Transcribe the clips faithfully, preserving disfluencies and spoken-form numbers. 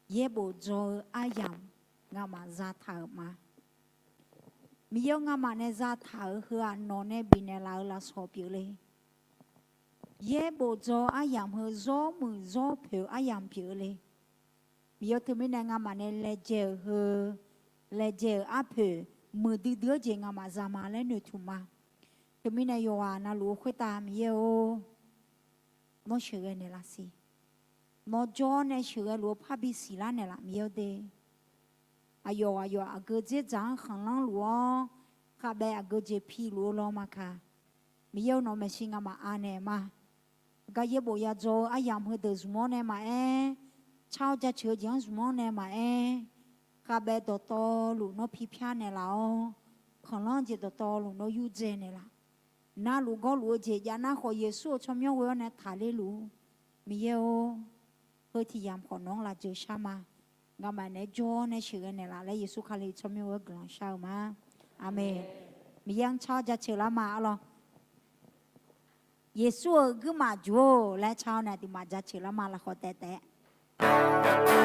yaerbof dzaw-eu aryamq ngamaf zataq-euq ma. Miqyaer-or, ngamaf nae zataq-euq heu-aq, nawq nae bifnaeq laf-eu lafsawq pyeuf le. Yaerbof dzaw-eu aryamq heu zawr muiq zawr poeq-eu aryamq pyeuf le. Miqyaer-or, teumirnae ngamaf nae laejae-euq heu, laejae-euq arpoeq muiqdui dui-eu jeq ngamaf za ma laer noeqtmq ma. Teumirnae yawqghaq navluf-eu khoertav Miqyaer-or, nawr sheuqghae naeqlaf siq. Nawr jawr-awr nae sheuqghae luf-eu parbi siqlar naeqlaf Miqyaer-or de. Aqyawf aqyawf aqgeu dzerdzaq-anr khanqlanr luf-awr, khavbaev aqgeu jeq piluf-eu law ma kaq. Miqyaer-or, nawq maeqshi ngamaf anaeq ma. Gar yaerbof yadzaw-eu aryamq heudeuq zmq-anr nae maqaer, car-awr jaceuq-eu jeq-anr zmq-anr nae maqaer, khavbaev dawqtawvluf nawr pipyar naeqlaf-awr, khanqlanr jeq dawqtawvluf nawr yurdzae naeqlaf. Navluf gawrluf-eu jeq jav nar khawf, Yeqsur-euq tsawrmyanr ghoe-awr nae taqler luf-ur. Miqyaer-or, heu tiq yamq khawf nawq-anr lavjeuq shar ma. Ngamaf naeq-aer jawr-awr nae sheuqghae naeqlaf laer Yeqsur Kali tsawrmyanr ghoe-awr guiqlanq shar-eu ma. Aqmeq. Miqyaer-anr car-awr jaceuq lar ma arlawr. Yeqsur-euq guirmaf juq-or laer car-awr nae aqduimaf jaceuq lar ma lafkhawf taef taef. Aqmeq.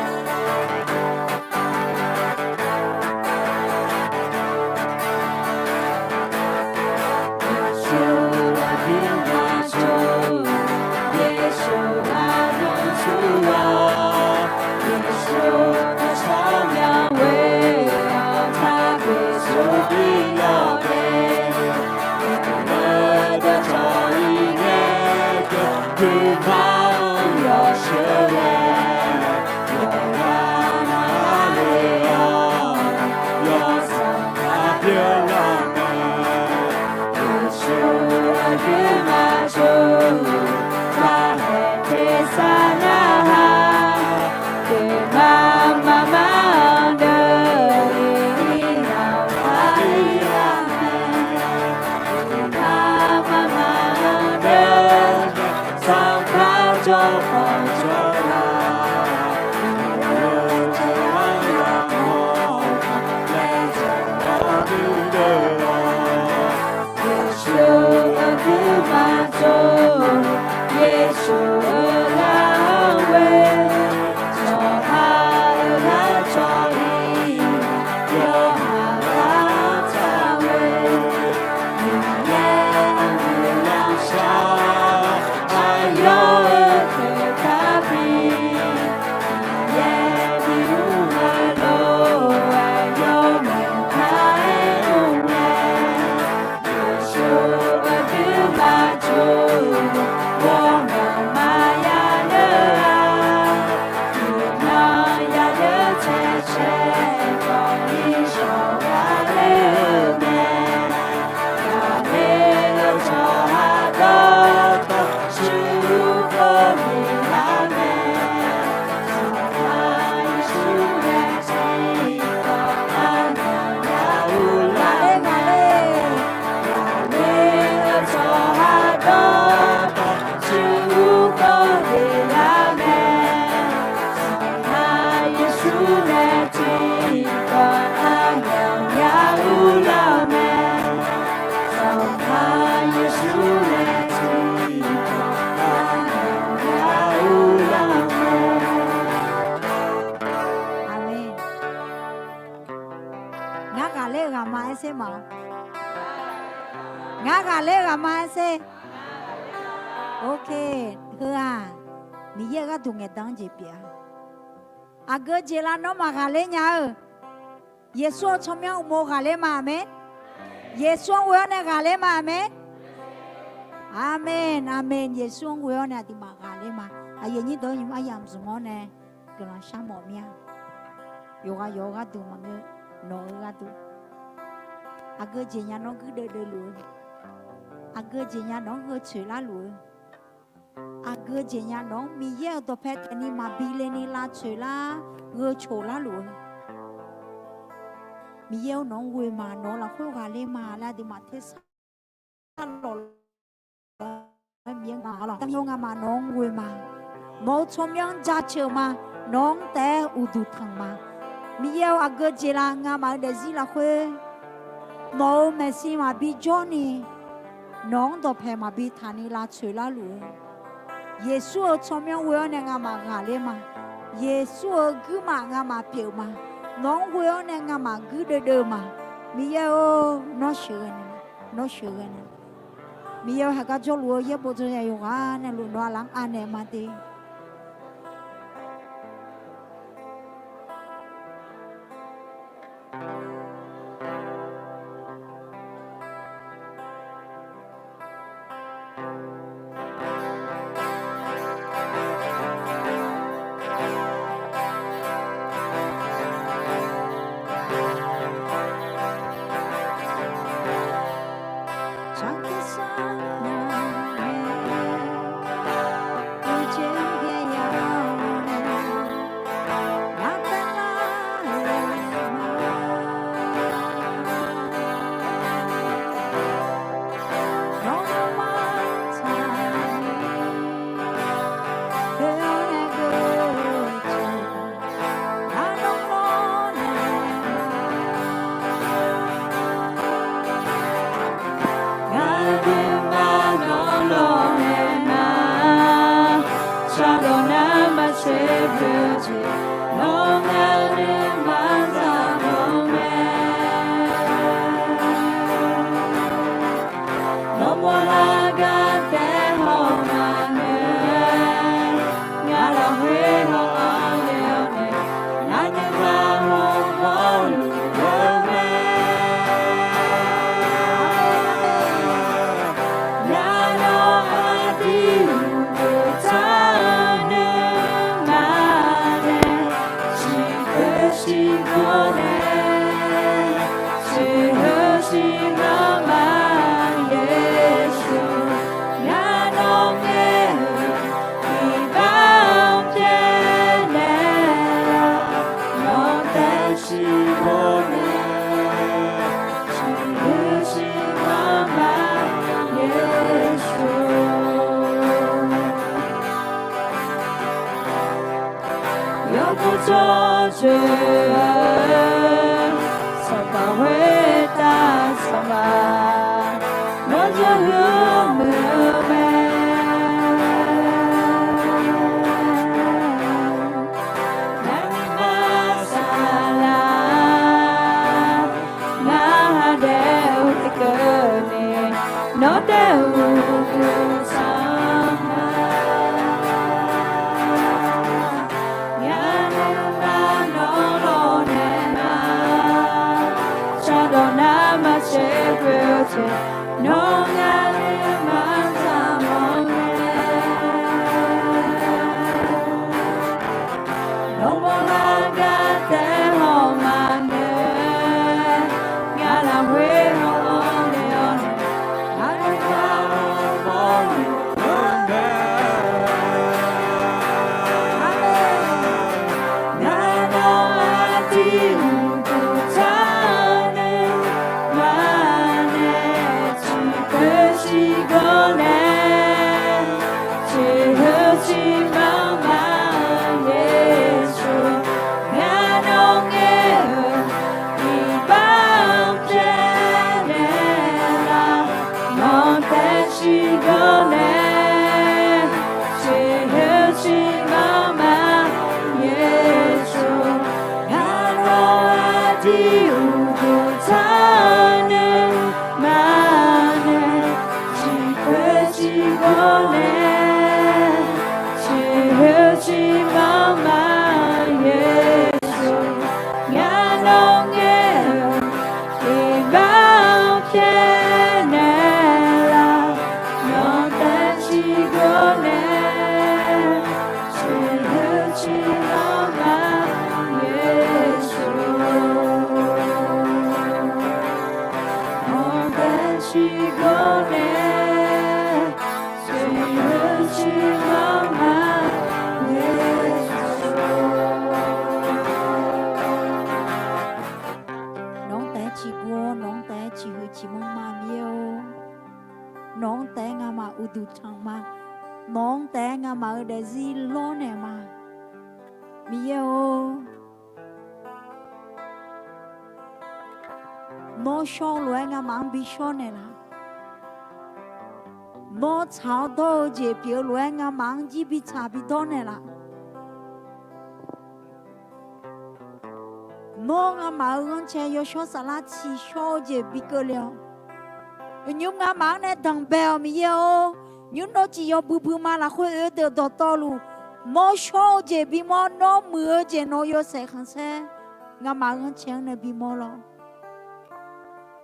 Ngar ghaqler-eu ghaqma aer sher ma-awr. Ngar ghaqler-eu ghaqma aer sher. Ok. Heu-aq, Miqyaer-euq gharduq ngaeqdan-anr jeq pyeuf-a. Aqgeu jeq lar nawr maqghaqler nya-eu. Yeqsur-euq tsawrmyanr uqmov ghaqler ma, aqmeq. Yeqsur-anr ghoe-awr nae ghaqler ma, aqmeq. Aqmeq, aqmeq. Yeqsur-anr ghoe-awr nae aqduimaf ghaqler ma. Aqyuif aqnyir deuq-anr nymq-mr aryamq zmq-awr nae guiqlanq sharmawf mir-a. Yawqghaq yawq-eu gharduq maqngeur, nawq-eu gharduq. Aqgeu jeq nya nawr guirdeuv deuvluf-eu, aqgeu jeq nya nawq-anr gheu tsoeq larluf-eu, aqgeu jeq nya nawq-anr Miqyaer-euq dawqpae taef ni maqbi le ni lavtsoeq lar, gheu tsoeq larluf-eu, Miqyaer-or, nawq-anr ghoe ma, nawq-eu lafkhoer ghaqler ma laer aqduimaf tersar lawq Miqyaer-or, ngamaf nawq-anr ghoe ma. Nawq-eu tsawrmyanr-anr jaceuq ma. Nawq-anr taef-aer uqduq tanq ma. Miqyaer-or, aqgeu jeq la ngamaf-eu daefzir lafkhoer nawq-euq maeqshi maqbi jawrni, nawq-anr dawqpae maqbi taqni lavtsoeq larluf-eu, Yeqsur-euq tsawrmyanr ghoe-awr nae ngamaf ghaqler ma. Yeqsur-euq guirmaf ngamaf pyeuf ma. Nawq-anr ghoe-awr nae ngamaf guir deuvdeuv ma. Miqyaer-or, nawr sheuqghae naeq, nawr sheuqghae naeq. Miqyaer-or, haiq gar jawrluf-eu yaerbof dzawzaq yawqghaq nae luf nawq-a laf-anr anaeq ma de. Nawmaf lafgar taef haw maqngeur. Ngaq lafkhoer haw-awr nae-awr nae, ngaq nuima hawmawr luf-eu mae. Ngaq nawr aqdui uqduq tsaq-eu nuima nae, ciqkeuv ciqgawr nae, ciqheu ciqmanr ma, Yeqsur. Ngaq nawr ngae-euq iqbax-anr pyaeqnaeq laf, nawq taef ciqgawr nae, ciqheu ciqmanr ma, Yeqsur. Yawqghaq jawrjoe-eu Sanqpaq khoertav Sanqpaq, nawr jawrluf-eu muiq-eu mae. Ngar nuima saqlaq, ngar ha daef-eu tiqkeuv ni, nawr daef-eu uqduq tsaq ma. Ngaq nuima nawr lawrnaeq ma. Shardawq nar maqtser khoer-eu jeq, nawr ngaq nuima tsaqmawf mae. Nawmaf lafgar taef haw maqngeur. Ngaq lafkhoer haw-awr nae-awr nae, ngaq nuima hawmawr luf-eu mae. Ngaq nawr aqdui uqduq tsaq-eu nuima nae, ciqkeuv ciqgawr nae, ciqheu ciqmanr ma, Yeqsur. Ngaq nawr ngae-euq iqbax-anr pyaeqnaeq laf, nawq taef ciqgawr nae, ciqheu ciqmanr ma, Yeqsur. Ngaq nawr aqdui uqduq tsaq-eu nuima nae, ciqkeuv ciqgawr nae, ciqheu ciqmanr ma, Yeqsur. Ngaq nawr ngae-euq iqbax-anr pyaeqnaeq laf, nawq taef ciqgawr nae, ciqheu ciqmanr ma, Yeqsur. Nawq taef ciqgawr nae, ciqheu ciqmanr ma, Yeqsur. Nawq-anr taef-aer ciqgawr, nawq-anr taef-aer ciqheu ciqmanr ma, Miqyaer-or. Nawq-anr taef-aer ngamaf uqduq tanq ma. Nawq-anr taef-aer ngamaf-euq daefzir lawrnaeq ma, Miqyaer-or. Nawr shawr-eu lof-aer ngamaf-anr bi shawr naeqlaf. Nawr tsaq-awr dawr-eu jeq pyeuf-eu lof-aer ngamaf-anr jir bi tsaq bi dawr naeqlaf. Nawr ngamaf-euq ghanrcae yawshawr saflar tsiqshawr-eu jeq bi keuvle-awq. Uqnymr ngamaf-anr nae danqbae-awq Miqyaer-or. Nymr nawr ciq yawbui bui ma lafkhoer oe-eu deuq dawqtawvluf, mawrshawr-eu jeq bimawr, nawr muiq-eu jeq nawq-eu yawshaef khanqsaer ngamaf-euq ghanrcae-anr nae bimawr lawr.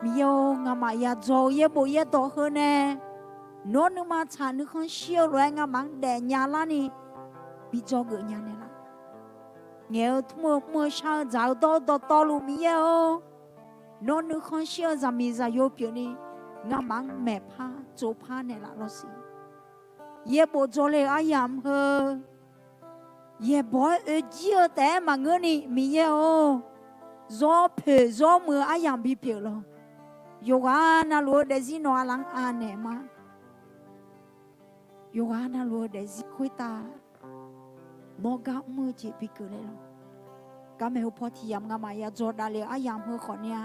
Miqyaer-or, ngamaf yadzaw-eu yaerbof yaerdawq heu nae, nawr nuima tsaq nuikhanr shir-eu lof-aer ngamaf-anr daefnya larni bi dzawgeuf nya naeqlaf. Ngaeq-eu tmr-eu mr-eu shar-eu dzaq-eu dawr-eu dawqtawvluf Miqyaer-or, nawr nuikhanr shir-eu zaqmiq zaqyo pyeufni ngamaf-anr maeqpar tsovpar naeqlaf lawr siq. Yaerbof dzawle-euq aryamq heu yaeqbawq-aer oejir-eu taef-aer maqngeurni Miqyaer-or, zawr poeq zawr muiq-eu aryamq bipyeuf lawq. Yawqghaq navluf-eu daefzir nawq-a laf-anr anaeq ma. Yawqghaq navluf-eu daefzir khoertav nawr gar mr-eu jeq bi keuvle lawq. Garmaeq heu paw tiqyamq ngamaf yadzaw davle-euq aryamq heu khawfni-a,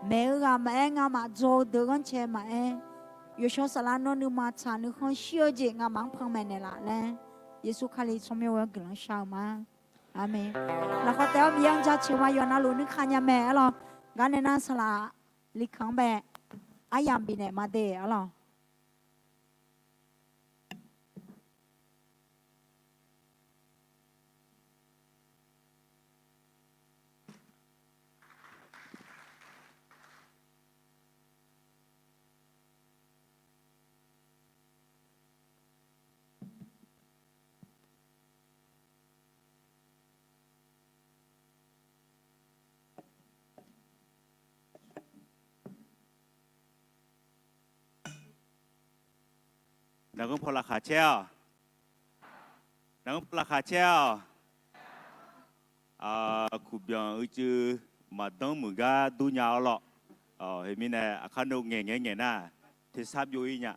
maeq-eu ghaq maqaer, ngamaf dzaw-eu deuq ghanrcae maqaer, yawshawr saflar nawr nuima tsaq nuikhanr shir-eu jeq ngamaf-anr panmaeq naeqlaf laer, Yeqsur Kali tsawrmyanr-aer guiqlanq shar-eu ma. Aqmeq. Lafkhoer taef-awr Miqyaer-anr jaceuq ma. Yawqha navluf nuikhanr nya mae arlawq. Garnae nar saqlaq likanq-anr bae aryamq bifnaeq ma de arlawq. Naqghanr paw laqkhaq caer-awq. Naqghanr paw laqkhaq caer-awq. Kuqbyanq uicuiv maqdanr muiq gar dur nya arlawq. Heumirnae aqkar no ngaeq ngaeq ngaeq nar, tersar byov-ir nya.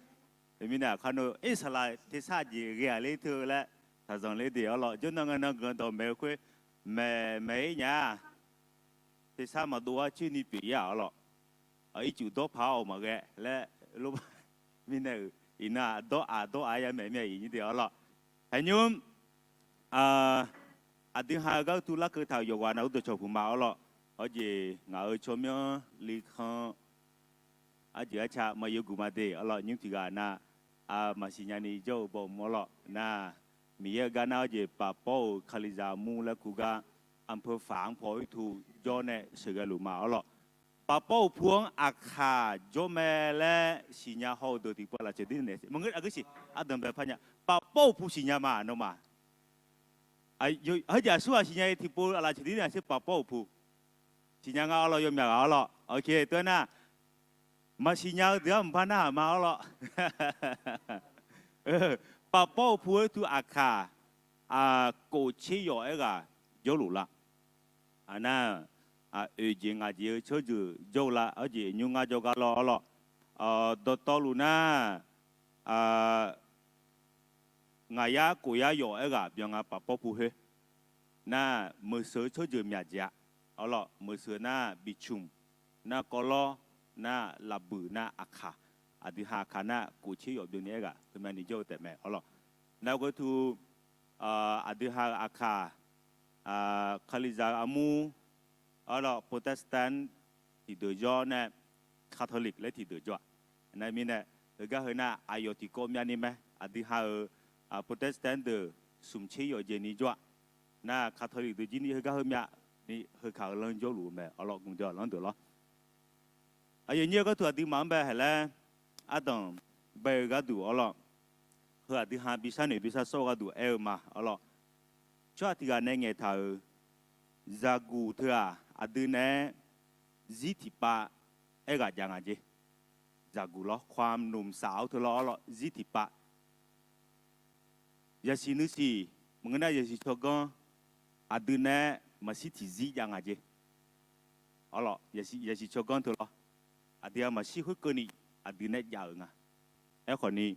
Heumirnae aqkar no, ir saqlaq tersar aqjeq ghae-aq ler teu laer taqzanq ler de arlawq. Jawrnan ngae nan guiqlanq dawqmaeq-eu khoer maeq maeq-ir nya. Tersar maqdov-ar coer ni pyeuf-ir-aq arlawq. Ircuf dawr paq-awr maqghae laer, mirnae-euq iqnan-aq dawr aq dawr aq yamaeq mir-a iq nyir de arlawq. Haenymr aqdui ha-eu gar utu larkeuv taq-euq yawqghaq navluf dawqcawq puq ma arlawq. Awr jeq ngaq-euq tsawrmyanr likanr arjeq arca maqyawguq ma de arlawq. Nymr tiqghaq nar maqsiq nyani jawr-eu baw mr arlawq nar, Miqyaer-eu gar nar awr jeq pafpawr-euq Kalizaq mur laer kur gar, anpeu faq-anr paw oertu jawr nae sheuqghae luf ma arlawq. Pafpawr uqpu-anr aqkaq jawr mae laer siqnya haw-eu deuq tiqpov aqlaf ceuq dir naeq maqngeur aqgeu siq. Ardanqbae par nya, pafpawr uqpu siqnya ma nawmaf. Heujeq aqsurghaq siqnya-eu tiqpov aqlaf ceuq dir naeq aqsur pafpawr uqpu siqnya nga arlawq. Yawmyaq ghaq arlawq. Oke teu-aer nar, maqsiq nya-eu deuq-anr mqbar narhaq ma arlawq. Pafpawr uqpu oertu aqkaq kof tser yawf aerghaq jawrluf lar. Aqnar, oeq jeq ngaq jeq-eu tsawrjeuq jawr-eu lar, arjeq nymr ngar jawrgar lawr arlawq. Dawqtawvluf nar, ngaq yar kof yar yawf aerghaq byan nga pafpawr pu khoer. Nar, meuqseuq-eu tsawrjeuq myaq jeq-a arlawq. Meuqseuq nar bicmq, nar kawvlawr, nar lafbuiq, nar aqkaq, aqdui ha aqkaq nar kof tser yawf byan ni aerghaq heumya ni jawr-eu taef mae arlawq. Nar ghoe tu aqdui ha-euq aqkaq, Kalizaq-eu armur arlawq, Protestant tiqdeuq jawr nae, Catholic laer tiqdeuq jawr-aq. Nar mirnae, heugar heu nar aqyawf tiqkawv myavni mae. Aqdui ha-euq Protestant deuq smq tser yawf jeq ni jawr-aq. Nar Catholic deuq jir ni heugar heu myavni heukaq-eu lanr jawrluf-eu mae arlawq. Gmq deuq-aq lanr deuq lawr. Aqyawf nyir-eu gharduq aqduimaf-anr bae haeq laer ardanq bae-eu gharduq arlawq. Heu aqdui ha bi sharnoeq bi shar sawr-eu gharduq aer-eu ma arlawq. Tsawrhaq tiq ghaq nae ngaeqtaq-euq zaqguq teu-aq aqdui naeq-aer zir tiqpav aerghaq jav nga jeq. Zaqguq lawr, ความหนุ่มสาว teu lawr arlawq, zir tiqpav. Yasiq nuisiq maqngeur nar yasiq tsawrganr aqdui naeq-aer maqshir tiqzir jav nga jeq. Arlawq, yasiq tsawrganr teu lawr, aqdui-aq maqshir khoerkeuvni aqdui naeq-aer jav-euq nga. Aerkhawfni,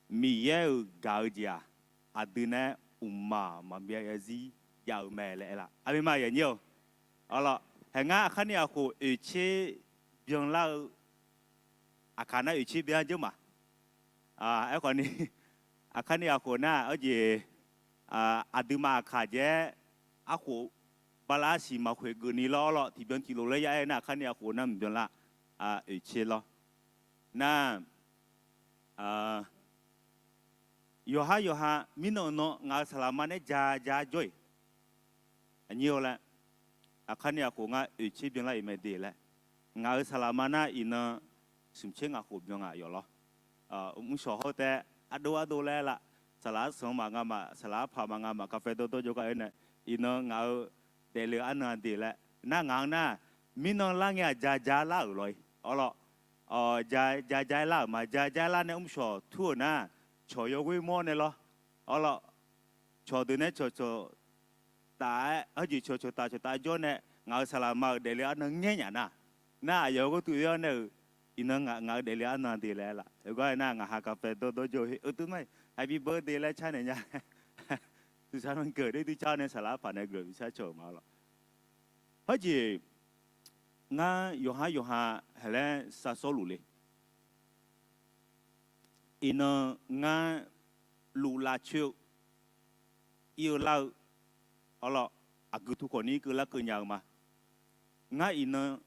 Miqyaer-euq gaq-eu jeq-aq, aqdui naeq-aer mqmaq maqbyav zarzir jav-eu mae laer aerlar. Aqmeq ma yanyir-eu. Arlawq, haeq ngar aqkar ni aqkhof oeqtser byanlar-eu, aqkaq nar oeqtser byan jeur ma. Aerkhawfni, aqkar ni aqkhof nar arjeq, aqduimaf aqkaq jaev-aer arkhof bala arsiq maqkhoeq geufni lawr lawr tiqbyan tiqlof laer ya-aer nar aqkar ni aqkhof nar mqbyan lar, oeqtser lawr. Nar, yawqhar yawqha mirnan nan ngaq-euq saqlaqma nae ja ja jawr-iq, aqnyir-awr laer, aqkar ni aqkhof ngar oeqtser byanlar-iq mae de laer, ngaq-euq saqlaqma nar iqnan smq tser ngaq khof byan ngaq yawf lawr. Mrshawq hawr taef ardov ardov laer la, saqlaq arsanq maf nga maf, saqlaq arpaq maf nga maf, kaqfae dawrdawr jawrgar oe nae, iqnan ngaq-euq daefle-eu arnan-a de laer nar ngaq-anr nar, mirnan lar ngae-aq ja ja lar-euq lawr-ir awr lawr, ja ja-aer lar-euq ma, ja ja-aer lar nae mrshawq tur-euq nar, cawq yawghoer mawr nae lawr, awr lawr, cawq deuq nae cawqcawq taf-aer, hawjeq cawqcawq taf cawqtaf jawr nae ngaq-euq saqlaqma-euq daefle arnan ngaer nyaf nar, nar aqyawf gharduq oe-awr nae-euq, iqnan ngaq-euq daefle arnan de laer laf. Oegar aer nar ngaq ha kaqfae dawrdawr jawr-eu her-eu teu mar-iq happy birthday laer car naeq nya. Suqsaq nan geuf-eu dui car nae saqlaq arpaq nae geuf-eu bi sar cawq-euq ma lawr. Hawjeq ngar yawqhar yawqha haeq laer sar sawr luf le. Iqnan ngar luf lavcoer-eu, ir-eu lar-eu, awr lawr, aqgeu tu khawf ni irkeuv larkeuv nya-eu ma. Ngar iqnan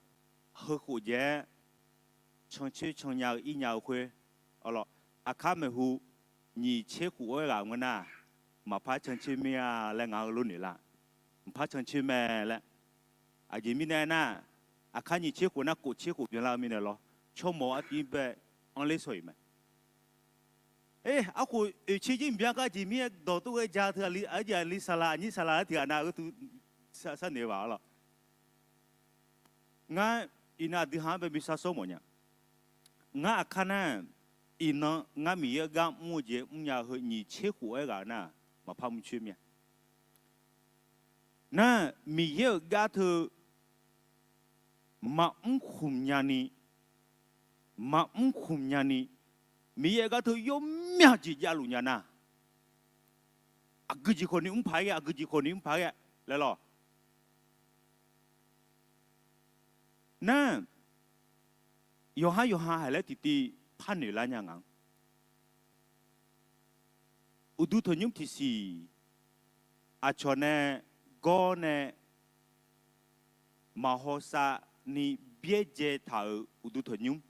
heukhof jae-aer cancoer can nya-eu ir nya-eu khoer, awr lawr, aqkar maeqhu nyiq tser khof-aer ghaq ngeur nar, maqpar cancoer mir-a laer ngaq-eu lof noeq lar. Mqpar cancoer mae laer. Aqjeq mirnae aernar, aqkar nyiq tser khof nar kof tser khof byanlar-eu mirnae lawr, tsawrmawf-eu artiv-anr bae anr ler shaw-iq mae. Arkhof oeqtser jir mqbyan gar jeq mir-aer dawq tov ghae ja teu aqjeq aqli saqlaq aqnyir saqlaq-aer tiq ghaq nav gharduq sharnoeq-eu baq-awr lawr. Ngar iqnan aqdui ha-anr bae bi sar sawr mawf nya. Ngar aqkar nar, iqnan ngar Miqyaer-euq gar mr-eu jeq mrnya-eu heu nyiq tser khof-aer ghaq nar, maqpar mrcoer mir-a. Nar, Miqyaer-euq gar teu maqmr khmq nyani, maqmr khmq nyani, Miqyaer-euq gar teu yawmyaq jeq javluf nya nar, aqgeu jeq khawf ni mr paq-aer ghae, aqgeu jeq khawf ni mr paq-aer ghae laer lawr. Nar, yawqhar yawqha haiq laer tiqtiv par noeq lar nya ngaq-anr. Uqduq tanqnymr tiqsiq aqcawq nae gawr nae maqhaw sav ni byaerdzae taq-euq uqduq tanqnymr,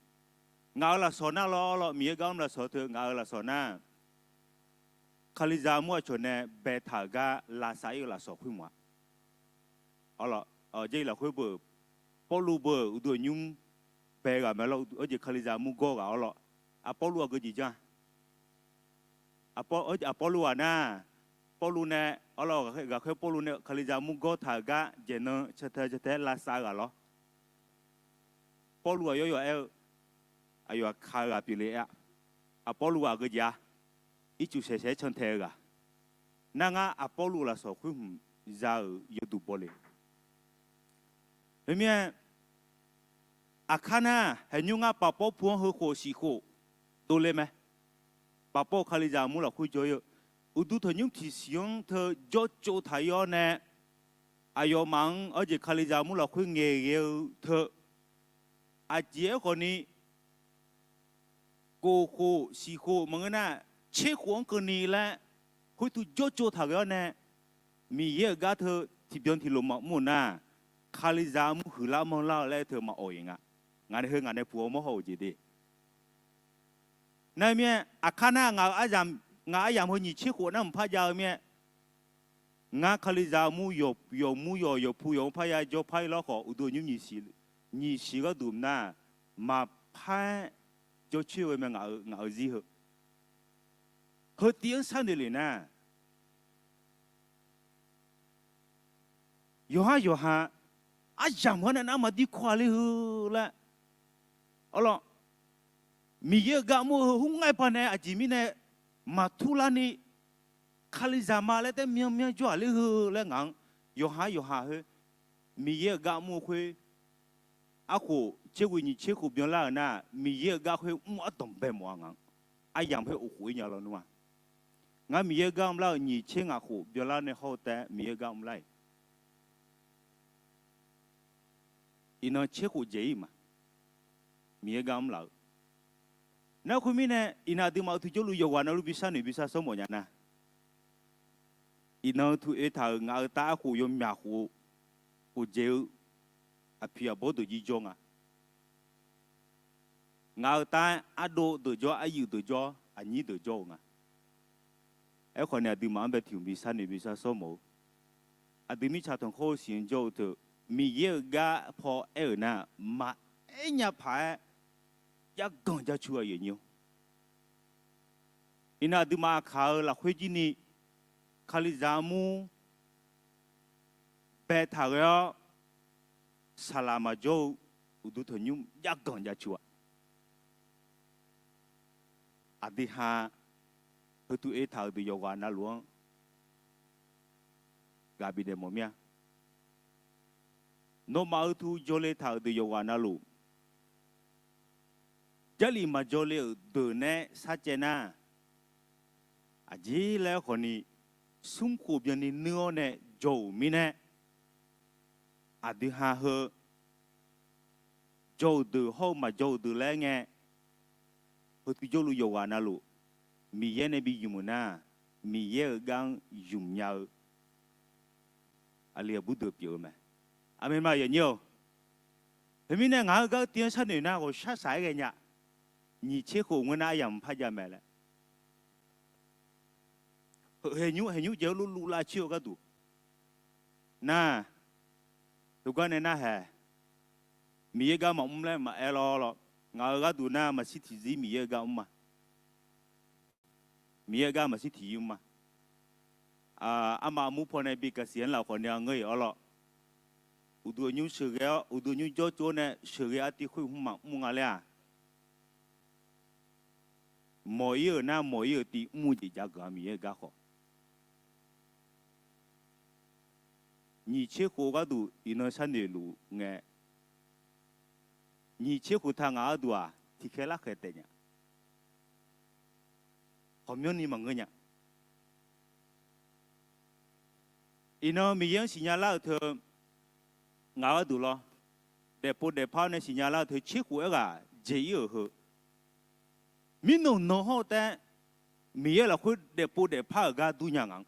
ngaq-euq lafsawq nar lawr lawr, Miqyaer gar mr lafsawq teu ngaq-euq lafsawq nar, Kalizaq armur aqcawq nae baetaq-euq gar lavsav ir-eu lafsawq khoer mq-a. Awr lawr, Jarlif lafkhoer beu, Pawrluv beu-euq uqduq tanqnymr bae ghaq mae lawr, arjeq Kalizaq armur gawr ghaq awr lawr. Aqpawrluv aqgeu jeq janr-a. Aqpawrluv ghaq nar, Pawrluv nae, awr lawr, ghaqkhaer Pawrluv nae Kalizaq armur gawr taq-euq gar dzaeqnan catae catae-aer lavsav-eu ghaq lawr. Pawrluv aqyawf yawf aer-eu, aqyawf aqka-eu ghaq pyeufle aer-a. Aqpawrluv ghaq aqgeu jeq-a. Ircuf saeqsaeq-aer cantae-eu ghaq. Nar ngar Aqpawrluv lafsawq khoer hmq za-euq yawduq baw le. Khoermirnae, aqkar nar, haeqnymr ngar Paqpawr pu-anr heukhof siqkhof dovle mae. Paqpawr-eu Kalizaq armur lafkhoer jawr ir-eu, uqduq tanqnymr tiqsiq-anr teu jawrtsov taq ir-awr nae, aqyawfmaf-anr arjeq Kalizaq armur lafkhoer ngaeqghae-eu teu, aqjeq aerkhawf ni, kofkhof siqkhof maqngeur nar, tserkhof-anr keuvni laer khoertuv jawrtsov taq ghae-awr nae, Miqyaer-euq gar teu tiqbyan tiqlof maqmr-eu nar, Kalizaq armur huiqlar manrlar-eu laer teu maqawq-iq nga. Ngaq nae heu ngaq nae puq-awr mawr haw-euq jeq de. Nar-eu mir-aer, aqkar nar ngaq-euq aryamq, ngaq aryamq heu nyiq tser khof nar mqpar jav-eu mir-aer, ngar Kalizaq armur yawq, yawqmur yawq, yawqpu yawq-anr parya jawr par ir lawr khawf, uqduq nymr nyiq siq gharduq nar, maqpar-aer jawrcoer ghae mae ngaq-euq zir heu. Heu tiv-anr sharnoeq lef nar, yawqhar yawqha aryamq-anr nae nar maqdir kawv-a ler heu laer, awr lawr, Miqyaer-euq gar mr-eu heu khoer ngar-aer baqdanae aqjeq mirnae maqtur larni, Kalizaq ma laer taef myanr myanr jawr-aq ler heu laer ngaq-anr yawqhar yawqha khoer, Miqyaer-euq gar mr-eu khoer, arkhof tser ghoeq nyiq tser khof byanlar-euq nar, Miqyaer-euq gar khoer mr ardanqbae mawf-a ngaq-anr. Aryamq khoer of khof ir nya lawnmr-a. Ngar Miqyaer gar mrlar-euq nyiq tser ngaq khof byanlar nae hawr-eu taef-aer Miqyaer gar mrlar-iq, iqnan tser khof dzaeq ir ma. Miqyaer gar mrlaf-eu. Nar khoermirnae, iqnan aqduimaf-euq tiqjawrluf yawqghaq navluf bi sharnoeq bi shar sawr mawfnya nar, iqnan-eu tu oe taq-euq ngaq-euq tav arkhof yawmyaq khof-eu khofdzaeq-eu aqpiq aqbawr deuq jir jawr nga. Ngaq-euq tav-aer ardov deuq jawr, aryuif deuq jawr, aqnyir deuq jawr-eu nga. Aerkhawf ni aqduimaf-anr bae tiq hmq bi sharnoeq bi shar sawr mawf-eu, aqdui mirtsaq tanqkhawr-eu siq-anr jawr-eu teu, Miqyaer-euq gar paw aer-euq nar, maqaer nya paq-aer jav ganq jav cu aqyuif aqnyir-or. Iqnan aqduimaf aqkaq-euq lafkhoer jir ni Kalizaq armur baetaq ghae-awr, saqlaq maqjawr-eu uqduq tanqnymr jav ganq jav cu-a. Aqdui ha heutuv oetaq-euq deuq yawqghaq navluf-anr ghaq bifnaeq mawf mir-a. Nawmaf heutuv jawrle taq-euq deuq yawqghaq navluf, Jarlif maqjawr le-euq deuq nae sharcaev nar, aqjeq laer khawf ni, smrkhof byanni nuir-awr nae jawr-euq mirnae, aqdui ha heu jawr-euq deuq hawr-eu maqjawr-euq deuq laer ngae, heutuv jawrluf yawqghaq navluf, Miqyaer nae bi ymq-euq nar, Miqyaer-euq gar-anr ymq nya-eu aqli aqbur deuq pyeuf-eu mae. Aqmeq ma yaqnyir-awq. Heumirnae ngaq-euq gar tiv-anr sharnoeq nar, ghawqshaq shaq-aer ghae nya. Nyiq tser khof ngeur nar aryamq par jav mae laer. Heu haeqnymr haeqnymr jaeq-eu luvluv lavcoer-eu gharduq nar, heugar nae narhaeq, Miqyaer gar maqmr laer maqaer lawr lawr. Ngaq-euq gharduq nar maqshir tiqzir Miqyaer-eu gar mr ma. Miqyaer-eu gar maqshir tiqzir mr ma. Armaf armur pawnae bi gaqsiq-anr lafkhawf ni-a ngeur-iq-awr lawr. Uqduq aqnymr sheuqghae-awr, uqduq aqnymr jawr tsov-awr nae sheuqghae artiv khoer hmq maqmr nga laer-aq, mawq-ir-euq nar mawq-ir-euq tiv mr-eu jeq jav geuf-a Miqyaer-eu gar khawf. Nyiq tser khof gharduq iqnan sharnoeq luf ngae, nyiq tser khof taq ngaq gharduq-aq tiqkhaer larkhaeq taef nya. Ghawqmyanrni maqngeur nya. Iqnan Miqyaer-anr siqnya lar-euq teu ngaq gharduq lawr, daefpov daefpar-awr nae siqnya lar-eu teu tser khof aerghaq jeq-ir-euq heu, mirnan nan hawr-eu taef-aer Miqyaer lafkhoer daefpov daefpar-euq gar dur nya ngaq-anr,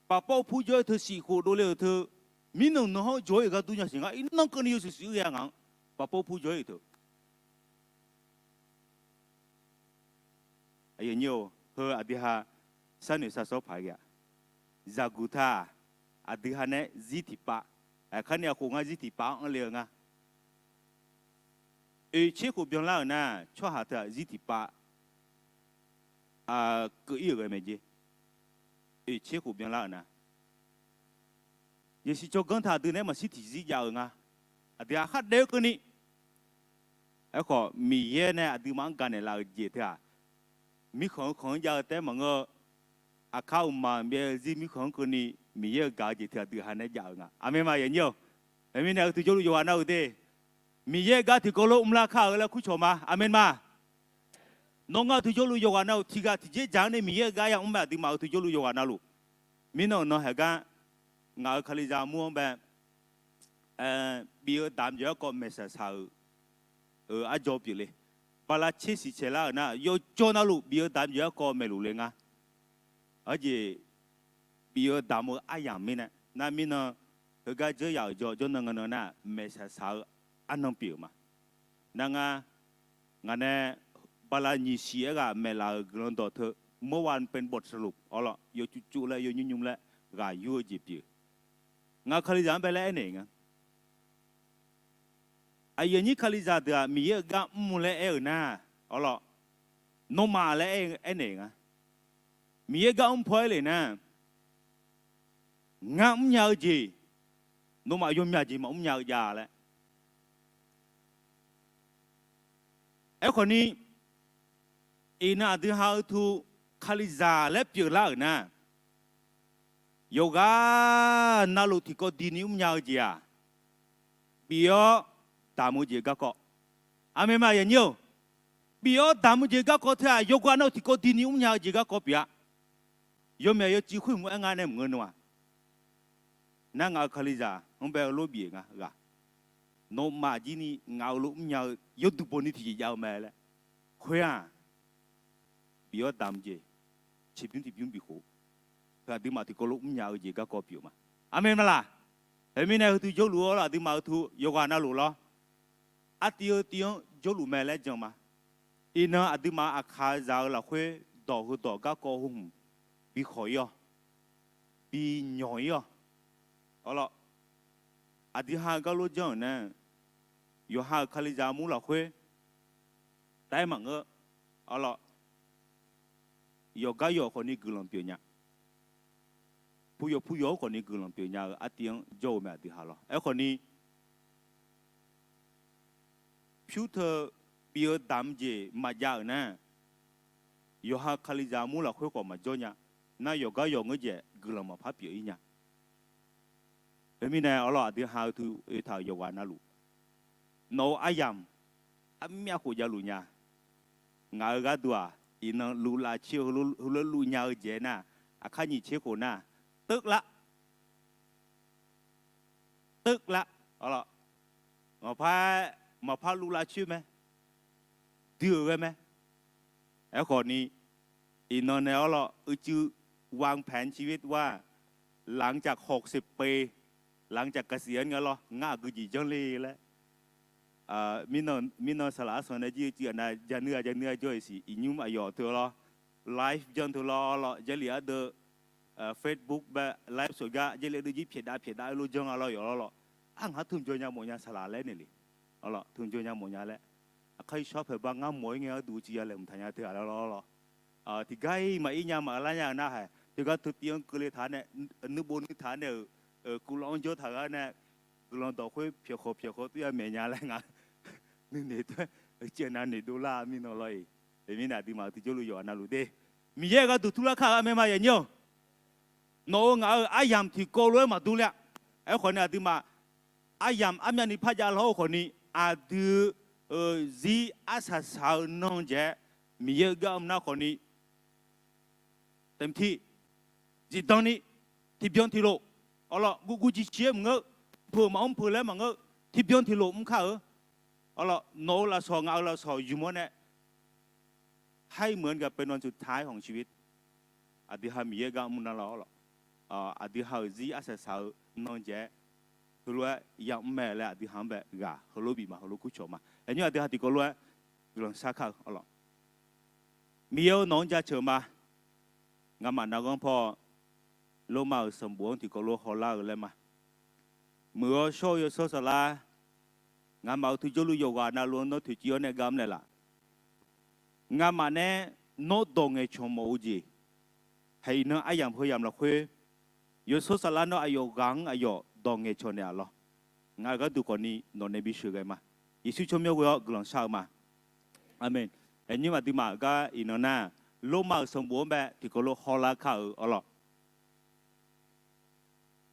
bafpawr pu jawr-ir teu shif khof dovle-euq teu, mirnan nan hawr jawr-ir-euq gar dur nya siq ngar. Iqnan keuvni yawshuif shuif-ir ghae-a ngaq-anr, bafpawr pu jawr-ir-euq teu. Heu aqdui ha sharnoeq shar sawr paq-aer ghae-a. Zaqguq taq-aq, aqdui ha nae zir tiqpav, aqkar ni aqkhof ngar zir tiqpav-anr anr le-eu nga. Oeq tser khof byanlar-euq nar, tsawrhaq teu-aq zir tiqpav keuv-ir-euq ghae mae jer. Oeq tser khof byanlar-euq nar, yasiq tsawrganr taq aqdui nae maqshir tiqzir jav-euq nga. Aqdui-aq khardaef-eu keuvni, aerkhawf Miqyaer nae aqduimaf-anr gaqnaeq laf-euq jeq teu-aq, mirkhanq-eu khanq-anr jav-eu taef-aer maqngeur-eu, aqkar uqmaq byav-eu zir mirkhanq-anr keuvni Miqyaer-euq gaq-eu jeq teu aqdui ha nae jav-euq nga. Aqmeq ma yaqnyir-awq. Heumirnae uqduq jawrluf yawqghaq navluf de, Miqyaer-euq gar tiqkawv lof mrlar kar-euq laer kurcawq ma. Aqmeq ma. Nawr ngar uqduq jawrluf yawqghaq navluf tiqghaq tiqjeq dzaq-anr nae Miqyaer-euq gar yamr mae. Aqduimaf uqduq jawrluf yawqghaq navluf, mirnan nan haeq gar ngaq-euq Kalizaq mur-anr bae, bif-eu damq jeq garkawv maeqshaq shaq-euq arjaw pyeufle. Bala tser siq caeq lar-euq nar, yawjawr navluf bif-eu damq jeq garkawv maeqluf le ngar. Aqjeq bif-eu damq-eu aryamq mirnae, nar mirnan heugar dzeur yaf-euq jawr jawrnan ngae nan nar maeqshaq shaq-eu arnan pyeuf-euq ma. Nar ngar, ngaq nae bala nyiq siq aerghaq maeqlaf-euq guiqlanq dawqteu, เมื่อวานเป็นบทสรุป awr lawr, yawcuvcuv laer yawnymr nymr laer ghaq yur-eu jeq pyeuf. Ngaq-euq Kalizaq-anr bae laer aernaeq nga. Aqyuif aqnyir Kalizaq deuq-aq Miqyaer-euq gar mr-eu laer aer-euq nar, awr lawr, nawmaf laer aer, aernaeq nga. Miqyaer gar mr paw aer lef nar, ngar mrnya-eu jeq, nawmaf yawmyaq jeq maqmr nya-eu jav laer. Aerkhawf ni, iqnan aqdui ha-eu tu Kalizaq laer pyeuflar-euq nar, yawqghaq navluf tiqkawv dini mrnya-eu jeq-aq, bif-awr damq-eu jeq garkawv. Aqmeq ma yaqnyir-awq. Bif-awr damq-eu jeq garkawv teu-aq, yawqghaq navluf tiqkawv dini mrnya-eu jeq garkawv pyeuf-a. Yawmyaq yawciv khoer mq-aer nga nae maqngeur nmr-aq, nar ngaq-euq Kalizaq-anr bae-eu lof bif-euq nga ghaq. Nawmaf jir ni ngaq-euq lof mrnya-eu yawduq bawni tiqjeq jav-eu mae laer. Khoer-aq, bif-awr damq-eu jeq, ceqbymr tiqbymr bifkhof, heu aqduimaf tiqkawv lof mrnya-eu jeq garkawv pyeuf ma. Aqmeq ma laq? Khoermirnae heu teu jawrluf-awr lawr, aqduimaf heu teu yawqghaq navluf lawr, artiv heu tiv-anr jawrluf mae laer jan ma. Iqnan aqduimaf aqkaqzaq-eu lafkhoer dawq heu dawq garkawv heu hmq bi khawq-ir-awr, bi nyawq-ir-awr, awr lawr, aqdui ha-eu gar lof janr-euq nae, yawqha-euq Kalizaq armur lafkhoer taef-aer maqngeur, awr lawr, yawqgar yawq khawfni guiqlanq pyeuf nya. Puyawq puyawq-anr khawfni guiqlanq pyeuf nya-eu artiv-anr jawr-eu mae aqdui ha lawr. Aerkhawfni, pyur teu bif-eu damq jeq maqjav-euq nar, yawqha Kalizaq armur lafkhoer khawf maqjawr nya. Nar yawqgar yawq ngeur jaeq guiqlanq maqpar pyeuf-ir nya. Khoermirnae awr lawr, aqdui ha-eu teu oetaq-euq yawqghaq navluf, nawq-eu aryamq armyav khof javluf nya. Ngaq-euq gharduq-aq, iqnan luvlav cir-eu heulof-aer luf nya-eu jeq nar, aqkar nyiq tser khof nar, teuvlar teuvlar, awr lawr, maqpar, maqpar luvlav coer mae, dui-euq ghae mae. Aerkhawfni, iqnan nae awr lawr, uicuiv วางแผนชีวิตว่า หลังจากหกสิบปี หลังจากเกษียณ nga lawr, ngar aqgeu jeq janr le laer, mirnan saqlaq arsanq nae jir uicuiv aqnav ja nuir-a ja nuir-a jawr-iq siq, iqnymr aqyawf teu lawr, live janr teu lawr, awr lawr, Jarlif ardeuv, Facebook bae live sawq gar Jarlif ardeuv jir pyaeqdav pyaeqdav-aer lof janr-a lawr, yawf lawr lawr, arngar tmq jawr nya mawf nya saqlaq laer naeq le, awr lawr, tmq jawr nya mawf nya laer, aqkar irshawr paeq bar ngar mawf-ir ngae gharduq uicuiv ya laeqhmq taq nya teu-aq lawr lawr, tiqgar-iq maqir nya maqlar nya-euq narhaq, teugar teu tiv-anr keuvle taq-a nae, nuibov nuir taq-a nae-euq, kuvlanq-anr jawr taq-euq-a nae, guiqlanq dawq khoer pyaeqkhawq pyaeqkhawq tov ya maeq nya laer nga. Nuinoeq tov-aer, euciv aqnav noeqdov lar mirnan lawr-iq. Teumirnae aqduimaf-euq tiqjawrluf yawqghaq navluf de, Miqyaer-euq gharduq turlar kar-eu armaer ma yaqnyir-awq. Nawq-euq ngaq-euq aryamq tiqkawv lof-aer maqdur ler-a. Aerkhawfni aqduimaf aryamq armyavni par jav lar-awr khawfni, aqdui-euq zir arsaq saq-eu nan jaeq-aer, Miqyaer-euq gar mr nar khawfni, temti, zifdan ni, tiqbyan tiqlof, awr lawr, guvguv jiqciq-aer maqngeur, peuq maqmr peuq laer maqngeur, tiqbyan tiqlof mr kar-eu, awr lawr, nawq-euq lafsawq ngaq-euq lafsawq ymq-awr nae, ให้เหมือนกับเป็นวันสุดท้ายของชีวิต aqdui ha Miqyaer gar mr nar lawr, awr lawr, aqdui ha-euq zir arsaq saq-eu nan jaeq-aer, heulof-aer yamr mae laer aqdui ha-anr bae ghaq heulof bif ma, heulof kurcawq ma. Aqnyir aqdui ha tiqkawv lof-aer guiqlanq shar kar-eu, awr lawr, Miqyaer-or, nawq-anr jaceuq ma. Ngamaf narghanr paw Lormav-euq sanqbof-anr tiqkawv lof hawlar-eu laer ma. Muiq-awr shawr-eu yawshawr saflar, ngamaf-euq tiqjawrluf yawqghaq navluf-anr nawr toeqciv-awr nae gar mr naeqlaf. Ngamaf nae nawr dawq ngaeqcawq mawf-eu jeq, haiq iqnan aryamq heu yamq lafkhoer, yawshawr saflar nawr aqyawf ghaq-anr aqyawf dawq ngaeqcawq naeq-aq lawr. Ngaq-euq gharduq khawfni nawq nae bisheuq ghae ma. Yeqsur tsawrmyanr ghoe-awr guiqlanq shar-eu ma. Aqmeq. Aqnyir aqduimaf gar iqnan nar, Lormav-euq sanqbof-anr bae tiqkawv lof hawlar kar-eu, awr lawr.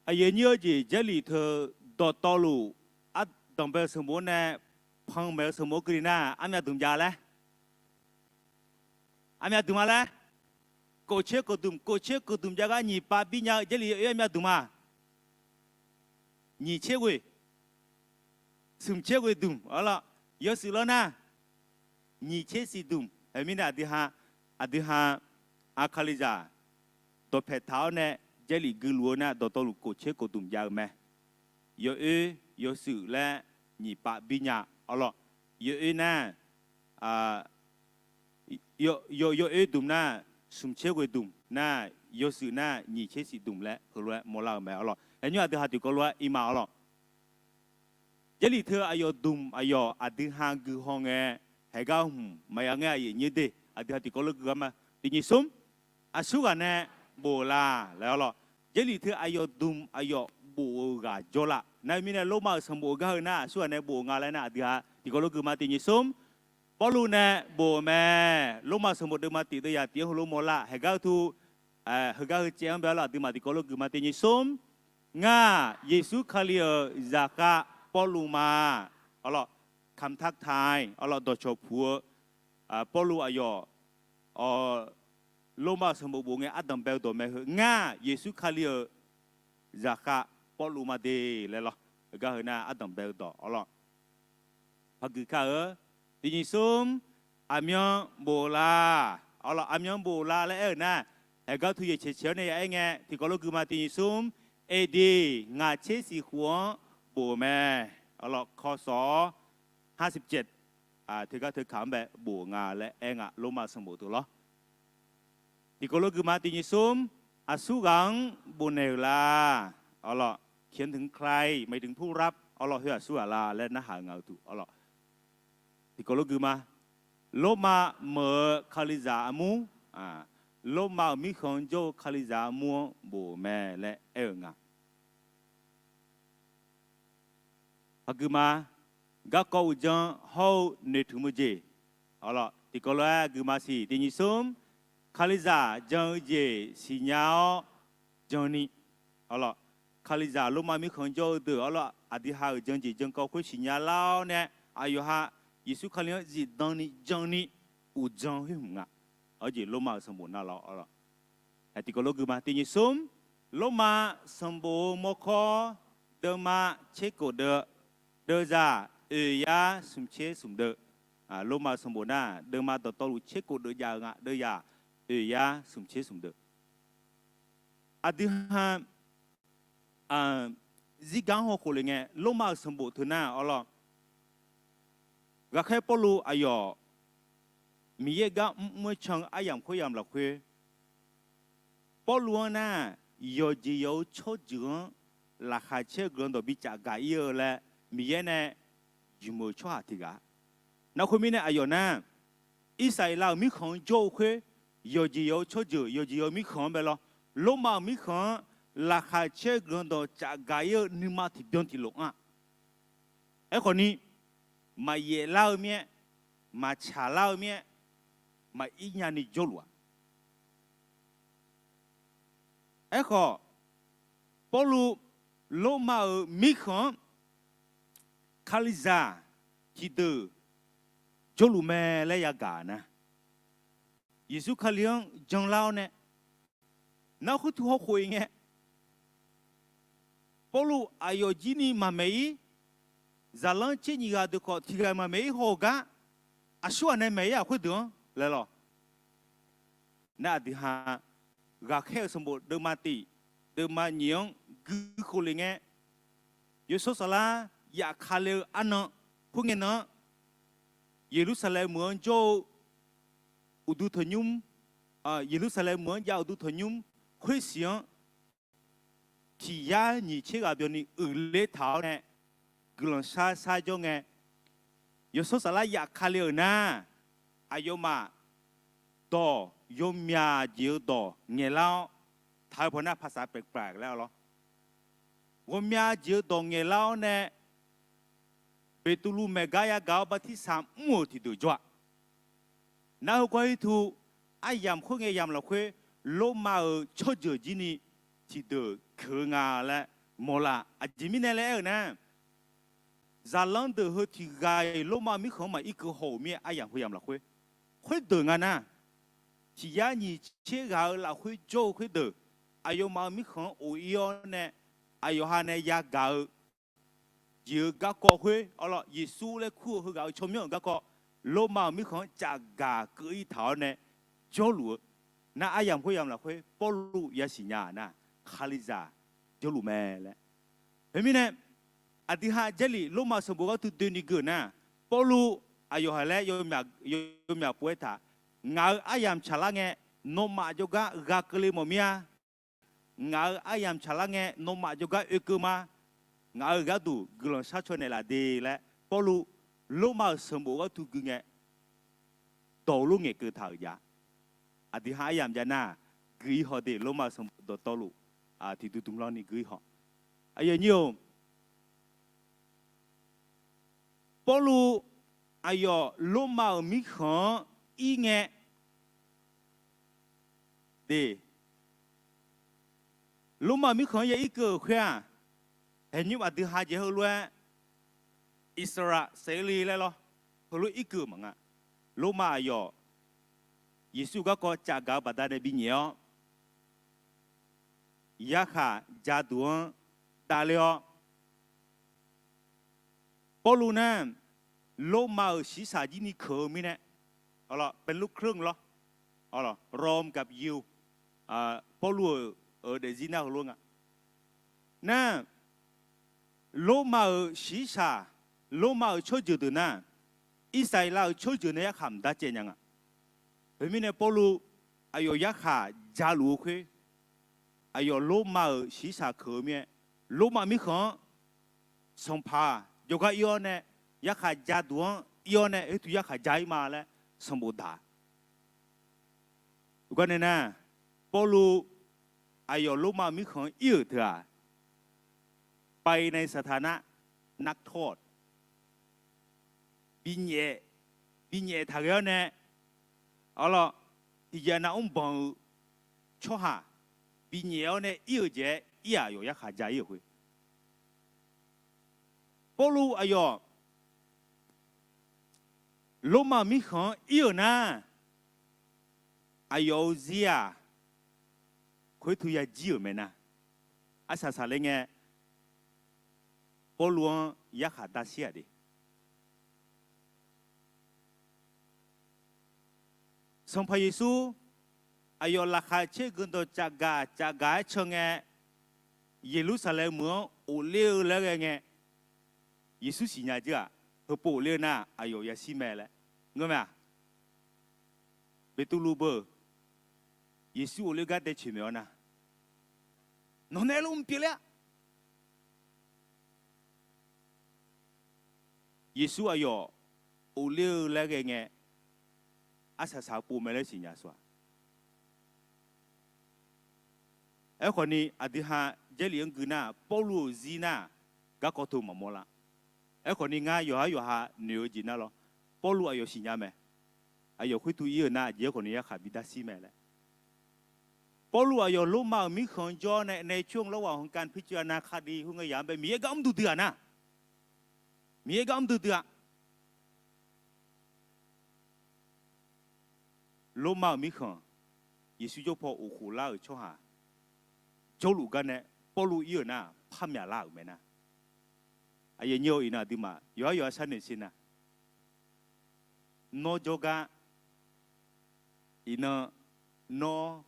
Aqyuif aqnyir-eu jeq Jarlif teu dawqtawvluf ardanqbae-eu sanqbof-anr nae panmaeq-eu sanqbof-anr keuvni nar, armyav dmq jav laer, armyav dmq-a laer, kofcer kofdmq, kofcer kofdmq jav gar nyiq pav bir nya-eu Jarlif yawoer armyav dmq ma. Nyiq tser ghoe, smq tser ghoe dmq, awr lawr, yawshuif lawr nar, nyiq tser shif dmq. Aqmirnae aqdui ha, aqdui ha, Kalizaq dawqpaeq taq-awr nae Jarlif guiluf-eu nar, dawqtawvluf kofcer kofdmq jav-eu mae. Yawoer yawshuif laer nyiq pav bir nya, awr lawr, yawoer nar, yawoer dmq nar, smq tser ghoe dmq nar, yawshuif nar nyiq tser shif dmq laer heulof-aer mawrlar-eu mae, awr lawr. Aqnyir aqdui ha tiqkawv lof-aer ir ma, awr lawr. Jarlif teu aqyawf dmq aqyawf aqdui ha guihaw ngae, haeqgar hmq maqya ngaer aqyuif aqnyir de, aqdui ha tiqkawv lof gui gar ma. Tiq nyiq smr, aqsurghaq nae bof-eu la laer, awr lawr. Jarlif teu aqyawf dmq aqyawf bof-eu ghaq jawrlar. Nar-eu mirnae Lormav-euq sanqbof-eu gar heu nar aqsurghaq nae bof-eu nga laer nar, aqdui ha tiqkawv lof gui ma. Tiq nyiq smr, Pawrluv nae bof-euq mae. Lormav sanqbof deuvma tiq deuvyaq tiq-anr heulof mawrlar. Haeqgar heu tu, heugar heu caev-anr bae-awr lawr, aqduimaf tiqkawv lof gui ma. Tiq nyiq smr, ngar Yeqsur Kali-euq zaqkhav Pawrluv ma, awr lawr, kamq tar taq-aer, awr lawr, dawqcawq puq-eu Pawrluv aqyawf, Lormav-euq sanqbof bof ngae ardanqbae-eu dawq mae heu, ngar Yeqsur Kali-euq zaqkhav Pawrluv ma de laer lawr. Heugar heu nar ardanqbae-eu dawq, awr lawr, paq gui kar-eu. Tiq nyiq smr, aqmyan bof-eu la, awr lawr, aqmyan bof-eu la laer aer-euq nar, haeqgar tu yaeq caeq caeq-awr nae ya aer ngae, tiqkawv lof gui ma. Tiq nyiq smr, AD ngaq tser siq khof-anr bof-euq mae. Awrlawq, kawsawq-awr, teugar teukaq-anr bae bof-euq nga laer aer nga, Lormav-eu sanqbof deuq lawr. Tiqkawv lof guima tiq nyiq smr, aqsurghaq-anr bofnaeq-euq la. Awrlawq, เขียนถึงใคร หมายถึงผู้รับ awrlawq, khoer aqsurghaq la laer narhaq-eu nga-eu duq. Awrlawq, tiqkawv lof guima, Lormav meuq-eu Kalizaq armur, Lormav-euq mirkhanq-anr jawr-eu Kalizaq armur-anr bof-euq mae laer aer-euq nga. Aqguima, garkawv uqdzan hawr-eu noeqtmq-eu jeq. Awrlawq, tiqkawv lof-aer guima siq tiq nyiq smr, Kalizaq jan-eu jeq siqnya-awr janni. Awrlawq, Kalizaq Lormav mirkhanq jawr-eu deuq, awrlawq, aqdui ha-euq jan jeq jan kawv khoer siqnya lar-awr nae, aqyawf ha Yeqsur Kali-anr zifdan ni janni uqdzan khoer hmq nga. Awr jeq Lormav-euq sanqbof na lawr. Awrlawq, tiqkawv lof guima tiq nyiq smr, Lormav sanqbof-eu mawrkawr, deuvma tser kof deuv, deuvzaq oeq yar smq tser smq deuv. Lormav-eu sanqbof nar, deuvma dawqtawvluf tser kof deuv jav-eu nga, deuvzaq oeq yar smq tser smq deuv. Aqdui ha zirgar-anr hawkhof le ngae, Lormav-euq sanqbof teu nar, awrlawq, ghaqkhaer Pawrluv aqyawf Miqyaer gar mrmr-aer can-eu aryamq khoeryamq lafkhoer, Pawrluv-anr nar, yawqjeq yawq-eu tsawrjeuq-anr laqkhaq caer-eu guiqlanq dawq bi caf gaq ir-eu laer Miqyaer nae jmq-euq tsawrhaq tiq ghaq. Nar khoermirnae aqyawf nar, Irsaqleqlav-euq mirkhanq-anr jawr-eu khoer, yawqjeq yawq-eu tsawrjeuq, yawqjeq yawq-eu mirkhanq-anr bae lawr, Lormav-euq mirkhanq-anr laqkhaq caer-eu guiqlanq dawq caf gaq ir-eu nuima tiqbyan tiqlof anr-aq. Aerkhawf ni, maqyaef lar-eu mir-aer, maqtsaq lar-eu mir-aer, maqir nyani jawrluf-a. Aerkhawf, Pawrluv Lormav-euq mirkhanq-anr Kalizaq tiqdeuq jawrluf mae laer yagaq nar, Yeqsur Kali-anr janlar-awr nae, nar khoertu hawkhof-iq ngae, Pawrluv aqyawf jir ni maqmaeq ir, zaqlanr tser nyiq ghaq deuq khawf tiq ghaq maqmaeq ir haw-eu gar, aqsurghaq nae maeq ir-aq khoerdeuq-anr laer lawr. Nar aqdui ha ghaqkhaer-euq sanqbof deuvma tiq, deuvma nyiq-anr guikhof le ngae, Yawshawr Saflar yafkale-eu arnan, khoerngae nan-anr Yeqlursaqlaeq meuq-anr jawr-eu uqduq tanqnymr, Yeqlursaqlaeq meuq-anr jav uqduq tanqnymr khoersiq-anr tiq yar nyiq tser ghaq byanni uiqler taq-awr nae guiqlanq shar shar jawr ngae, Yawshawr Saflar yafkale-euq nar, aqyawfmaf dawq yawmyaq jeq-eu dawq ngaeqlar-awr, taq-eu pawq nar ภาษาแปลกๆ laer-a lawr, ghawqmya jeq-eu dawq ngaeqlar-awr nae, Beqtuvluv maeq gar yagaq-awr bartirsaq mr-euq tiqdeuq jawr-a. Nar heugar irtu aryamq khoerngae yamq lafkhoer, Lormav-euq tsawrjeuq jir ni tiqdeuq keuq-eu nga laer mawrlar. Aqjeq mirnae laer aer-euq nar, zaqlanr deuq heu tiq ghaq-iq Lormav mirkhanq-anr maqir keuv haw-euq mir-aer aryamq heu yamq lafkhoer, khoerdeuq nga nar, tiq yar nyiq tser ghaq-eu lafkhoer jawr-eu khoerdeuq, aqyawfmaf-euq mirkhanq-anr of ir-awr nae, aqyawf ha nae yagaq-eu jeq-eu garkawv khoer, awrlawr, Yeqsur laer kur-eu heughaq-euq tsawrmyanr-euq garkawv, Lormav-euq mirkhanq-anr caf gaq keuv ir taq-awr nae jawrluf-eu, nar aryamq khoeryamq lafkhoer Pawrluv yasiq nya-aq nar, Kalizaq jawrluf mae laer. Khoermirnae, aqdui ha Jarlif Lormav sanqbof gharduq doeni geuq nar, Pawrluv aqyawf haiq laer yawmyaq pov-aer taq, ngaq-euq aryamq tsaqlar ngae, nawmaf jawrgar ghaq keuvle mawf mir-a. Ngaq-euq aryamq tsaqlar ngae, nawmaf jawrgar oekeuv ma. Ngaq-euq gharduq guiqlanq shar caw naeqlaf de laer, Pawrluv Lormav-euq sanqbof gharduq gui ngae, dawq lof ngaeqkeuv taq-euq jav. Aqdui ha aryamq jav nar, gui ir haw de, Lormav-euq sanqbof dawqtawvluf tiqdui dmq lanr ni gui ir haw. Aqyuif aqnyir-or, Pawrluv aqyawf Lormav-euq mirkhanq-anr ir ngae, de, Lormav-euq mirkhanq-anr ya irkeuv-euq khoer-aq, haeqnymr aqdui ha jeq heulof-aer Iqsaqlaq saeqle laer lawr, heulof irkeuv-euq maqnga. Lormav aqyawf Yeqsur garkawv caf gaq-eu baqdanae binyaef-awr, yarkhaq jaduq-anr davler-awr, Pawrluv nar, Lormav-euq shiqshaq jir ni keuq-eu mirnae, awrlawr, เป็นลูกครึ่ง lawr, awrlawr, Rome กับยิว, Pawrluv-euq, euq daefzir nar heulof nga. nar, Lormav-euq shiqshaq, Lormav-euq tsawrjeuq deuq nar, Irsaqleqlav-euq tsawrjeuq nae yarkhaq mqdar caev nya nga. Khoermirnae Pawrluv aqyawf yarkhaq jaluf-eu khoer, aqyawf Lormav-euq shiqshaq keuq-eu mir-aer, Lormav mirkhanq-anr sanqpaq jawrgar ir-awr nae, yarkhaq jaduq-anr ir-awr nae, oertuv yarkhaq ja ir ma laer sanqbof daq. Garnae nar, Pawrluv aqyawf Lormav mirkhanq-anr ir-euq teu-aq, painae saqtaq nar, nartawr, binyaef, binyaef taqghae-awr nae, arlawr, tiqjeq nav mrbanq-eu tsawrhaq binyaef-awr nae ir-euq jeq-aer ir-aq, aqyawf yarkhaq ja ir-euq khoer. Pawrluv aqyawf Lormav-euq mirkhanq-anr ir-euq nar, aqyawf-euq zir-aq, khoertuv yajir-euq mae nar, arsaq saqler ngae, Pawrluv-anr yarkhaq darshir-aq de. Sanqpaq Yeqsur aqyawf laqkhaq caer guiqlanq cafgaq cafgaq-aer can ngae, Yeqlursaqlaeq meuq-anr ghofler-eu laer ghae ngae, Yeqsur siqnya jir-aq, heupov ghofler-eu nar aqyawf yashir mae laer ngeur mae-aq. Beqtuvluv beu, Yeqsur ghofler gar dae coeq maeq-awr nar, nawq nae lof mq pyeuf ler-a. Yeqsur aqyawf ghofler-eu laer ghae ngae, arsaq saq-eu pov mae laer siqnya saq-aq. Aerkhawfni aqdui ha Jarlif-anr gui nar, Pawrluv-euq zir nar, garkawv teu maqmawr lar. Aerkhawfni ngar yawqhar yawqha noeq-eu jeq nar lawr, Pawrluv aqyawf siqnya mae. Aqyawf khoertuv ir-euq nar, aqjeq-aer khawfni yarkhaq bi darshir mae laer. Pawrluv aqyawf Lormav-euq mirkhanq-anr jawr nae, nae coer-anr lawr ghaq hawqkan pircuiv anav khardi khoerngae yaq-anr bae Miqyaer gar mr duidui-aq nar, Miqyaer gar mr duidui-aq. Lormav-euq mirkhanq, Yeqsur jawr paw of khof lar-euq tsawrhaq jawrluf gar nae Pawrluv ir-euq nar, par myaqlar-euq mae nar. Aqyuif nyir-eu iqnan aqduimaf yawqhar yawqha sharnoeq siq nar, nawr jawrgar iqnan nawr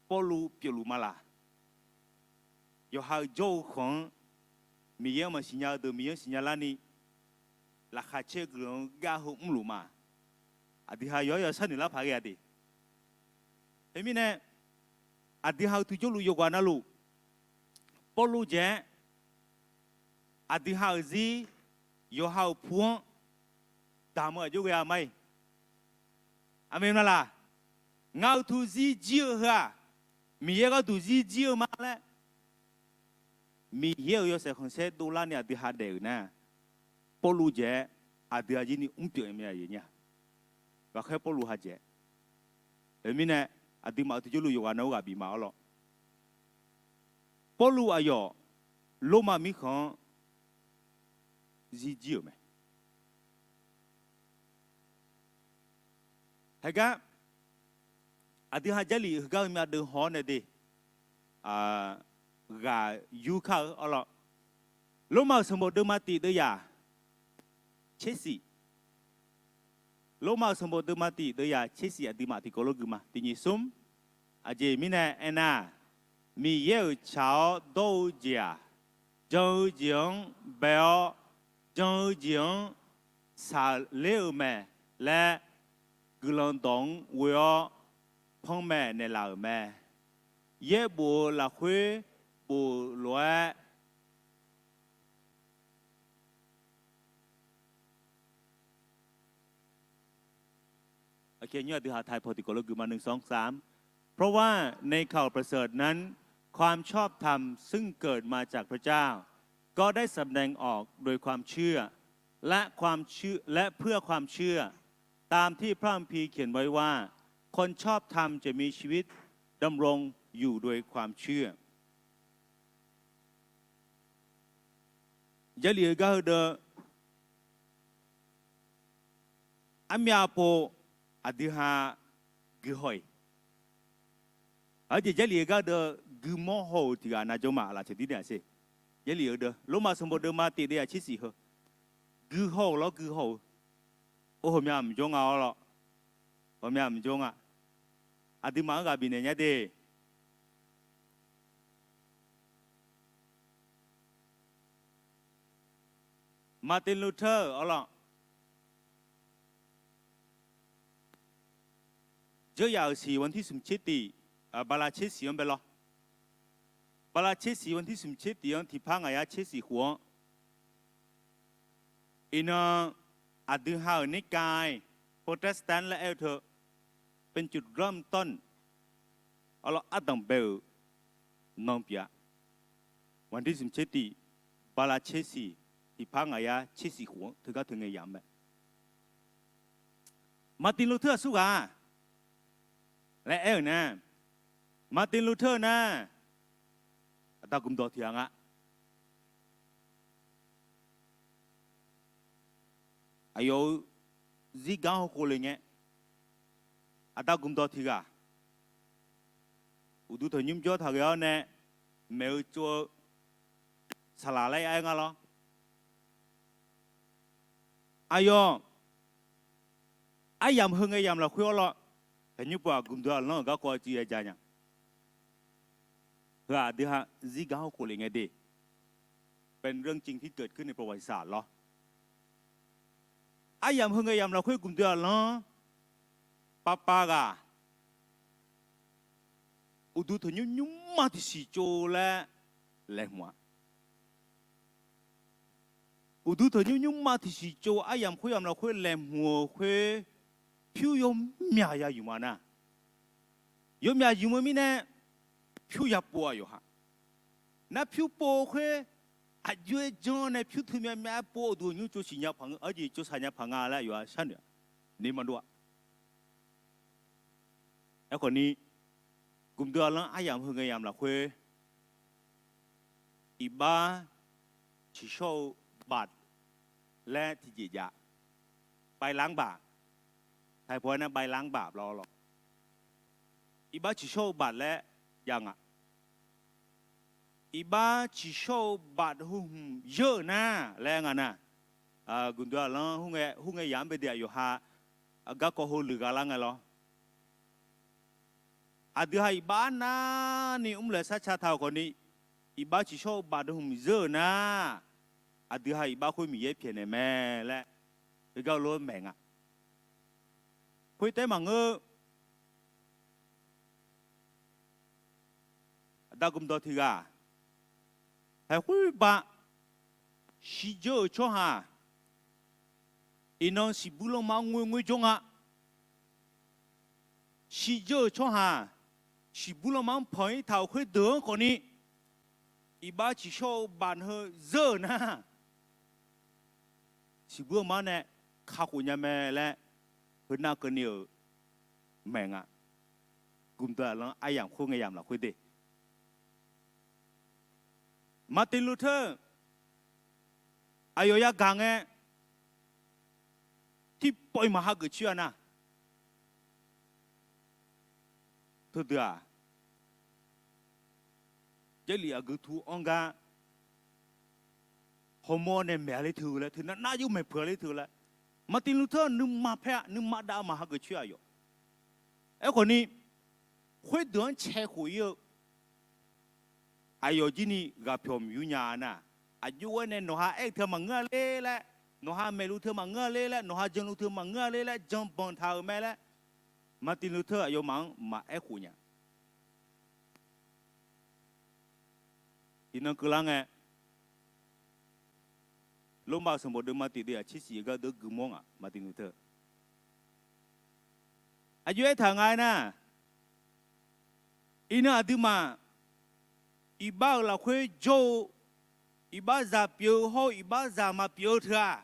Pawrluv pyeufluf ma laq? Yawqha-euq jawr-eu khanq-anr Miqyaer-anr maqsiq nya-eu deuq Miqyaer-anr siqnya larni, laqkhaq caer guiqlanq-eu gar heu mrluf ma. Aqdui ha yawqhar yawqha sharnoeq lar paq ghae-a de. Teumirnae, aqdui ha-eu tuq jawrluf yawqghaq navluf, Pawrluv jeq-aer aqdui ha-euq zir yawqha-euq pu-anr damq-eu aqjox ghae-a ma-iq. Aqmeq ma laq? Ngar-eu tuq zir jir-eu heu-aq, Miqyaer gharduq zir jir-eu ma laer, Miqyaer-euq yawshaef khanqsaer dovlarni aqdui ha daef-euq nar, Pawrluv jeq-aer aqdui ha jir ni mrpyeuf-eu mae aqyuif nyir-a. Ghaqkhaer Pawrluv ha jeq-aer. Teumirnae, aqduimaf-euq tuq jawrluf yawqghaq navluf ghaq bif ma-awr lawr. Pawrluv aqyawf Lormav mirkhanq-anr zir jir-euq mae. Haegar aqdui ha Jarlif heugar-eu myav deuv haw-awr nae de, ghaq yur kar-eu-awr lawr. Lormav-euq sanqbof deuvma tif deuvyaq tser shif. Lormav-euq sanqbof deuvma tif deuvyaq tser shif aqduimaf tiqkawv lof gui ma. Tiq nyiq smr. Aqjeq mirnae aernar, Miqyaer-euq tsaq-awr dawr-eu jeq-aq, jan-eu jeq-anr bae-awr, jan-eu jeq-anr saqler-euq mae laer guiqlanq dawq-anr ghoe-awr panmaeq naeqlaf-euq mae. Yaerbof-eu lafkhoer bof lof-aer โอเค เดี๋ยวหาไทยพอติดก่อนแล้ว คือมา หนึ่ง สอง สาม เพราะว่าในข่าวประเสริฐนั้น ความชอบธรรมซึ่งเกิดมาจากพระเจ้า ก็ได้สำแดงออกโดยความเชื่อ และความเชื่อ และเพื่อความเชื่อ ตามที่พระคัมภีร์เขียนไว้ว่า คนชอบธรรมจะมีชีวิตดำรงอยู่โดยความเชื่อ Jarlif heugar heudeuq armyav pov aqdui ha guihaw-iq. Aqjeq Jarlif heugar deuq guimawr haw-euq tiq ghaq navjawr ma laf ceuq dir naeq-a sher. Jarlif heudeuq Lormav sanqbof deuvma tif deuvyaq tser shif heu guihaw-euq lawr guihaw-eu. Or, heumyav mqjawr nga-awr lawr. Heumyav mqjawr nga. Aqduimaf-anr ghaq bifnaeq nya de. Martin Luther-euq awrlawr, dzeur yaf-euq siq วันที่สิบเจ็ด tiq, bala tser siq-anr bae lawr. Bala tser siq วันที่สิบเจ็ด tiq-anr tiqpar ngaq yar tser siq khof-anr, iqnan aqdui ha-euq นิกาย Protestant laer aer-eu teu, เป็นจุดเริ่มต้น awrlawr ardanq bae-euq nan pyeuf-a. วันที่สิบเจ็ด tiq, bala tser siq, tiqpar ngaq yar tser siq khof-anr teugar teu ngae yamq mae. Martin Luther aqsur ghaq laer aer-euq nar, Martin Luther nar, aqda gmq dawq tiq ghaq nga. Aqyawf-euq zirgar hawkhof le ngae, aqda gmq dawq tiq ghaq, uqduq tanqnymr jawr taq ghae-awr nae, maeq-eu tsov-eu saqlaq laer aer nga lawr. Aqyawf aryamq heu ngae yamq lafkhoer awrlawr, tanqnymr pov-aq gmq deuq-aq lanr-euq garkawv civ ya ja nya. Heu-aq aqdui ha zirgar hawkhof le ngae de, เป็นเรื่องจริงที่เกิดขึ้นในประวัติศาสตร์ lawr. Aryamq heu ngae yamq lafkhoer gmq deuq-aq lanr, pavpav ghaq uqduq tanqnymr nymrma tiqsiq tsov laer laeqhmq-a. Uqduq tanqnymr nymrma tiqsiq tsov aryamq khoeryamq lafkhoer laeqhmq-euq khoer, pyur yawmyaq ya ymq-a nar, yawmyaq ymq-eu mirnae, pyur ya pov-a yawqha. Nar pyur pov-eu khoer, aqjox-aer janr nae pyur teu myavmyav-aer pov-eu uqduq nymr tsov siq nya paq-eu arjeq tsov saq nya paq nga laer yawqha sharnoeq-a. Ni maqdov-a. Aerkhawf ni, gmq deuq-aq lanr aryamq heu ngae yamq lafkhoer, iqbax ciqshawr-eu บาท laer tiqjeq jav, ใบล้างบาป, taqpaw-aer nar ใบล้างบาป lawr lawr. Iqbax ciqshawr-eu บาท laer jav nga. Iqbax ciqshawr-eu บาท heu hmq yeur-euq nar laer nga nar, gmq deuq-aq lanr hur ngae yamq-anr bae de-aq yawqha garkawv heu luiq gha lar ngae lawr. Aqdui ha iqbax arnavni mrlaeq sarca taq-euq khawf ni, iqbax ciqshawr-eu บาท heu hmq yeur-euq nar, aqdui ha iqbax khoer Miqyaer pyaeqnaeq mae laer, heugar lof-aer maeq nga. Khoertaef maqngeur, aqda gmq dawq tiq ghaq, haeq khoer bav, shirdzeur-euq tsawrhaq, iqnan siqbuir lanma-anr ngoerngoer jawr nga. Shirdzeur-euq tsawrhaq, siqbuir lanma-anr panq-ir taq-euq khoerdeuq-anr khawf ni, iqbax ciqshawr-eu บาท heu zeur-euq nar, siqbuir lanma-anr nae kakhof nya mae laer, heunav keuvni-euq maeq nga. Gmq deuq-aq lanr aryamq khoer ngae yamq lafkhoer de, Martin Luther aqyawf yagaq ngae, tiqpawf-iq maqha geuf coer-a nar, teudeuq-aq, Jarlif aqgeu tu-anr gar hawmawr nae maeq-a ler teu laer, teunav nar yawr maeq peuq-a ler teu laer, Martin Luther nuima paer-a, nuima dav-eu maqha geuf coer-a yawf. Aerkhawf ni, khoerdeuq-anr cae khof-ir-eu aqyawf jir ni ghaq pyawq maqyur nya-a nar, aqjox-aer nae nawqha aer-eu teu maqngeur-a ler laer, nawqha maeqluf teu maqngeur-a ler laer, nawqha janluf teu maqngeur-a ler laer, janbanq taq-euq mae laer, Martin Luther aqyawfmaf-anr maqaer khof nya. Iqnan keuvlar ngae, Lormav-euq sanqbof deuvma tiq deuv aqtser siq-eu gar deuv guimawr ngaq Martin Luther. Aqjox aertaq nga-aer nar, iqnan aqduimaf iqbax-euq lafkhoer jawr-eu, iqbaxzaq pyeuf-eu hawr-eu iqbaxzaq maqpyeuf-eu teu-aq,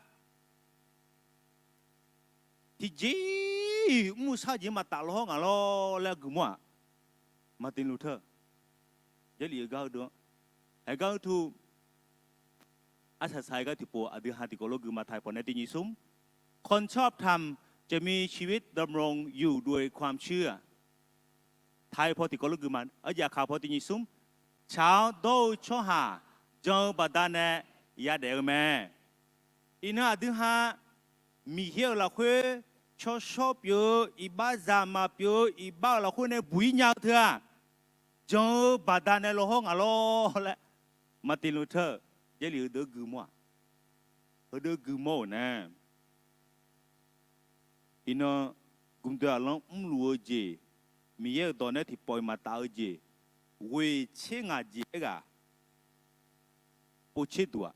tiqjeq-iq mr-eu sar jeq maqtaf lawr hawr ngaq lawr laer guimawr-aq, Martin Luther, Jarlif-eu gar-eu deuv-anr, haegar utu arsaq saq-aer gar tiqpov aqdui ha tiqkawv lof guima taq-eu paw nae tiq nyiq smr, คนชอบธรรมจะมีชีวิตดำรงอยู่ด้วยความเชื่อ taq-eu paw tiqkawv lof guima, arjaf kaq paw tiq nyiq smr, tsaq-awr dawr-eu tsawrhaq jan-eu baqdanae yadaef-eu mae. Iqnan aqdui ha Miqyaer-euq lafkhoer tsawrshawr pyeuf-eu, iqbaxzaq maqpyeuf-eu, iqbax-euq lafkhoer nae buq-ir nya-eu teu-aq, jan-eu baqdanae lawr hawr ngaq lawr laer, Martin Luther, Jarlif-eu deuv guimawr-aq, heudeuq guimawr-euq nae, iqnan gmqdoe aqlanr mrluf-eu jeq, Miqyaer-euq dawq nae tiqpawf-iq maqtaf-eu jeq, ghoeq tser ngaq jeq aerghaq povtser duq-aq,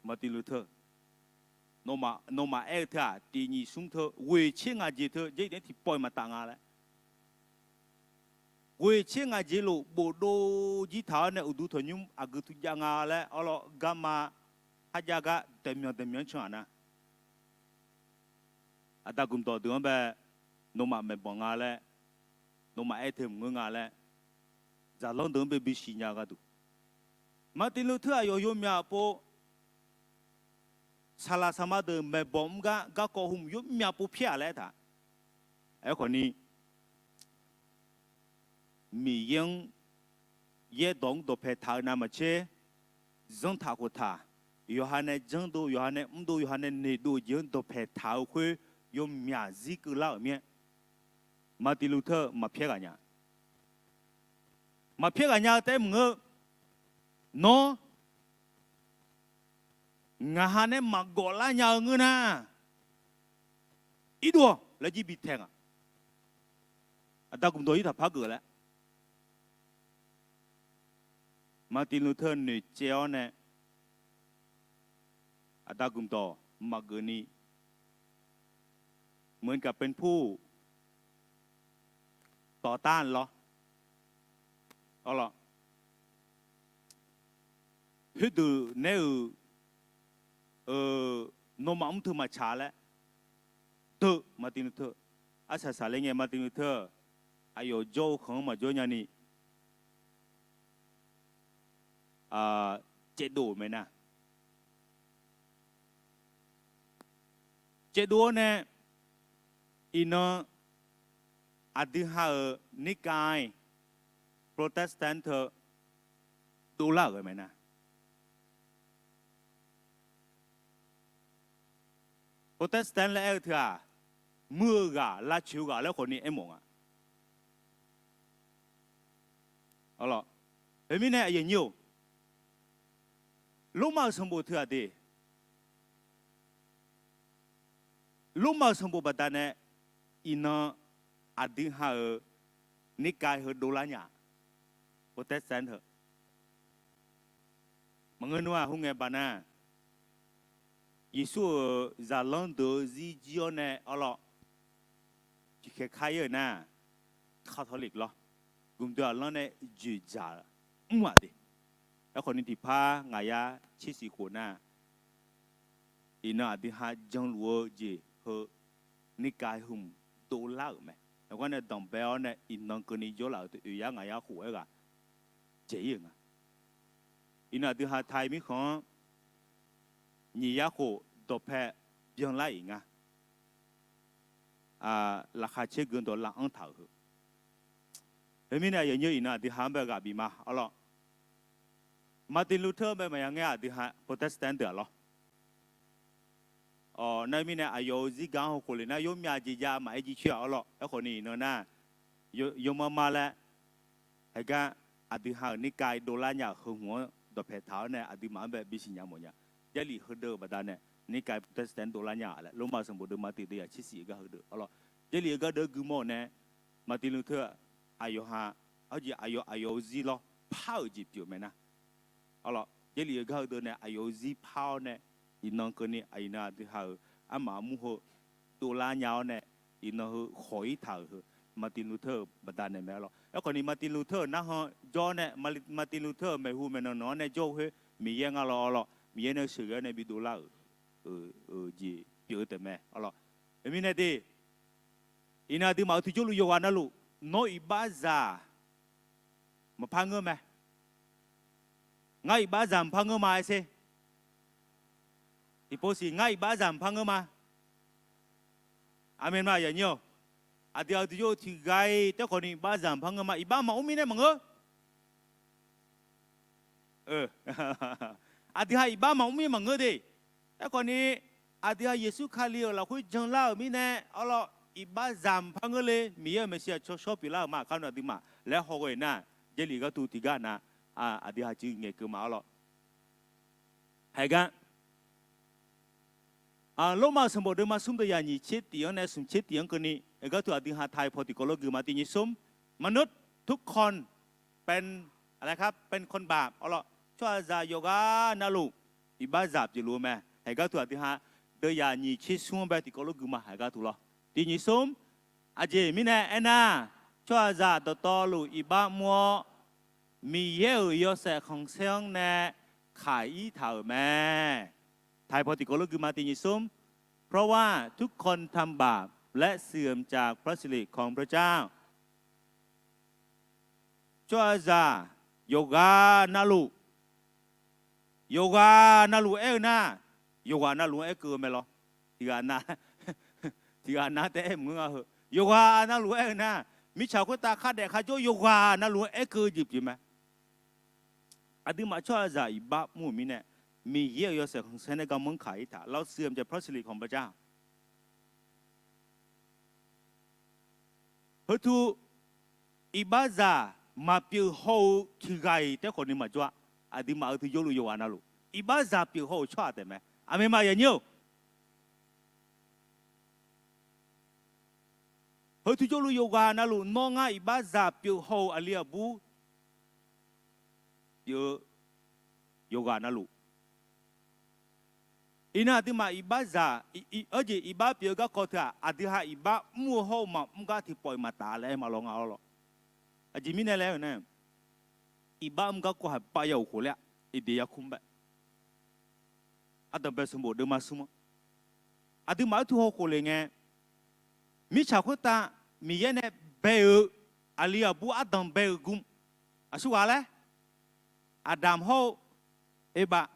Martin Luther, nawmaf aer-eu teu-aq, tiq nyiq smr teu ghoeq tser ngaq jeq teu Jarlif nae tiqpawf-iq maqtaf nga laer, ghoeq tser ngaq jeq lof bofdov jir taq-awr nae uqduq tanqnymr aqgeu tu jav nga laer, arlawr garma kharjav gar daeqmyanq daeqmyanq-anr can-aq nar, aqda gmqdawq deuq-anr bae nawmaf maeqbanq nga laer, nawmaf aer teu maqngeur nga laer, zaqlanr deuq-anr bae bisiq nya-eu gharduq, Martin Luther aqyawf yawmyaq pov saqlaq saqma deuq maeqbawq mr gar garkawv hmq yawmyaq pov pyaer-aq laer aertaq. Aerkhawf ni, Miqyaer-anr yaerdawq-anr dawqpae taq-eu navmaqtser, zanrtaq khoftaq, yawqha nae janrdov, yawqha nae mrdov, yawqha nae noeqdov-eu jeq-anr dawqpae taq-eu khoer yawmyaq zir keuvlar-euq mir-aer, Martin Luther maqpyaer ghaq nya. Maqpyaer ghaq nya-eu taef maqngeur, nawr ngaq ha nae maqgawf lar nya-eu ngeur nar, irdov-awq laer jir bi tae ngaq. Aqda gmqdawq ir taqpar geuf laer, Martin Luther noeqtsaev-awr nae, aqda gmqdawq maqgeuf ni, เหมือนกับเป็นผู้ต่อต้าน lawr, arlawr, khoerdeuq nae-euq nawmaf mr teu maqtsaq laer, deuq Martin Luther, arsaq saqler ngae Martin Luther aqyawf jawr-eu khanq-anr maqjawr nyani caevdov-euq mae nar. Caevdov-awr nae, iqnan aqdui ha-euq นิกาย Protestant teu dovlar-euq mae nar. Protestant laer aer-eu teu-aq, muir-eu ghaq lavtsoeq-eu ghaq laer khawf ni aermawf nga. Khoermirnae aqyuif aqnyir-or, Lormav-euq sanqbof teu-aq de, Lormav-euq sanqbof baqdanae iqnan aqdui ha-euq นิกาย heu dovlar nya-aq, Protestant heu. Maqngeur nmr-aq, khoerngae baqnar, Yeqsur-euq zaqlanr deuq-eu zir jir-awr nae arlawr, tiqkhaeq kar-ir-euq nar, Catholic lawr, gmqdoe aqlanr nae joeqdzaq mr-aq de. Aerkhawf ni tiqpar ngaq yar tsersiq khof nar, iqnan aqdui ha janluf-eu jeq heu นิกาย hmq dovlar-euq mae. Yawqghaq nae danqbae-awr nae iqnan keuvni jawrlaf-euq teu oeq yar ngaq yar khof-aer ghaq dzaeq-ir-euq nga. Iqnan aqdui ha Tai mirkhanq-anr nyiq yar khof dawqpae byanlar-iq nga. Laqkhaq caer geu dawq lav-anr taq-euq heu. Khoermirnae aqyuif aqnyir iqnan aqdui ha-anr bae ghaq bif ma arlawr. Martin Luther-anr bae maqya ngaer aqdui ha Protestant deuq-aq lawr. Awq, nar mirnae aqyawf-euq zirgaq-anr hawkhof le nar yawmyav jeq jav maqaer jircoer-aq arlawr. Aerkhawf ni iqnan nar, yawmar mar laer, haigar aqdui ha-euq นิกาย dovlar nya-euq heu hmq-anr dawqpae taq-awr nae aqduimaf-anr bae bisiq nya mawf nya. Jarlif heudeuq-eu baqdanae นิกาย Protestant dovlar nya-aq laer, Lormav sanqbof deuq ma tiq deuq yaq tsersiq gar heudeuq arlawr. Jarlif-eu gar deuq-anr guimawr-eu nae, Martin Luther aqyawf ha, arjeq aqyawf aqyawf-eu zir lawr par-euq jeq pyeuf-eu mae nar. Arlawr, Jarlif-eu gar heudeuq nae aqyawf-eu zir par-awr nae, iqnan keuvni iqnan aqdui ha-euq armaf armur heu dovlar nya-awr nae, iqnan heu khawq-ir taq-euq heu Martin Luther-euq baqdanae mae arlawr. Aerkhawf ni Martin Luther-euq narhan jawr-awr nae, Martin Luther-euq maeqhu maeqnan nanq-anr nae jawr-eu khoer Miqyaer nga lawr arlawr, Miqyaer nae sheuqghae-awr nae bidovlar-euq jeq pyeuf-eu taef mae arlawr. Khoermirnae de, iqnan aqduimaf-euq tiqjawrluf yawqghaq navluf, nawr iqbaxzaq maqpar ngeur mae. Ngar iqbaxzaq maqpar ngeur ma aer sher. Tiqpov siq ngar iqbaxzaq maqpar ngeur ma. Aqmeq ma yaqnyir-awq. Aqdui-aq tiqjawr-eu tiqghaq-iq taerkhawf ni iqbaxzaq maqpar ngeur ma. Iqbax maqmr mirnae maqngeur. Aqdui ha iqbax maqmr mir maqngeur de. Aerkhawf ni, aqdui ha Yeqsur Kali-euq lafkhoer janlar-euq mirnae arlawr, iqbaxzaq maqpar ngeur le. Miqyaer-euq maeqshi aqcawq shawr pyeuflar-euq ma kar nar aqduimaf laer hawghae nar, Jarlif gharduq tiqgar na, aqdui ha cuiv ngaeqkeuv ma arlawr. Haigar Lormav-euq sanqbof deuvma smr deuv yaq nyiq tser tif-anr nae smq tser tif-anr keuvni, heugar tuq aqdui ha ไทย พอติดก่อน lawr guima tiq nyiq smr, มนุษย์ทุกคนเป็นอะไรครับ เป็นคนบาป awr lawr, tsawrhaqzaq yawqghaq navluf iqbaxzaq pyeufluf-eu mae. Heugar tuq aqdui ha deuv yaq nyiq tser smr-anr bae tiqkawv lawr guima heugar tuq lawr. Tiq nyiq smr, aqjeq mirnae aernar, tsawrhaqzaq dawqtawvluf iqbax mr-awr, Miqyaer-euq yawshaef khanqsaer-anr nae kaq-ir taq-euq mae. ไทย พอติดก่อน lawr guima tiq nyiq smr, เพราะว่าทุกคนทำบาปและเสื่อมจากพระสิริของพระเจ้า Tsawrhaqzaq yawqghaq navluf, yawqghaq navluf aer-eu nar, yawqghaq navluf-anr aerkeuv-eu mae lawr. Tiqghaq nav, tiqghaq nav taef-aer mq-eu nga heu. Yawqghaq navluf aer-eu nar, mirtsaq khoertav khardaef kharjawr yawqghaq navluf-anr aerkeuv-eu jeq pyeuf mae. Aqduimaf tsawrhaqzaq iqbax mr-euq mirnae, Miqyaer-euq yawshaef khanqsaer nae garmanr kaq-ir taq, เราเสื่อมจากพระสิริของพระเจ้า Heutu iqbaxzaq maqpyeuf haw-eu tiqghaq-iq taef khawf ni maqjawr-a. Aqduimaf heutu jawrluf yawqghaq navluf iqbaxzaq pyeuf haw-euq tsawrhaq taef mae. Aqmeq ma yaqnyir-or. Heutu jawrluf yawqghaq navluf nawr ngar iqbaxzaq pyeuf haw-euq aqli aqbur pyeuf-eu yawqghaq navluf. Iqnan aqduimaf iqbaxzaq, arjeq iqbax pyeuf-eu garkawv teu-aq, aqdui ha iqbax mr-eu hawr-eu maqmr gar tiqpawf-iq maqtaf laer aer ma lawr nga-awr lawr. Aqjeq mirnae laer-eu nar, iqbax mr garkawv haq pav ya-euq khof laer-a, Eqdeq yarkmr bae. Ardanqbae sanqbof deuvma smr-anr, aqduimaf aertu haw khof le ngae, mirtsaq khoertav Miqyaer nae bae-eu aqli aqbur ardanq bae-euq gmr, aqsurghaq laer, Aqdamq hawr-eu Eqbav.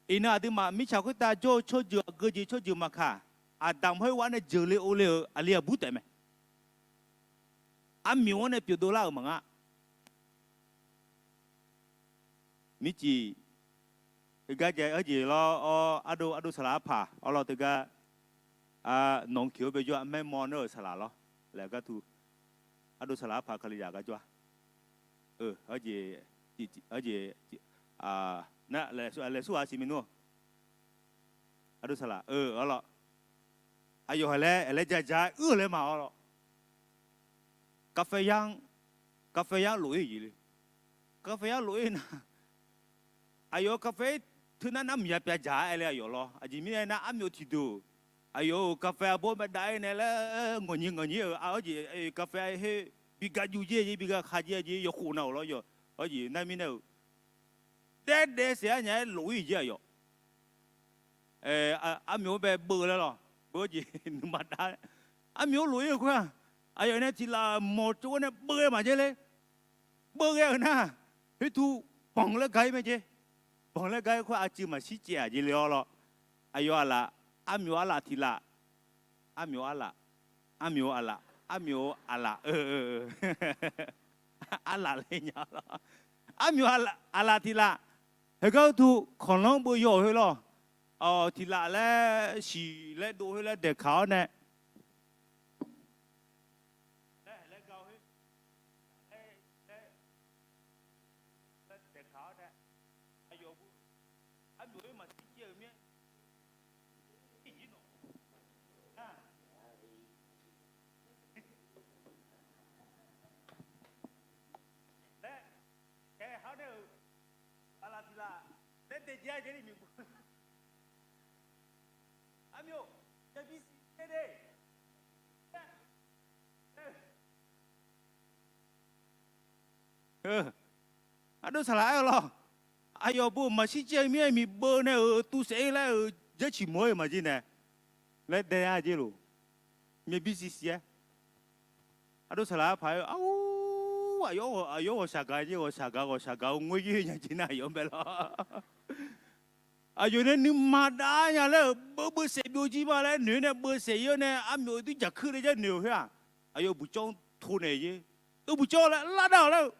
Iqnan aqduimaf mirtsaq khoertav jawr-eu tsawrjeuq aqgeujeq tsawrjeuq maqkaq, Aqdamq hawr Eqbav nae jeuqle ovle-euq aqli aqbur taef mae. Armyawf-anr nae pyeufdov lar-euq maqnga. Mircif, heugar jav-aer jeq lawr-awr, ardov ardov saqlaq arpaq awr lawr teugar, nawq-eu kiq-awr bae jawr-a, maermawr nar-euq saqlaq lawr laer gartu, ardov saqlaq arpaq kalizaq gar jawr-a. Jeq, laeqsur ghaq siq maeqnmr-awq. Ardov saqlaq-eu awr lawr, aqyawf haq laer aqlaer ja ja-aer uir-eu laer ma awr lawr. Kafeyar, kafeyar lof-ir jeq le. Kafeyar lof-ir nar, aqyawf-euq kafeyar teunar nar maqya pyav dzaq-a aer le aqyawf lawr. Aqjeq mirnae aernar, armyawf tiqdeuq aqyawf-euq kafeyar bawr bae dav-ir nae laer ngawqnyir ngawqnyir-euq arjeq kafeyar her bi ga juv jir-a jeq, bi ga kha jir-a jeq, yawkhof nav-euq lawr yawq. Arjeq nar mirnae-euq, daef daef saef-ar nya-aer lof-ir jeq aqyawf. Armyawf-anr bae beuv laer lawr, beuv-eu jeq nuima dav. Armyawf-anr lof-ir-eu khoer-aq, aqyawf nae tiq laf mawq tsov-aer nae beuv ghae maqjaer ler. Beuv ghae-euq nar, khoertu banq laer ga-ir mae jeq. Banq laer ga-ir khoer aqcuiv maqshir caev-aq jeq le awr lawr. Aqyawf aqlaf, armyawf arlaf tiq laf, armyawf arlaf, armyawf aqlaf, armyawf aqlaf, arlaf le nya lawr. Armyawf aqlaf tiq laf, heugar utu khanqlanr beuv yaw-euq khoer lawr. Tiq laf laer siq laer dov khoer laer daeqkaq-awr nae, laer ga-eu khoer, laer daeqkaq-awr nae, aqyawf bu, armyawf-aer maqshir caev-euq mir-aer, ir jir nawq, laer, khaeq ha-awr nae-euq, aqlaf tiq laf laer daejae-a jeq le miqbov. Armyawf, yabi siq caev de. Ardov saqlaq aer-eu lawr, aqyawf bu maqshir caev-eu mir-aer miqbov nae-euq tuvsaef-ir laer-euq jarciq mawq-aer-eu maqjir nae laer dae-a jeq loq. Myavbir siq siq-aer, ardov saqlaq arpaq-aer, aqyawf, aqyawf ghawqshaq gaq jeq, ghawqshaq gaq, ghawqshaq gaq-eu ngoer-ir nya jeq nar aqyawf mae lawr. Aqyawf nae nuima dav nya laer-euq beuv beuv saef byovjir ma laer noeq-aer nae beuv saef-ir-awr nae armyawf-euq duir jaqkuir le jaer noeq-euq khoer-aq, aqyawf buqcawv-anr to naeq jeq. Teu buqcawv laer lar dar-awq laer-eu,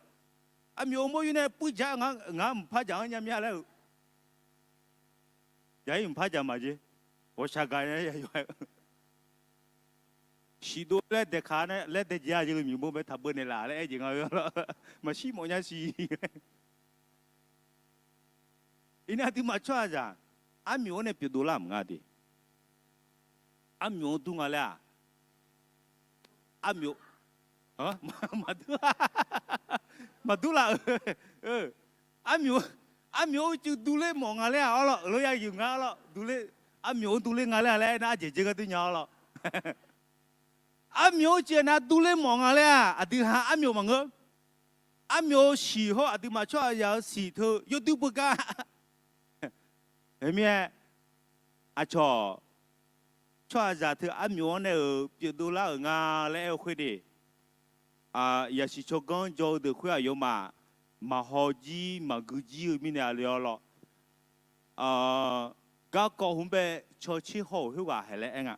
armyawf-euq mawryu nae puir ja-aer ngar mqpar jaq-anr nya mir-a laer-eu, jaq-ir mqpar jaq maqjeq. Ghawqshaq gaq nae yayawf-aer siqdov laer daeqkaq nae laer daejae-a jeq le miqbov bae taqbeuv naeqlaf laer aer jeq nga-eu lawr. Maqshir mawf nya siq. Iqnan aqduimaf tsawrhaqzaq Armyof-anr nae pyeufdov lar-euq maqnga de. Armyof-anr dur nga laer-aq, armyof, maqdur, maqdur laf-euq. Armyof, armyof-anr uicuiv durler mawf nga laer-aq, arlawr, lof ya yuif nga, arlawr, durler, armyof-anr durler nga laer-a laer aernar, arjeq dzer gar dur nya, arlawr. Armyof-anr uicuiv aqnav durler mawf nga laer-aq, aqdui ha armyof maqngeur. Armyof-eu siq hawr aqduimaf tsawrhaqzaq-eu siq teu yawduir beugar. Khoermirnae, aqcawq tsawrhaqzaq teu armyof-anr nae-euq pyeufdov lar-euq nga laer aer-eu khoer de. Yaqsiq tsawrganr jaw-eu deuq khoer aqyawfmaf maqhaw jir maqgui jir-eu mirnae aqli arlawr. Garkawv hmq bae caw tser haw-euq khoerghaq haeq laer aer nga.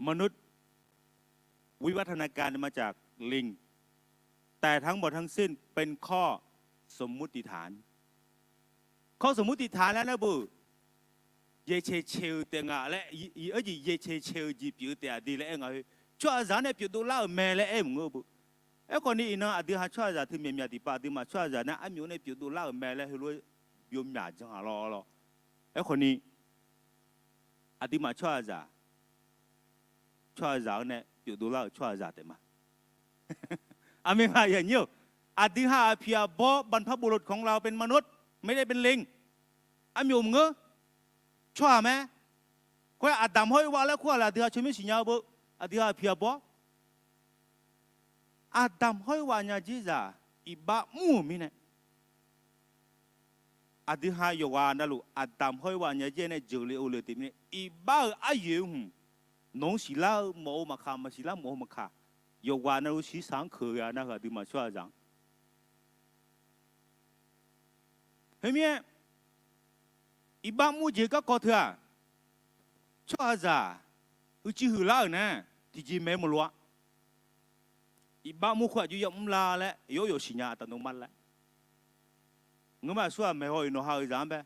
มนุษย์ วิวัฒนาการมาจากลิง แต่ทั้งหมดทั้งสิ้นเป็นข้อสมมุติฐาน ข้อสมมุติฐาน laer nar beu, yaeqcaeq caeq-euq taef nga laer, yaeqcaeq caeq-euq jeq pyeuf-eu taef-aq de laer aer nga khoer, tsawrhaqzaq-anr nae pyeufdov lar-euq mae laer aer maqngeur beu. Aerkhawf ni iqnan aqdui ha tsawrhaqzaq teu myaqmyaq tiqpav aqduimaf tsawrhaqzaq nar armyof-anr nae pyeufdov lar-euq mae laer heulof-aer byov myaq jan-a lawr lawr. Aerkhawf ni aqduimaf tsawrhaqzaq, tsawrhaqzaq-anr nae pyeufdov lar-euq tsawrhaqzaq taef ma. Aqmeq ma yaqnyir-euq, aqdui ha aqpiq aqbawr บรรพบุรุษของเราเป็นมนุษย์ ไม่ได้เป็นลิง armyof maqngeur, tsawrhaq mae. Khoer-aq Aqdamq hawr Ervav laer kur-aq laer aqdui ha tsawrmyanr siqnya-eu beu, aqdui ha aqpiq aqbawr Aqdamq hawr Ervav nya jir zaq iqbax mr-euq mirnae, aqdui ha yawqghaq navluf Aqdamq hawr Ervav nya jir-aer nae jeuqle ovle-eu taef mirnae, iqbax-euq aryoeq-eu hmq nawq-anr siqlar-eu mawf-eu maqkaq, maqsiqlar mawf-eu maqkaq, yawqghaq navluf shiqshaq-anr keuq-eu ya nar heu aqduimaf tsawrhaqzaq-anr Khoermirnae, iqbax mr jeq garkawv teu-aq, tsawrhaqzaq uicuiv huiqlar-euq nar, tiqjeq maeq-eu maqloq-a. Iqbax mr khoer aqjox yamr lar laer yawr yawf siqnya aqda nawmar laer. Ngeurma aqsur-aq maeqhaw-iq nawqha-euq zaq-anr bae,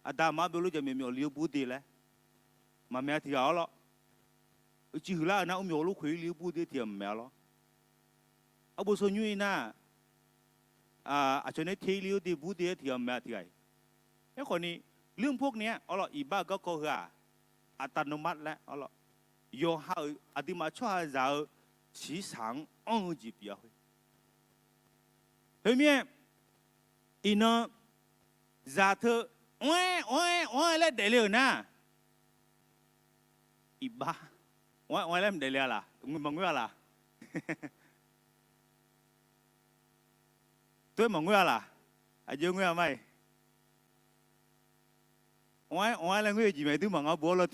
aqda aqma-anr byovlof jaqmyawf myawf li-eu bur de laer maqmaeq-a tiq ghaq-awr lawr. Uicuiv huiqlar-euq nar mrmyawf lof khoeq-ir li-eu bur de tiq ghaq maqmaeq-a lawr. Arbof saw nymr-ir nar, aqcawq nae te-ir li-eu de bur de-aer tiq ghaq maqmaeq-a tiq ghaq-iq. Aerkhawf ni, lmqpov ni-aer awr lawr iqbax-euq garkawv heu-aq, aqda nawmar laer awr lawr, yawqha-euq aqduimaf tsawrhaqzaq-eu shiqshaq-anr anr-eu jeq pyeuf-a khoer. Khoermirnae, iqnan zaq teu, anr-aer anr-aer anr-aer laer daefle-euq nar, iqbax, anr-aer anr-aer laer maqdaefle-a laq, maqngoer-a laq. Tov-aer maqngoer-a laq. Aqjox ngoer-a ma-iq. Anr-aer anr-aer laer ngoer-eu jeq maeq dui maqnga bu-awr lawr,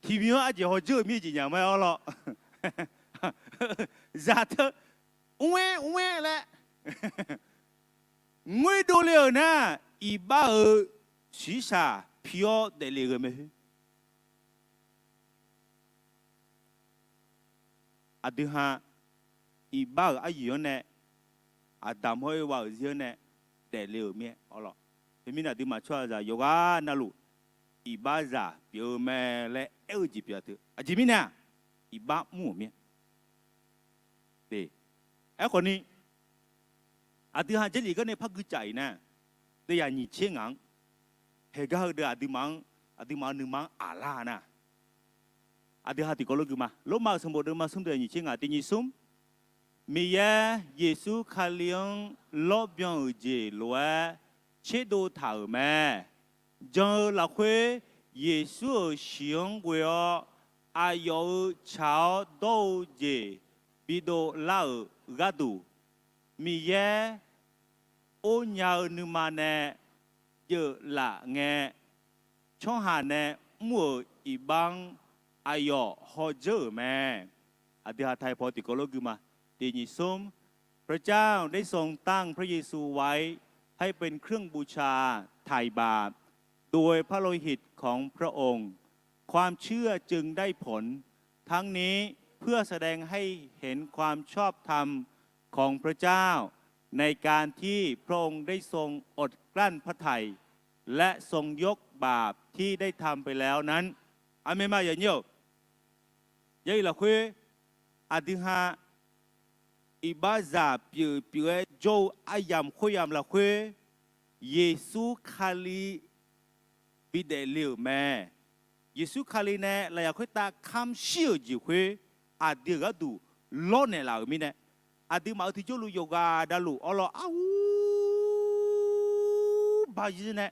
tiqbyan-anr aqjeq hawdzeur-euq mir-eu jeq nya ma-aer awr lawr. Zaq teu, mr-aer mr-aer laer ngoer dovle-euq nar, iqbax-euq shiqshaq pi-awr daefle-eu mae khoer. Aqdui ha iqbax-euq aryoeq-anr nae, Aqdamq hawr Ervav-euq zir-anr nae daefle-euq mir-aer awr lawr. Khoermirnae aqduimaf tsawrhaqzaq yawqghaq navluf iqbaxzaq pyeuf-eu mae laer aer-eu jeq pyeuf-a teu. Aqjeq mirnae-aq, iqbax mr-euq mir-aer. Aerkhawf ni, aqdui ha Jarlif gar nae par gui caf-iq nar, deuvyaq nyiq tser ngaq-anr haeqgar heudeuq aqduimaf-anr, aqduimaf-euq nuima-anr aqlar nar, aqdui ha tiqkawv lof gui ma. Lormav-euq sanqbof deuvma smr deuq nyiq tser ngaq tiq nyiq smr. Miqyaer Yeqsur Kali-anr lawrbyan-euq jeq lof-aer tserdov taq-euq mae. Jan-eu lafkhoer Yeqsur-euq shiq-anr ghoe-awr, aqyawf-euq tsaq-awr dawr-eu jeq bidov lar-euq gharduq, Miqyaer or nya-eu nuima nae geuflaf ngae, tsawrhaq nae mr-euq iqbax-anr aqyawf hawdzeur-euq mae. Aqdui ha ไทย paw tiqkawv lof gui ma. พระเจ้าได้ทรงตั้งพระเยซูไว้ให้เป็นเครื่องบูชาไถ่บาป โดยพระโลหิตของพระองค์ ความเชื่อจึงได้ผล ทั้งนี้เพื่อแสดงให้เห็นความชอบธรรมของพระเจ้า ในการที่พระองค์ได้ทรงอดกลั้นพระทัย และทรงยกบาปที่ได้ทำไปแล้วนั้น Aqmeq ma yaqnyir-awq. Jarlif lafkhoer aqdui ha iqbaxzaq pyeuf pyeuf-aer jawr-eu aryamq khoeryamq lafkhoer, Yeqsur Kali bidaef le-euq mae. Yeqsur Kali nae lafyaq khoertav kamq shir-euq jeq khoer, aqdui-euq gharduq lawrnaeq laf-euq mirnae, aqduimaf-euq tiqjawrluf yawqghaq davluf awrlawr arhu ba zir nae,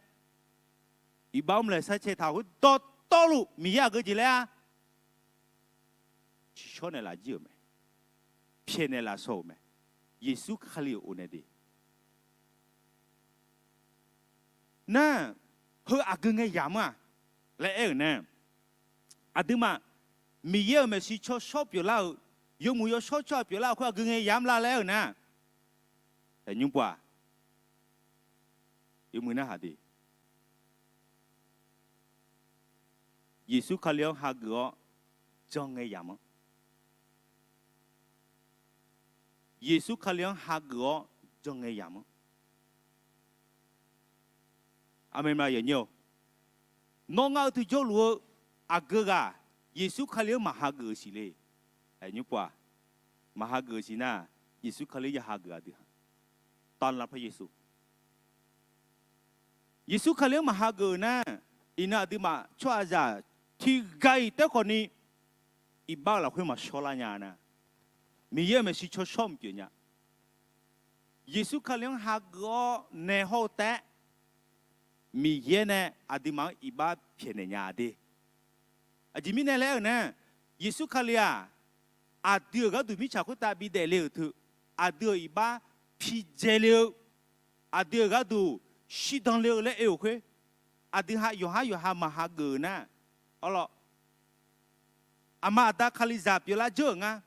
iqbax mrlaeq sarcae taq khoer dawqtawvluf Miqyaer aqgeu jeq laer-a ciqshawr naeqlaf jir-euq mae. Pyaeqnaeq lafsawq-euq mae. Yeqsur Kali-euq of nae de. Nar, heu aqgeu ngae yamq-a laer aer-euq nae, aqduimaf Miqyaer-euq maeqshi tsawrshawr pyeuflar-euq, yawmuiq yawshawr tsawrhaq pyeuflar-euq khoer aqgeu ngae yamq la laer aer-euq nar, nymr pov-aq, yawmuiq narhaq de. Yeqsur Kali-anr hageuf-awr jan ngae yamq-anr, Yeqsur Kali-anr hageuf-awr jan ngae yamq-anr. Aqmeq ma yawnyir-or, nawr ngar-eu tiqjawrluf-eu aqgeu ghaq Yeqsur Kali-anr maqhageuf-euq siq le. Nymr pov-aq, maqhageuf-euq siq nar, Yeqsur Kali ya hageuf aqdui ha. Tanqlaf par Yeqsur Yeqsur Kali-anr maqhageuf-euq nar, iqnan aqduimaf tsawrhaqzaq tiqghaq-iq taef khawfni iqbax-eu lafkhoer maqshawr lar nya nar, Miqyaer-euq maeqshi tsawrshawr mq pyeuf nya. Yeqsur Kali-anr hageuf-awr naeq hawr-eu taef-aer Miqyaer nae aqduimaf-anr iqbax pyaeqnaeq nya de. Aqjeq mirnae laer aer-euq nar, Yeqsur Kali-aq, aqdui-euq gharduq mirtsaq khoertav bidaef le-euq teu, aqdui-euq iqbax pidzae le-eu, aqdui-euq gharduq shirdan le-eu laer oe-euq khoer, aqdui ha yawqhar yawqha maqhageuf-euq nar, arlawr, aqma aqda Kalizaq pyeuflar dzeur-euq nga.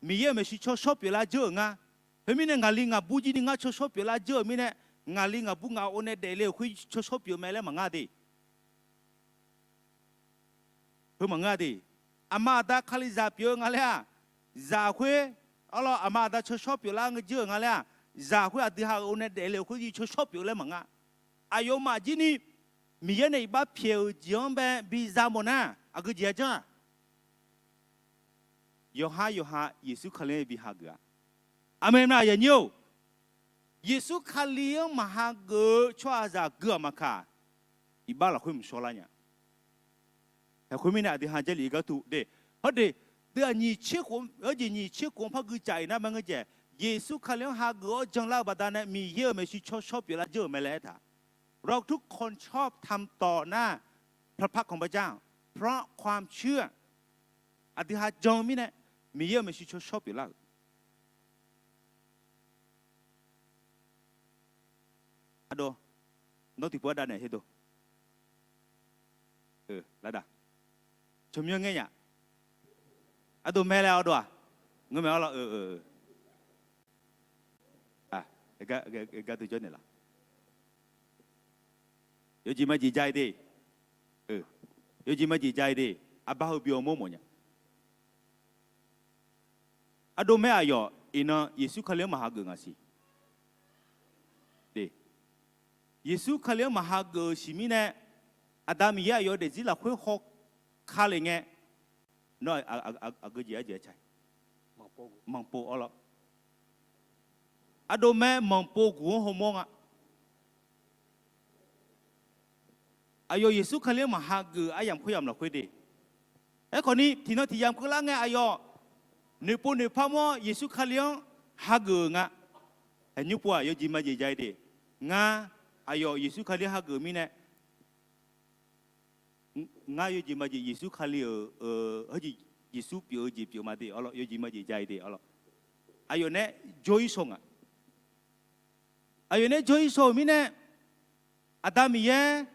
Miqyaer-euq maeqshi tsawrshawr pyeuflar dzeur-euq nga. Khoermirnae ngaqli ngaqbur jir ni ngar tsawrshawr pyeuflar dzeur-euq mirnae, ngaqli ngaqbur ngaq-euq nae daefle-euq khoer tsawrshawr pyeuf mae laer maqngar de. Heu maqngeur-a de. Aqma aqda Kalizaq pyeuf-eu nga laer-aq, zaq khoer, arlawr, aqma aqda tsawrshawr pyeuflar dzeur-euq nga laer-aq, zaq khoer aqdui ha-euq nae daefle-euq khoer tsawrshawr pyeuf laer maqngar. Aqyawfmaf jir ni Miqyaer nae iqbax pyaeq-euq jeq-anr bae biza mawf nar, aqgeu jeq-a janr-aq, yawqhar yawqha Yeqsur Kali-anr bi hageuf-a. Aqmeq ma yanyir-or, Yeqsur Kali-anr maqhageuf-eu tsawrhaqzaq gui-aq maqkaq, iqbax lafkhoer maqshawr lar nya. Khoermirnae aqdui ha Jarlif-eu gharduq de, hawde, deuq-aq nyiq tser khof, hawjeq nyiq tser khof-anr par gui caf-iq nar maqngeur jaeq, Yeqsur Kali-anr hageuf-awr janlar-eu baqdanae Miqyaer-euq maeqshi tsawrshawr pyeuflar dzeur-euq mae laer aertaq. เราทุกคนชอบธรรมต่อหน้าพระพักตร์ของพระเจ้า เพราะความเชื่อ aqdui ha jan-eu mirnae Miqyaer-euq maeqshi tsawrshawr pyeuflar-euq. Ardov, nawr tiqpov ardav naeq her dov. Lardaq, tsawrmyanr ngaer nya. Ardov mae laer ardov-aq, ngeur mae arlawr. Gar dov jawr naeqlaf. Yawjeq majeq ja-i de. Yawjeq majeq ja-i de. Aqbar heu bi-awr mawrmawf nya. Ardov mae aqyawf iqnan Yeqsur Kali-anr maqhageuf ngaq siq. Yeqsur Kali-anr maqhageuf-euq siq mirnae, Aqda Miqyaer aqyawf-eu daefzir lafkhoer haw ka lef ngae, nawr aqgeu jeq-a jeq-a ca, manqpov arlawr. Ardov mae manqpov guq-anr hawmawr nga. Aqyawf Yeqsur Kali-anr maqhageuf aryamq khoeryamq lafkhoer de. Aerkhawfni tiqnan tiq yamq keuvlar ngae aqyawf noeqpov noeqpar mawr Yeqsur Kali-anr hageuf-euq nga. Nymr pov-aq yawjeq majeq ja-i de. Ngar, aqyawf Yeqsur Kali-anr hageuf-eu mirnae, ngar yawjeq majeq Yeqsur Kali-euq, hawjeq Yeqsur pyeuf-eu jeq pyeuf ma de arlawr, yawjeq majeq ja-i de arlawr. Aqyawf nae jawr-ir shaw nga. Aqyawf nae jawr-ir shaw-euq mirnae, Aqda Miqyaer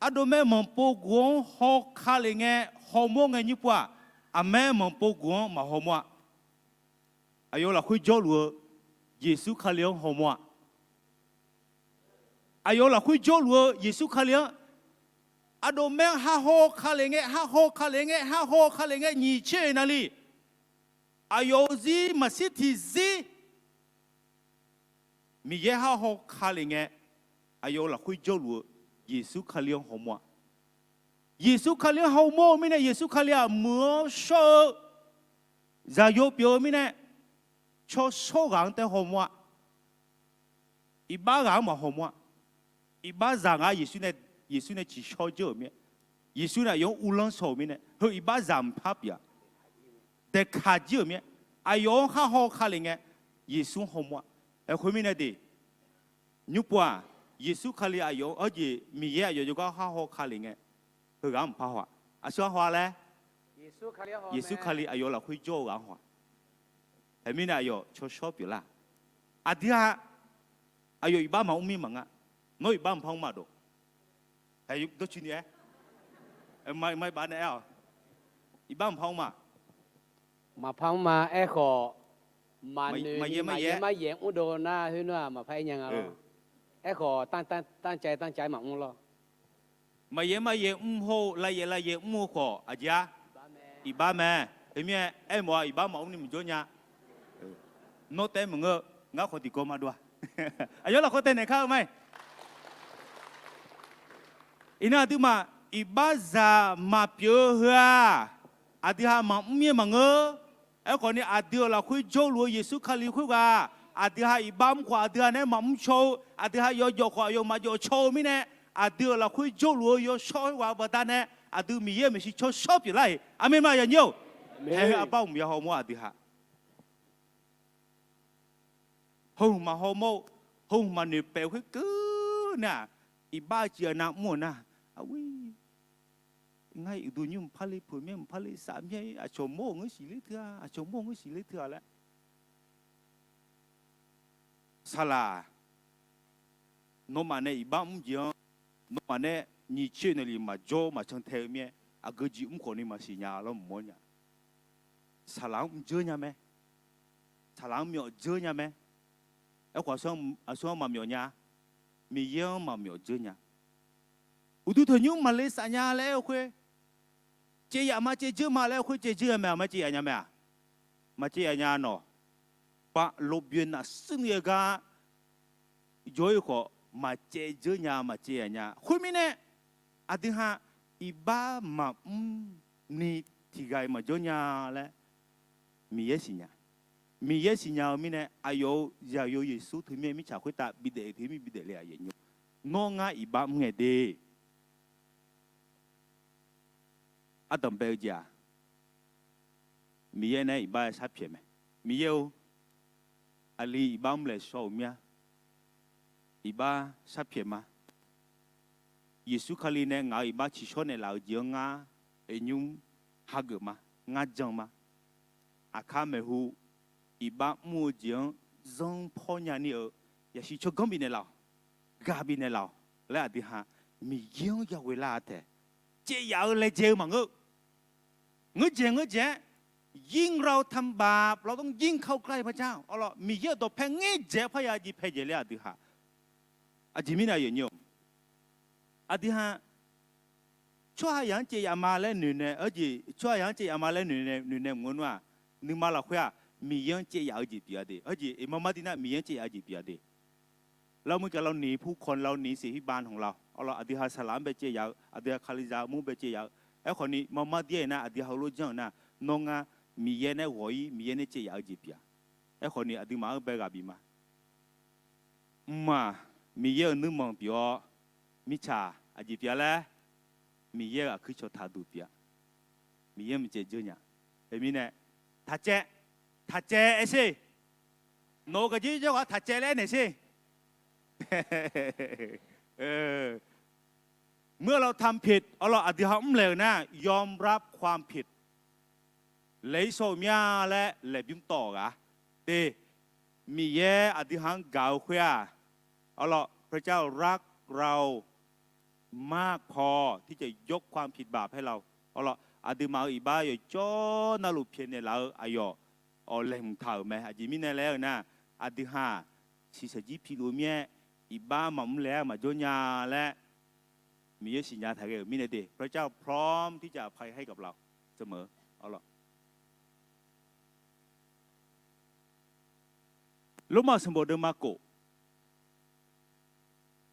ardov mae manqpov guq-anr haw ka lef ngae, hawmawr ngae nymr pov-aq, aqmaer manqpov guq-anr maqhawmawr-a. Aqyawf lafkhoer jawrluf-eu Yeqsur Kali-anr hawmawr-a. Aqyawf lafkhoer jawrluf-eu Yeqsur Kali-anr, ardov mae-anr hahaw ka lef ngae, hahaw ka lef ngae, hahaw ka lef ngae nyiq tser-eq navli, aqyawf-euq zir maqshir tiqzir Miqyaer hahaw ka lef ngae, aqyawf lafkhoer jawrluf-eu Yeqsur Kali-anr hawmawr-a. Yeqsur Kali-anr hawmawr-eu mirnae Yeqsur Kali-aq muiq-awr shawr-eu zaqyo pyeuf-eu mirnae, tsawrshawr ghaq-anr tae hawmawr-a. Iqbax ghaq-anr maqhawmawr-a. Iqbax zaq ngar Yeqsur nae Yeqsur nae tsiqshawr jawr-euq mir-aer, Yeqsur nae aqyawf-anr uvlanr shaw-euq mirnae, heu iqbaxzaq mqpar pyeuf-a. Daeqkaq jir-euq mir-aer, aqyawf-anr khar haw Kali ngae, Yeqsur-anr hawmawr-a. Aer, khoermirnae de, nymrpov-aq, Yeqsur Kali aqyawf-anr, arjeq Miqyaer aqyawf jawrgar khar haw Kali ngae, heughaq-anr mqpar haw-a. Aqsur-anr haw-a laer, Yeqsur Kali aqyawf lafkhoer jawr-eu ghaq-anr haw-a. Aermirnae aqyawf tsawrshawr pyeuflar. Aqdui-aq, aqyawf iqbax maqmr mir maqnga. Nawr iqbax mqpar mr ma dawq. Dawrcoeni-aer, ma iqbax nae aer-awq. Iqbax mqpar mr ma. Maqpar mr ma. Aerkhawf, maqnoeq ni maqyaer maryaeq mr dov nar khoer nar-aq maqpar aer nya nga lawr. Aerkhawf, tanrcav tanrcav-aer maqmr lawr. Maqyaer maryaeq mr hawr-eu lavyaef lavyaef mr-eu khawf aqjeq-a, iqbax mae. Teumirnae aermawf-a, iqbax maqmr ni maqjawr nya. Nawr taef maqngeur, ngar khawf tiqkawv maqdov-a. Aqyawf lafkhoer taev naeq kar-eu ma. Iqnan aqduimaf iqbaxzaq maqpyeuf-eu heu-aq, aqdui ha maqmr mir-aer maqngeur. Aerkhawf ni aqdui-euq lafkhoer jawrluf-eu Yeqsur Kali khoerghaq, aqdui ha iqbax mr khawf aqdui ha nae maqmr caw-eu, aqdui ha yawjawf khawf aqyawf maqjawf caw-eu mirnae, aqdui-euq lafkhoer jawrluf-eu yawshawr khoerghaq-eu baqdanae, aqdui Miqyaer-euq maeqshi tsawrshawr pyeuflar-iq. Aqmeq ma yanyir-or. Haeq-eu arbar hmq ya hawmawr aqdui ha. Heu hmq maqhaw mawr-eu, heu hmq maqnoeq paef khoerkeuv nar-aq, iqbax-eu civ-a nar mr-eu nar, aqwi, ngar-iq uqduq nymr maqpar le peuq mir-aer maqpar le saf mir-aer aqcawq mawr-euq ngeur siqler teu-a, aqcawq mawr-euq ngeur siqler teu-a laer. Saqlaq, nawmaf nae iqbax mr jeq-anr, nawmaf nae nyiq coer naeq lif maqjawr maqcan tae-eu mir-aer, aqgeu jeq mr khawf ni maqsiq nya lawr mq mawr nya. Saqlaq-anr mr dzeur nya mae. Saqlaq-anr myawf dzeur nya mae. Aerkhawf aqsur-anr maqmyawf nya. Miqyaer-anr maqmyawf dzeur nya. Uqduq tanqnymr maqle saf nya laer aer-eu khoer, caev yaf ma caev dzeur ma laer aer-eu khoer caev dzeur nya mae, maqcaev yaf nya mae-aq? Maqcaev yaf nya nawq. Baf lofbyoeq nafshuir ni-eu gar jawr-ir khawf maqcaev dzeur nya, maqcaev yaf nya. Khoermirnae, aqdui ha iqbax maqmr ni tiqghaq-iq maqjawr nya laer Miqyaer siqnya. Miqyaer siqnya-eu mirnae aqyawf-euq Zaqyo Yeqsur teumirnae mirtsaq khoertav bidaef-eu teumirnae bidaef le-aq, nawr ngar iqbax mr ngae de. Ardanq bae-eu jeq-aq, Miqyaer nae iqbax-aer sharpyaeq mae. Miqyaer-or, aqli iqbax mr laeq shawr-euq mir-a. Iqbax sharpyaeq ma. Yeqsur Kali nae ngaq-euq iqbax tsiqshawr naeqlaf-eu jeq-anr ngar oeqnymr hageuf ma. Ngar jan ma. Aqkar maeqhu iqbax mr-eu jeq-anr zanr pawr nya ni-eu yaqsiq tsawrganr bifnaeq laf-awq. Ghaq bifnaeq laf-awq laer aqdui ha Miqyaer-anr yaghoe lar-a taef. Caev yaf-eu laejae-eu maqngeur. Ngeur dzaeq ngeur dzaeq-aer, ยิ่งเราทำบาป เราต้องยิ่งเข้าใกล้พระเจ้า awr lawr, Miqyaer-euq dawqpae ngaer dzaeq-aer parya jeq pae dzaeq laer aqdui ha. Aqjeq mirnae aqyuif aqnyir-awq, aqdui ha tsawrhaqzaq-anr caev yaf ma laer noeq nae, arjeq tsawrhaqzaq-anr caev yaf ma laer noeq nae maqngeur nar-aq, nuima lafkhoer-aq Miqyaer-anr caev yaf-eu jeq pyeuf-a de. Arjeq iqmar mar dir nar Miqyaer-anr caev yaf-eu jeq pyeuf-a de. Lavmuiq kaf lavni pu kawni lavni seq hirbav naq lar, awr lawr, aqdui ha saqlaq-anr bae caev yaf-eu, aqdui ha Kalizaq mur bae caev yaf-eu. Aerkhawf ni mar mar dir-aer nar aqdui ha heulof janr-euq nar, nawr ngar Miqyaer nae ghawq-ir Miqyaer nae caev yaf-eu jeq pyeuf-a. Aerkhawf ni aqduimaf-anr bae ghaq bif ma. Mq-aq, Miqyaer-euq nuirmanq pyeuf-awr, mirtsaq aqjeq pyeuf-a laer, Miqyaer-euq aqkuir cawq taqduq pyeuf-a. Miqyaer maqcaev dzeur nya. Teumirnae, taqcaev, taqcaev aer sher. Nawq-euq gaqjir jawrgar taqcaev laer naeq sher. เมื่อเราทำผิด awr lawr, aqdui ha mr laeq-euq nar, ยอมรับความผิด laeq-ir shawr-eu mir-a laer laeqbymr tawv-awq ghaq. Te, Miqyaer aqdui ha-anr gaq-eu khoer-aq, awr lawr, พระเจ้ารักเรามากพอที่จะยกความผิดบาปให้เรา awr lawr, aqduimaf-euq iqbax yawqjawr navluf pyaeqnaeq laf-eu aqyawf awq laeqhmq taq-euq mae. Aqjeq mirnae laer-eu nar, aqdui ha-aq, shiqshaq jir piluf-eu mir-aer, iqbax maqmr laeq-aer maqjawr nya laer, Miqyaer siqnya taq ghae-euq mirnae de. พระเจ้าพร้อมที่จะอภัยให้กับเราเสมอ awr lawr. Lormav sanqbof deuvma khof,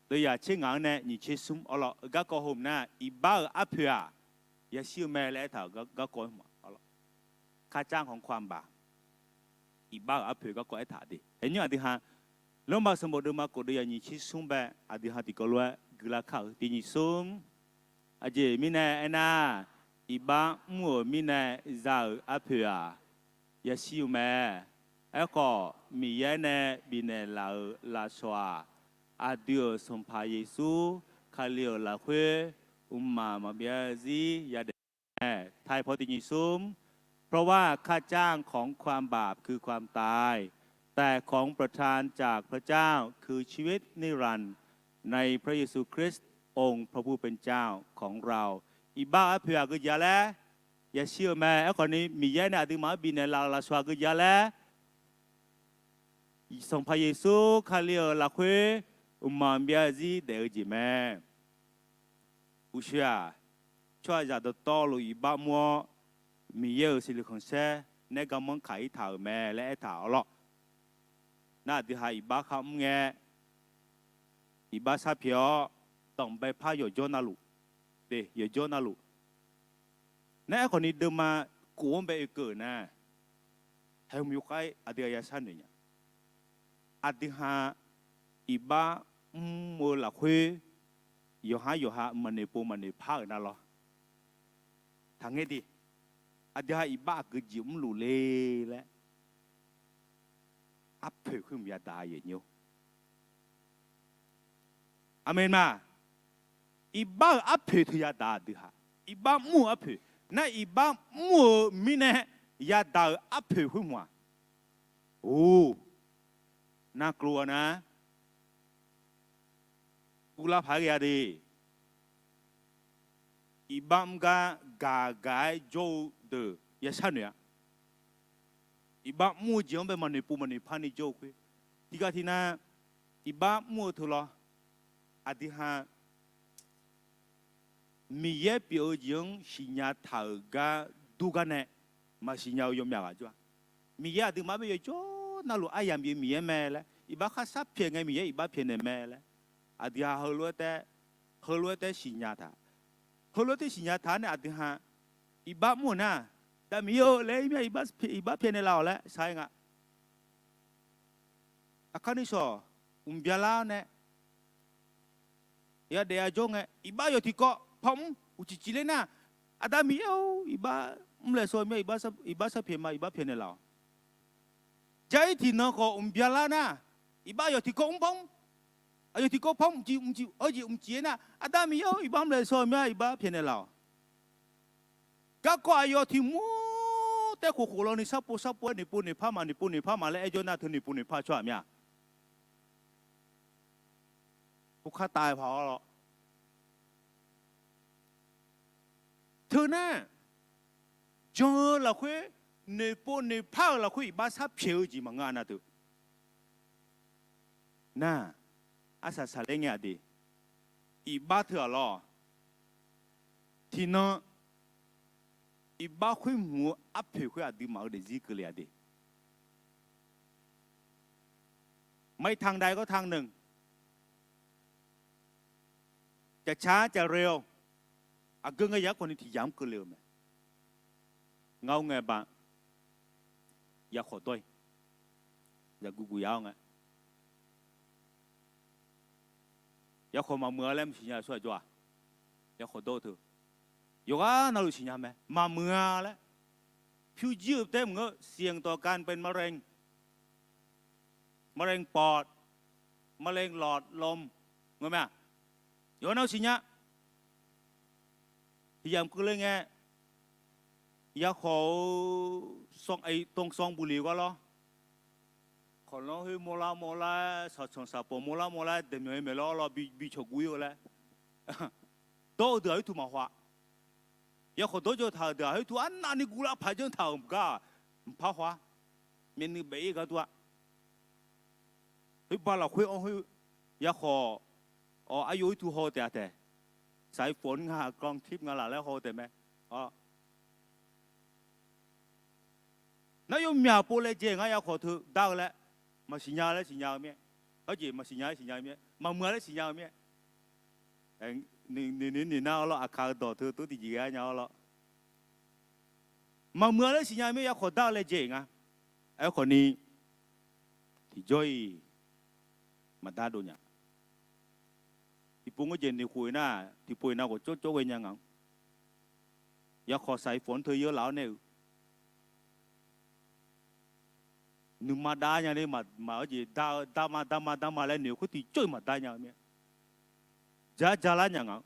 deuvyaq tser ngaq-anr nae nyiq tser smr, awr lawr, garkawv heu nar, iqbax-euq arpoeq-aq, yashir-eu mae laer aertaq-euq garkawv-aer ma, awr lawr. ค่าจ้างของความบาป iqbax-euq arpoeq garkawv aertaq de. Aqnyir aqdui ha, Lormav sanqbof deuvma khof deuvyaq nyiq tser smr bae aqdui ha tiqkawv lof-aer guiqlanq kar-euq tiq nyiq smr. Aqjeq mirnae aernar, iqbax mr-euq mirnae za-euq arpoeq-aq, yashir-eu mae. Aerkhawf, Miqyaer nae bifnaeq laf-euq lafsawq-aq, aqdui-euq Sanqpaq Yeqsur Kali-euq lafkhoer mqmaq maqbyav-eu zir yadaef mae. Tai paw tiq nyiq smr, เพราะว่าค่าจ้างของความบาปคือความตาย แต่ของประทานจากพระเจ้าคือชีวิตนิรันดร์ในพระเยซูคริสต์องค์พระผู้เป็นเจ้าของเรา Iqbax-euq arpoeq aqgeujeq-a laer yashir-eu mae. Aerkhawfni, Miqyaer nae aqduimaf-anr bifnaeq laf-euq lafsawq aqgeujeq-a laer, Sanqpaq Yeqsur Kali-euq lafkhoer mqmaq maqbyav zir daef-eu jeq mae. Uqshoe-aq, tsawrhaqzaq dawqtawvluf iqbax mr-awr, Miqyaer-euq siqloeq khanqsaer nae garmanr kaq-ir taq-euq mae laer aertaq-awr lawr. Nar aqdui ha iqbax kharmr ngae, iqbax sharpyaeq-awr, danqbae par yawqjawr navluf, de yawqjawr navluf. Nar aerkhawfni deuvma kof-anr bae oekeuv-euq nar, haeq hmq yawkhav-ir aqdui ha ya sharnoeq nya. Aqdui ha iqbax mr-eu lafkhoer, yawqhar yawqha maqnoeq pov maqnoeq par-euq nar lawr. Taqngaer de, aqdui ha iqbax aqgeujeq mrluf le laer, arpoeq khoer hmq yadaq-a yaeq nyir-or. Aqmeq ma. Iqbax-euq arpoeq teu yadaq aqdui ha. Iqbax mr-euq arpoeq. Nar iqbax mr-euq mirnae yadaq-euq arpoeq khoer hmq-aq, or, narkeuv-a nar, guvlar paq-aer ghae-a de. Iqbax mr gar gaq gaq-aer jawr-eu deuq ya sharnoeq-a. Iqbax mr-eu jeq-anr bae maqnoeq pov maqnoeq par ni jawr-eu khoer, tiqghaq tiqnav iqbax mr-eu teu lawr. Aqdui ha Miqyaer pyeuf-eu jeq-anr siqnya taq-euq gar dur gar nae maqsiqnya-eu yawmyaq ghaq jawr-a. Miqyaer aqduimaf-anr bae yawqjawr navluf aryamq bif-eu Miqyaer mae laer, iqbax kharshar pyaeq ngae Miqyaer iqbax pyaeqnaeq mae laer, aqdui ha heulof-aer taef, heulof-aer taef siqnya taq. Heulof-aer taef siqnya taq-awr nae aqdui ha iqbax mr-euq nar, Aqda Miqyaer-or laer, iqbax pyaeqnaeq laf-awq laer shar-aer nga. Aqkar nuishawq mq byalar-awr nae, yadaef yajawr ngae iqbax yawq tiqkawv par mr uqcif cifler nar, Aqda Miqyaer-or, iqbax mr laeq sawq mya, iqbax sharpyaeq ma, iqbax pyaeqnaeq laf-awq. Jar-ir tiqnan khawf mq byalar nar, iqbax yawq tiqkawv mr par mr, aqyawf tiqkawv par mr, mr, arjeq mr cif-aer nar, Aqda Miqyaer-or, iqbax mr laeq sawq mya, iqbax pyaeqnaeq laf-awq. Garkawv aqyawf tiq mur taef khof khof lawni sharpov sharpov-aer noeqpov noeqpar ma, noeqpov noeqpar ma laer aer jawr nar, teu noeqpov noeqpar tsawrhaq mya. Khoerkar tav-aer paq-awr lawr. Teu nar, jan-eu lafkhoer, noeqpov noeqpar-euq lafkhoer iqbax sharpyaeq-eu jeq maqngeur-a nar teu. Nar, arsaq saqler ngae aqdui, iqbax teu-aq lawr, tiqnan iqbax khoer hmq-eu arpoeq khoer aqduimaf-eu daefzir keuvle-a de. ไม่ทันใดก็ทันหนึ่ง Caqcaq-aer caqre-awr, aqgeu ngae yaq-aer khawfni tiq yamq-anr keuvle-eu mae. Ngar-or ngae ba, yakhawf dawr-ir, zaqguq guq yaf-awr ngae, yakhawf maqmuiq-a laer maqsiq nya-eu tsawrhaq jawr-aq, yakhawf dawr-eu teu, yawqghaq navluf siqnya mae, maqmuiq-a laer. Pyur jir-euq taef maqngeur, เสี่ยงต่อการเป็นมะเร็ง มะเร็งปอด มะเร็งหลอดลม ngeur mae-aq, yawqha navluf siqnya. Tiq yamq keuvle ngae, yakhawf-eu ซอง บุหรี่ gar lawr, kawqlanr khoer mawrlar mawrlar, saqtsanq saqpawf mawrlar mawrlar, daeqmyanq-aer maeqlar-awr lawr, bi cawqguv-ir-eu laer, dawr-eu deuq-aq khoertuq maqhaw-a. Yakhawf dawr jawr taq-euq deuq-aq khoertuq arnavni guvlar paq janr taq-euq maqgar-aq, mqpar haw-ar. Myavnuiv baef-ir gar dur-a. Khoerbar lafkhoer-anr khoer, yakhawf, awq, aryov khoertuq haw-eu taef-a taef. Saqir fof nga, กรองทิพย์ nga laf laer haw-eu taef mae. Nar yawmyaq pov laejae ngar yakhawf teu dar-eu laer, maqsiq nya laer siqnya-eu mir-aer, hawjeq maqsiq nya laer siqnya-eu mir-aer, maqmuiq-a laer siqnya-eu mir-aer, noeq noeq nar-awr lawr, aqkaq-eu dawq teu tov tiqjeq ghae-ar nya-awr lawr, maqmuiq-a laer siqnya-eu mir-aer yakhawf dar-eu laejae nga. Aerkhawfni, tiqjawr-iq maqdar dov nya. Tiq Tiqpov ngeur jeq noeqkhof-eu nar, tiqpov iqnan ghawqcawv cawv ghae nya ngaq-anr, yakhawf saq-ir fawq-anr teu yeur laf-awr nae-euq nuima dar nya le, maq-eu jeq dar-eu, darma darma darma laer noeq khoer tiqcawv-iq maqdar nya-eu mir-a. Jar jar lar nya ngaq-anr,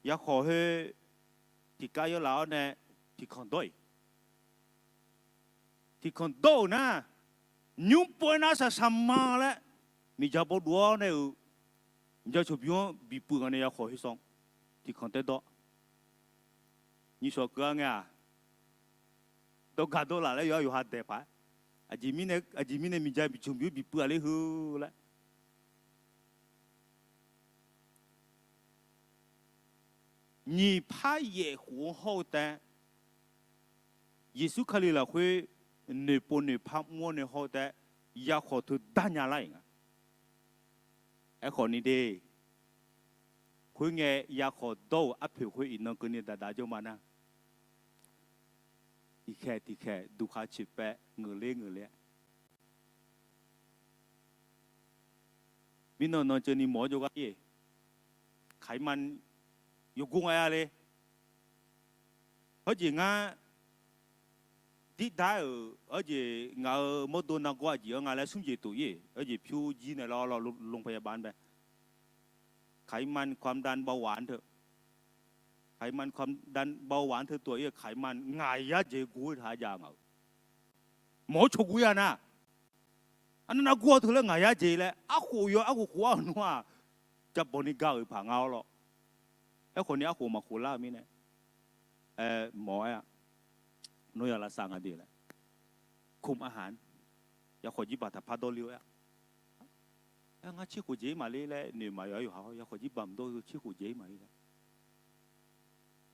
yakhawf khoer tiqkar yeur laf-awr nae tiqkanq dawr-iq, tiqkanq dawr-euq nar, nymr pov-aer nar saqsaq ma laer miqja bawduv-awr nae-euq, miqja cawqbymr-anr bipuiv nga nae yakhawf khoer sanr tiqkanq taer dawr. Nyiq shawq keuv-a ngae-aq, dawrgaq dawrlaf laer yawqha yawqha daeq paq-aer, aqjeq mirnae miqja cawqbymr bipuiv-a ler heu laer. Nyiq par yaef khof-anr hawr-eu taef-aer, Yeqsur Kali lafkhoer noeqpov noeqpar mr-awr nae hawr-eu taef-aer, yakhawf teu dar nya lar-iq nga. Aerkhawf ni de, khoerngae yakhawf dawr-euq arpoeq khoer iqnan keuvni daqdaq jawr ma nar, tiqkhaeq tiqkhaeq duqkhaq coeqpaev ngeuqler ngeuqler-a. Mirnan nan ceuvni mawf-awr jawrgar-ir-eq, kaqirma yawgor nga-a le. Hawjeq ngar dirdav-euq, hawjeq ngaq-euq mawrdo nargawr aqjeq-anr nga laer smr jeq tof-ir-eq, hawjeq pyur jir nae lawr lawr โรงพยาบาล bae, ไขมันความดันเบาหวานเถอะ, ไขมันความดันเบาหวาน teu tof-ir-eu ไขมัน ngaq yar jeq guv-eu taq jav ngaq-euq, mawf-awr cawq guv-ir-a nar, arnav nar guv-awr teu laer ngaq yar jeq laer arkhof yawr arkhof khof-awr nmr-aq, jabawq ni gar-euq paq nga-awr lawr. Aerkhawf ni arkhof maqkhof lar-eu mirnae, mawf-aer-a, nawr ya lavsav nga de laer, คุมอาหาร yakhawf jirbaq taqpar dawrle-awr-aer, aer ngar tserkhof jeq-ir maqler laer noeq maqyawf-aer yawqha-awr yakhawf jirbaq mqdawr tserkhof jeq-ir maqler laer,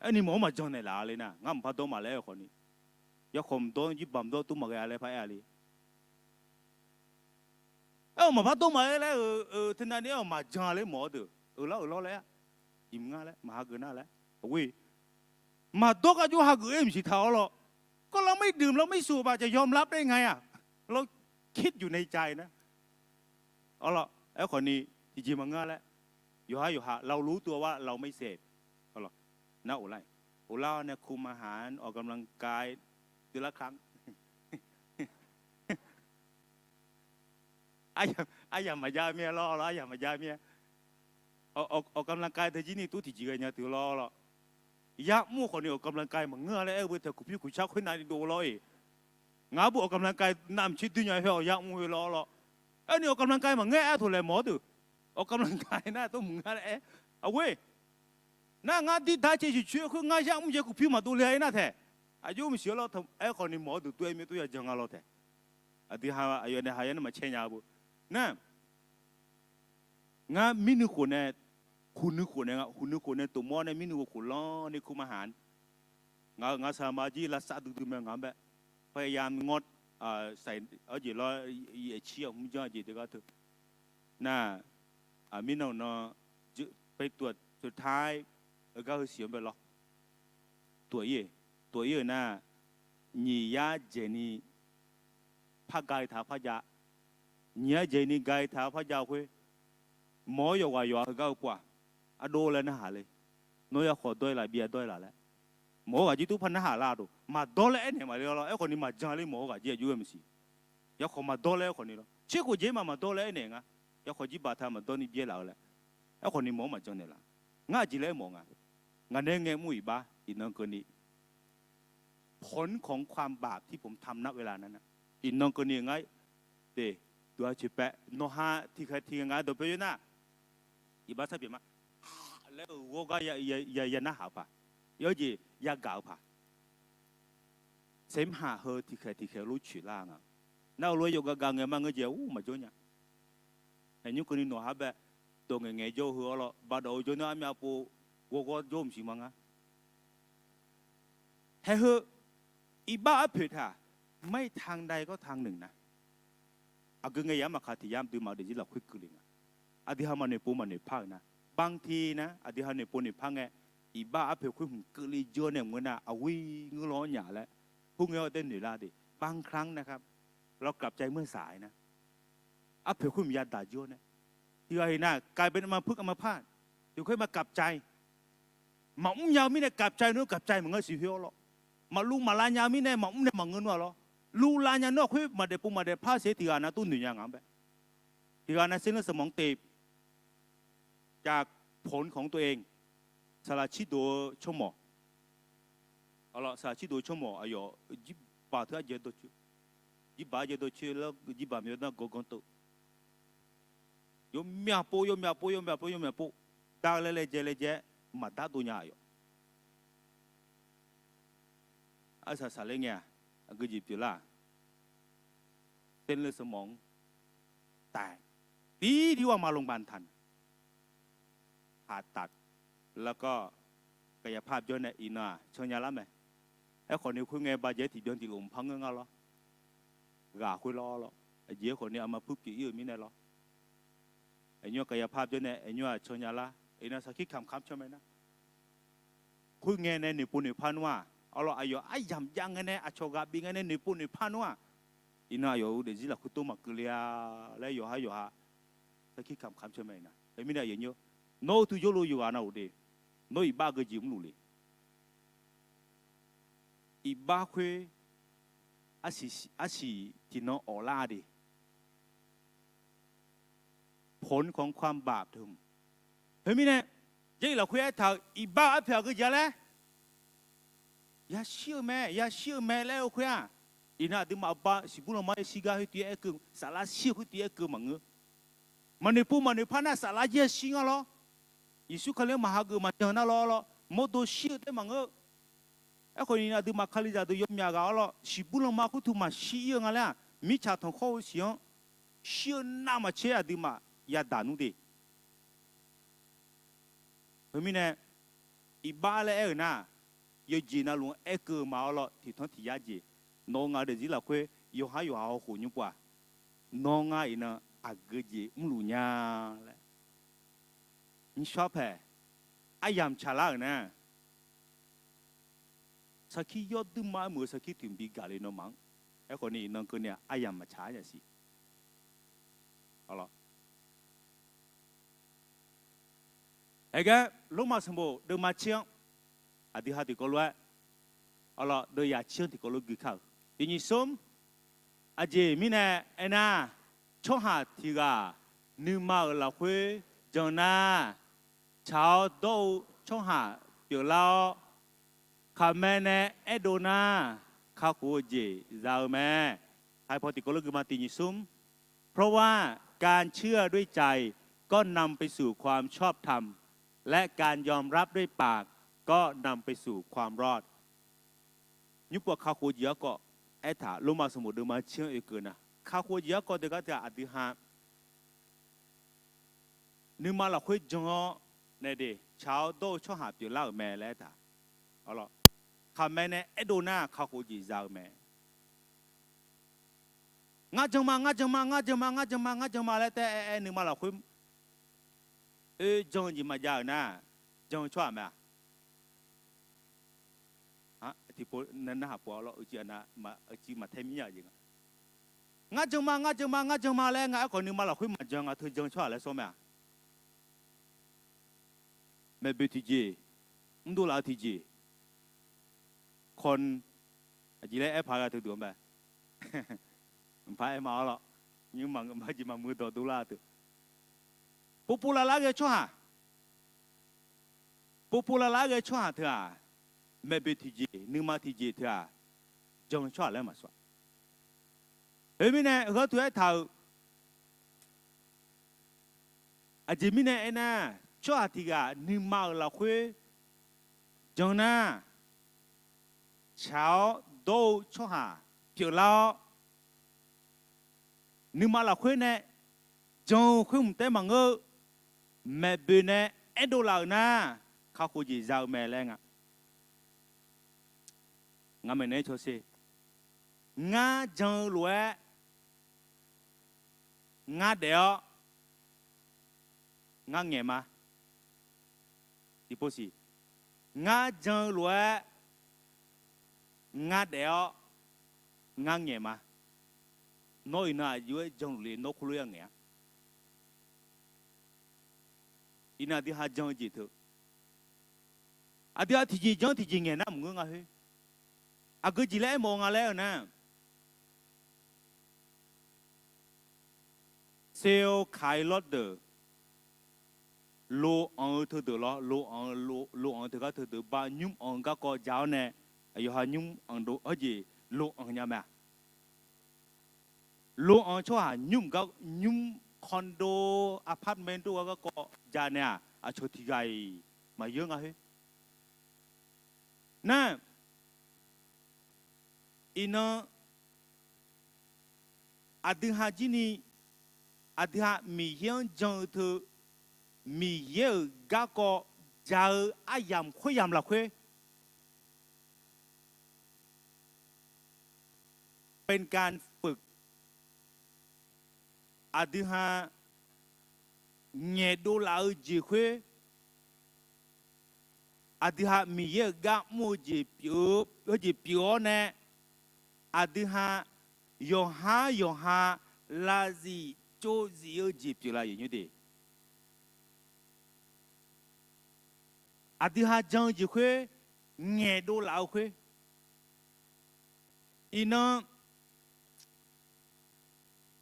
aerni mawf-anr maqjan naeqlaf-a le nar, ngar mqpar dawr maqlaer-aer khawf ni, yakhawf mqdawr jirbaq mqdawr tov maqghae-a laer paraer-a le. Aer-awq maqpar dawr maqaer laer-euq teunav ni aer-awq maqjan-a ler mawf-awr deuq, euq lar euq lawr laer-a, jimq ngar laer maqhageuf nar laer, aqghoe, maqdawr gar jov hageuf-ir maqsiq taq-awr lawr, ก็เราไม่ดื่ม เราไม่สูบอะ จะยอมรับได้ไงอะ เราคิดอยู่ในใจนะ Awr lawr, aerkhawf ni tiqjeq maqngeur-a laer, yawqhar yawqha เรารู้ตัวว่าเราไม่เสพ nar of lar-iq, of lar-awr nae คุมอาหาร ออกกำลังกาย เดือนละครั้ง aryamq maqjav mir-a lawr lawr, aryamq maqjav mir-a. ออกกำลังกาย teu jir ni tov tiqjeq ghae nya teu lawr lawr. Yar mr-eu khawf ni ออกกำลังกาย maqngeur-a laer aer-eu beu taeq kuqpir kuqcar khoernav ni dov lawr-iq, ngaq-anr bu ออกกำลังกาย navmaqtser dui nya her-awq yar mr-eu lawr lawr. Aerni ออกกำลังกาย maqngeur-aer taq laeq mawf-awr deuq, ออกกำลังกาย nar tov maqngeur laer aer, aqghoe, nar ngar dirdaq caev siqcoer khoer ngar yar mr jeq kuqpir maqdov le-a-ir nar taeq, aqjox maqsiq-awr lawr, aerkhawf ni mawf-awr deuq tov-aer myav tov ya jan nga lawr taeq. Aqdui ha aqyawf nae ha yar nar maqcaer nya-eu beu, nar ngar mirnui khof nae, huqnui khof nae nga, huqnui khof nae tofmawr nae mirnui khof khof lanr ni คุมอาหาร Ngaq-euq ngaq saqma jir lavsav duidui mae ngaq-anr bae, พยายามงด ใส่ arjeq lawr, yaeqcir-aq mrjanr jeq deuq gar teu. Nar, aqmirnan nan, ไปตรวจสุดท้าย heugar heu siq-anr bae lawr. Tov-ir, tov-ir-euq nar, nyiq yar dzaeqni par ga-ir taq-eu par jav, nyiq yar dzaeqni ga-ir taq-eu par jav khoer, mawq-awr yawqghaq yawqha heugar heu pov-aq, ardov laer narhaq le. Nawr yakhawf dawr-ir laf, byav dawr-ir laf laer, mawq-eu ghaq jir tov par narhaq lar-a dov. Maqdawr laer aernaeq maqle-awr lawr, aerkhawf ni maqjan ler mawq-eu ghaq jir aqjox-aer maqsiq. Yakhawf maqdawr laer aerkhawf ni lawr, tserkhof jeq-ir ma maqdawr laer aernaeq nga. Yakhawf jirbaq taq maqdawr ni byaer laf-eu laer, aerkhawf ni mawq-anr maqjan naeqlaf. Ngar aqjeq laer aermawf nga. Ngaq nae ngae mr iqbax iqnan keuvni ผลของความบาปที่ผมทำณเวลานั้น iqnan keuvni ngar, de, duqha coeqpaev nawqha tiqkhaeq tiqkhaeq ngaq-aer dawqpae yawr nar, iqbax sar pyeuf ma laer-euq ghawrgar ya narhaq-eu paq, yawjeq yagaq-eu paq, saermr haq heu tiqkhaeq tiqkhaeq lof coeq lar nga. Nar-eu lof-aer yawgav gav ngae mar ngeur jeq ur maqjawr nya. Aer nymr keuvni nawqha bae dawq ngaeqngaeq jawr-eu heu-awr lawr, baqdawq-eu jawrnar armyav pov ghawrghawr jawr mqsiq ma ngar. Haeq heu, iqbax arpoeq taq, ไม่ทันใดก็ทันหนึ่ง nar, aqgeu ngae yamq maqkaq tiq yamq dui maqdeuq jir lafkhoer keuvle nga. Aqdui ha maqnoeq pov maqnoeq par-euq nar, บางที nar, aqdui ha noeq pov noeq par ngae, iqbax arpoeq khoer hmq keuvle jawr nae mq-eu nar, aqghoe ngeur law-anr nyaf laer, khoerngae-awr taef noeq lar de. บางครั้งนะครับ เรากลับใจเมื่อสายนะ Arpoeq khoer maqya daq jir-awr nae, tiqghaq heq nar, กลายเป็นอัมพฤกษ์อัมพาต, tiqkhoer ma กลับใจ. Maqmr nya-eu mirnae กลับใจ nmr กลับใจ maqngeur siq khoer-awr lawr. Maqluv maqlav nya-eu mirnae maqmr nae maqngeur nmr-a lawr. Luvlav nya nmr-aq khoer maqdaef pov maqdaef par ser tiqghaq nav tov noeq nya ngaq-anr bae. Tiqghaq nav เส้นเลือดสมองตีบ จากผลของตัวเอง saqlaq tsirdof-eu tsawrmawq, saqlaq tsirdof-eu tsawrmawq aqyawf jirbaq teu arjaev dawrcoer, jirbaq arjaev dawrcoer lar jirbaq myav nar ganr ganr teuv. Yawmyaq pov yawmyaq pov yawmyaq pov yawmyaq pov, dar laer laejae laejae-aer maqdar dov nya aqyawf. Arsaq saqler ngae-aq, aqgeujeq pyeuflar-aq, เส้นเลือดสมองแตก ตีที่ว่ามาโรงพยาบาลทัน ผ่าตัด แล้วก็กายภาพ jawr nae iqnan-aq can nya lar mae. Aerkhawf ni khoerngae bajae tiqbyan tiqlof mqpar ngeur nga lawr. Ghaq khoer lawr lawr. Aqjeq aerkhawf ni อัมพฤกษ์ pyeuf-ir-euq mirnae lawr. Aqnymr-aq กายภาพ jawr nae aqnymr-aq can nya lar. Iqnan sarkir kamq kamq can mae nar, khoerngae nae noeqpov noeqpar nmr-aq, arlawr aqyawf aryamq jav ngae nae aqcawq ghaq bif ngae nae noeqpov noeqpar nmr-aq, iqnan aqyawf-euq daefzir lafkhoer tov maqkeuv le-a laer yawqhar yawqha sarkir kamq kamq can mae iqnan. Teumirnae aqyawf nymr, nawr-eu tui jawrluf yawqghaq nav-euq de, nawr iqbax geujeq mrluf le. Iqbax khoer arsiq tiqnan awf lar-a de. ผลของความบาป Teumirnae Jarlif lafkhoer aertaq-euq iqbax arpoeq aqgeujeq-a laer, yashir-eu mae yashir-eu mae laer-eu khoer-aq, iqnan aqduimaf aqba siqbur lanma-aer shir gar khoertiv-aer aerkeuv, saflar shir-eu khoertiv-aer aerkeuv maqngeur. Maqnoeq pov maqnoeq par nar saflar jaer-aer shir ngar lawr. Yeqsur Kali-anr maqhageuf maqjan nar lawr lawr, mawrdo shir-eu taef maqngeur. Aerkhawf ni aqduimaf Kalizaq deuq yawmyaf ghaq-awr lawr, siqbur lanma khoertuv maqshir-ir-eu nga laer-aq, mirtsaq tanqkhawr-eu siq-anr shir-eu navmaqtser aqduimaf yadaq nmr de. Teumirnae iqbax laer aer-euq nar, yawjeq navluf-anr aerkeuv-eu ma-awr lawr, tiqtanr tiq yar jeq, nawq-eu ngaq-eu daefzir lafkhoer yawqhar yawqha hawkhof nymr pov-aq, nawr ngar iqnan aqgeujeq mrluf nya laer, nymrshawr paeq aryamq tsaqlar-euq nar, sarkir yawduima-aer muiq-eu sarkir tiq mq bi gaq le nawmaf-anr. Aerkhawf ni iqnan keuvni-aq aryamq maqtsaq-ar nya siq. Aergar Lormav sanqbof deuvma tser-anr, aqdui ha tiqkawv lof-aer, arlawr deuv yaq tser-anr tiqkawv lof gui kar-euq. Tiq nyiq smr, aqjeq mirnae aernar, tsawrhaq tiq ghaq nuima-euq lafkhoer jan nar, tsaq-awr dawr-eu tsawrhaq pyeuflar-awr, khaqmae nae aerdov nar, kakhof-eu jeq za-eu mae. Haipaw tiqkawv lof gui ma tiq nyiq smr. เพราะว่าการเชื่อด้วยใจก็นำไปสู่ความชอบธรรม และการยอมรับด้วยปากก็นำไปสู่ความรอด Nymrpov kakhof-eu jeq garkawv aertaq, Lormav sanqbof deuvma tser-anr oekeuv nar, kakhof-eu jeq garkawv deuq gar teu-aq, aqdui ha nuima lafkhoer jan-awr nae de, tsaq-awr dawr-eu tsawrhaq pyeuflar-euq mae laer aertaq. Khaqmae nae aerdov nar, kakhof jeq za-eu mae. Ngar jan ma, ngar jan ma, ngar jan ma, ngar jan ma, ngar jan ma laer taef-aer aer nuima lafkhoer oe jan-eu jeq maqjav-euq nar, jan-eu tsawrhaq mae-aq? Tiqpov narhaq pov-awr lawr, uicuiv maqtaer mir nya-eu jeq nga. Ngar jan ma, ngar jan ma, ngar jan ma laer nga aerkhawf nuima lafkhoer maqjan nga teu jan-eu tsawrhaq laer sawr mae-aq? Maeqboeq tiqjeq, mrdov laf-eu tiqjeq, kawv aqjeq laer aer paq gha teu duq-anr bae, mqpar aer ma-awr lawr, nymrma jeq maqmuiq dawqdov lar teu. Povpov lavlar ghae tsawrhaq, povpov lavlar ghae tsawrhaq teu-aq, maeqboeq tiqjeq nuima tiqjeq teu-aq, jan-eu tsawrhaq laer maqsawr-a. Khoermirnae, heu teu aertaq-euq, aqjeq mirnae aernar, tsawrhaq tiq ghaq nuima-euq lafkhoer jan nar, tsaq-awr dawr-eu tsawrhaq pyeuflar-awr, nuima lafkhoer nae jan-eu khoer mq taef maqngeur-eu, maeqboeq nae aerdov laf-euq nar, kakhof jeq za-eu mae laer nga. Ngar maeqnaeq-aer cawsher, ngar jan-eu lof-aer ngar daef-awr ngar ngaeq ma. Tiqpov siq, ngar jan-eu lof-aer ngar daef-awr ngar ngaeq ma. Nawr iqnan aqjox-aer janluf le, nawr khoerlof-aer ngaeq-a. Iqnan aqdui ha jan-eu jeq teu, aqdui ha tiqjeq jan tiqjeq ngaeq nar maqngeur nga khoer. Aqgeu jeq laer aermawf-eu nga laer-eu nar, Seokai lawr deuq, loanq-eu teudeuq lawr, loanq-eu, loanq-eu teugar teudeuq ba nymr anq-eu garkawv ja-awr nae, yawqha nymr anq dov hawjeq loanq nya mae-aq. Loanq tsawrhaq nymr gar, nymr condo, apartment dov gar garkawv ja nae-aq, aqcawq tiqghaq-iq maqyeur nga khoer. Nar, iqnan aqdui ha jir ni, aqdui ha Miqyaer-anr jan-eu teu, Miqyaer-euq garkawv ja-eu aryamq khoeryamq lafkhoer เป็นการฝึก aqdui ha ngaeqdov laf-eu jeq khoer, aqdui ha Miqyaer-euq gar mr-eu jeq pyeuf-eu, jeq pyeuf-awr nae, aqdui ha yawqhar yawqha lavzif tsovzif-eu jeq pyeuflar yaf nymr de. Aqdui ha jan-eu jeq khoer, ngaeqdov laf-eu khoer, iqnan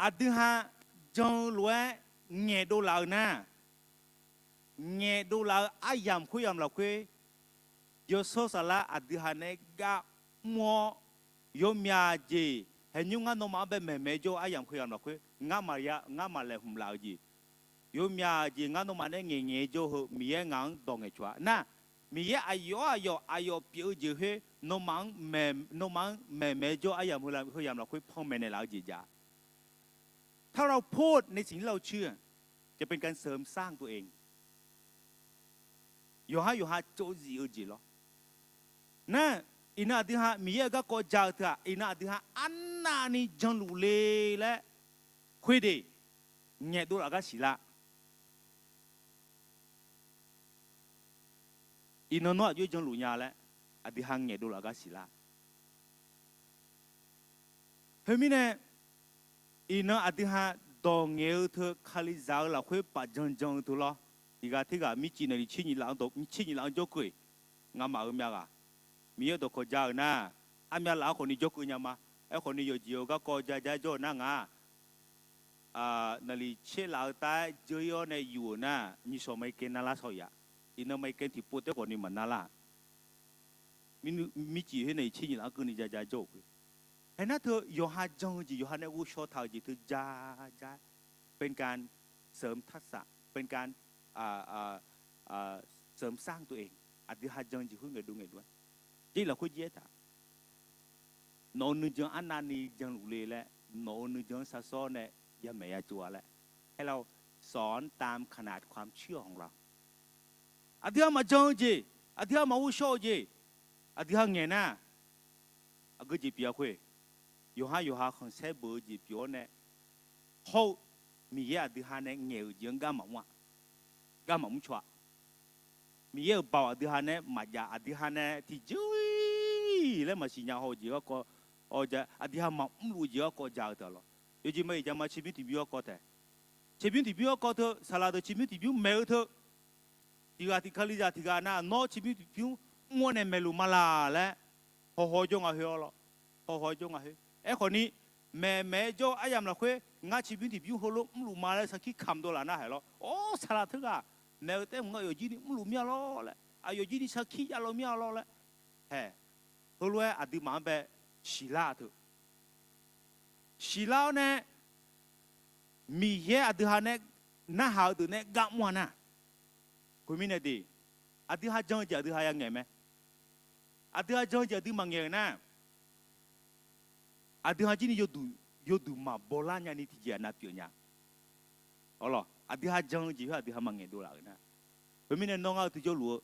aqdui ha jan-eu lof-aer ngaeqdov laf-eu nar, ngaeqdov laf-eu aryamq khoeryamq lafkhoer, yawshawr saflar aqdui ha nae gar mr-awr, yawmyaq jeq, haeqnymr ngar nawmaf-anr bae maeqmaeq jawr-eu aryamq khoeryamq lafkhoer ngar maqya, ngar maqlaeqhmq laf-eu jeq, yawmyaq jeq ngar nawmaf nae ngaeqngaeq jawr-eu heu Miqyaer ngaq-anr dawq ngaeqcawq-a nar, Miqyaer aqyawf-anr aqyawf, aqyawf pyeuf-eu jeq khoer, nawmaf-anr, nawmaf-anr maeqmaeq jawr-eu aryamq khoeryamq lafkhoer panmaeq naeqlaf-eu jeq jav-a. ถ้าเราพูดในสิ่งที่เราเชื่อ จะเป็นการเสริมสร้างตัวเอง yawqhar yawqha tsovzif-eu jeq lawr. Nar, iqnan aqdui ha Miqyaer-euq garkawv ja-eu teu-aq, iqnan aqdui ha arnavni janluf le laer khoer de, ngaeqdov laf gar siqlar. Iqnan nawr aqjox-aer janluf nya laer, aqdui ha ngaeqdov laf gar siqlar. Khoermirnae, iqnan aqdui ha dawq ngaeq-eu teu, Kalizaq-eu lafkhoer paf janjan-eu teu lawr, tiqghaq terghaq mircif naeq li tser nyiq laf-anr jawr keuv-eq. Ngamaf-euq myav ghaq Miqyaer dawqkawq ja-euq nar, armyav laf-anr khawfni jawr keuv nya ma. Aerkhawfni yawqjeq-eu garkawv ja ja-aer jawr-eu nar ngaq, naqliq tser laf-eu tav-aer dzeur-ir-awr nae yuf-euq nar, nyiq shawq maqaer kae narlar shawq-iq-a. Iqnan maqaer kae tiqpov taef khawfni maqnarlar. Mircif khoer nae iq tser nyiq laf-anr keuvni ja ja jawr-euq khoer. Aernar teu yawqha jan-eu jeq, yawqha nae ghovshaw taq-euq jeq teu ja ja-aer, เป็นการเสริมทักษะ เป็นการเสริมสร้างตัวเอง aqdui ha jan-eu jeq khoer ngaeqdov ngaeqdov-aer, jir lafkhoer jir-aer taq. Nawq-euq nuijan arnavni janluf le laer, nawq-euq nuijan-anr sharsawr nae yamaeq ya tsov-a laer, ให้เราสอนตามขนาดความเชื่อของเรา aqdui ha maqjan-eu jeq, aqdui ha maqghovshaw-eu jeq, aqdui ha ngaeq nar, aqgeu jeq pyeuf-a khoer, yawqhar yawqha khanqsaer beuq-eu jeq pyeuf-awr nae, hawr-eu Miqyaer aqdui ha nae ngaeq-euq jeq-anr gar maqmr-a, gar maqmr caw-a. Miqyaer-euq baoq aqdui ha nae maqjav, aqdui ha nae tiqjeq-ir laer maqsiq nya haw-eu jeq garkawv, aqdui ha maqmrluf-eu jeq garkawv ja-eu teu-a lawr. Yawjeq ma iq ja ma tserbymr tiqbymr garkawv taef. Tserbymr tiqbymr garkawv teu, saqlaq deuq tserbymr tiqbymr maeq-eu teu, tiqghaq tiq Kalizaq tiqghaq nar, nawr tserbymr tiqbymr mr-awr nae maeqluf ma laq laer, hawhaw jawr nga khoer-awr lawr. Hawhaw jawr nga khoer. Aerkhawfni, maeqmaeq-aer jawr-eu aryamq lafkhoer ngar tserbymr tiqbymr heulof mrluf ma laer sarkir kamq dov laf nar haiq lawr. Or, saqlaq teughaq maeq-eu taef mq ngar yawqjir ni mrluf mir-a lawr laer, aqyawf jir ni sarkir javlawr mir-a lawr laer, hae, heulof-aer aqduimaf-anr bae siqlar-a teu. Siqlar-awr nae, Miqyaer aqdui ha nae narhaq-eu deuq nae gar mr-a nar, khoermirnae de, aqdui ha jan-eu jeq aqdui ha ya ngaeq mae. Aqdui ha jan-eu jeq aqdui maqngaeq-euq nar, aqdui ha jir ni yawduq maqbaw lar nyani tiqjeq aqnav pyeuf nya. Awr lawq, aqdui ha jan-eu jeq khoer aqdui ha maqngaeq dov laf-euq nar, khoermirnae nawr ngar-eu teu jawrluf-eu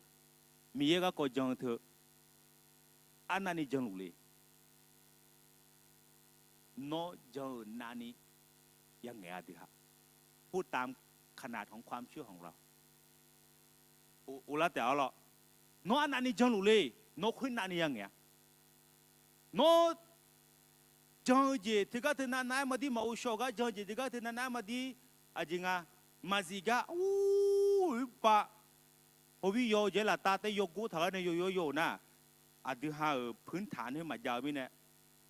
Miqyaer garkawv jan-eu teu arnavni janluf le. Nawr jan-euq navni ya ngaeq-a aqdui ha. พูดตามขนาดของความเชื่อของเรา Uvlar taef-awr lawr, nawr arnavni janluf le. Nawr khoer navni ya ngaeq-a. Nawr jan-eu jeq teugar teu navnav-aer maqdir, maqghovshaw gar jan-eu jeq teugar teu navnav-aer maqdir, aqjeq nga, maqzif gar ur Khoerpav hawvir yaw-eu jeq-aer laftav taef yawgor taq-aer nae yawyaw yaw-euq nar, aqdui ha-euq puirtaq nae maqjav-eu mirnae,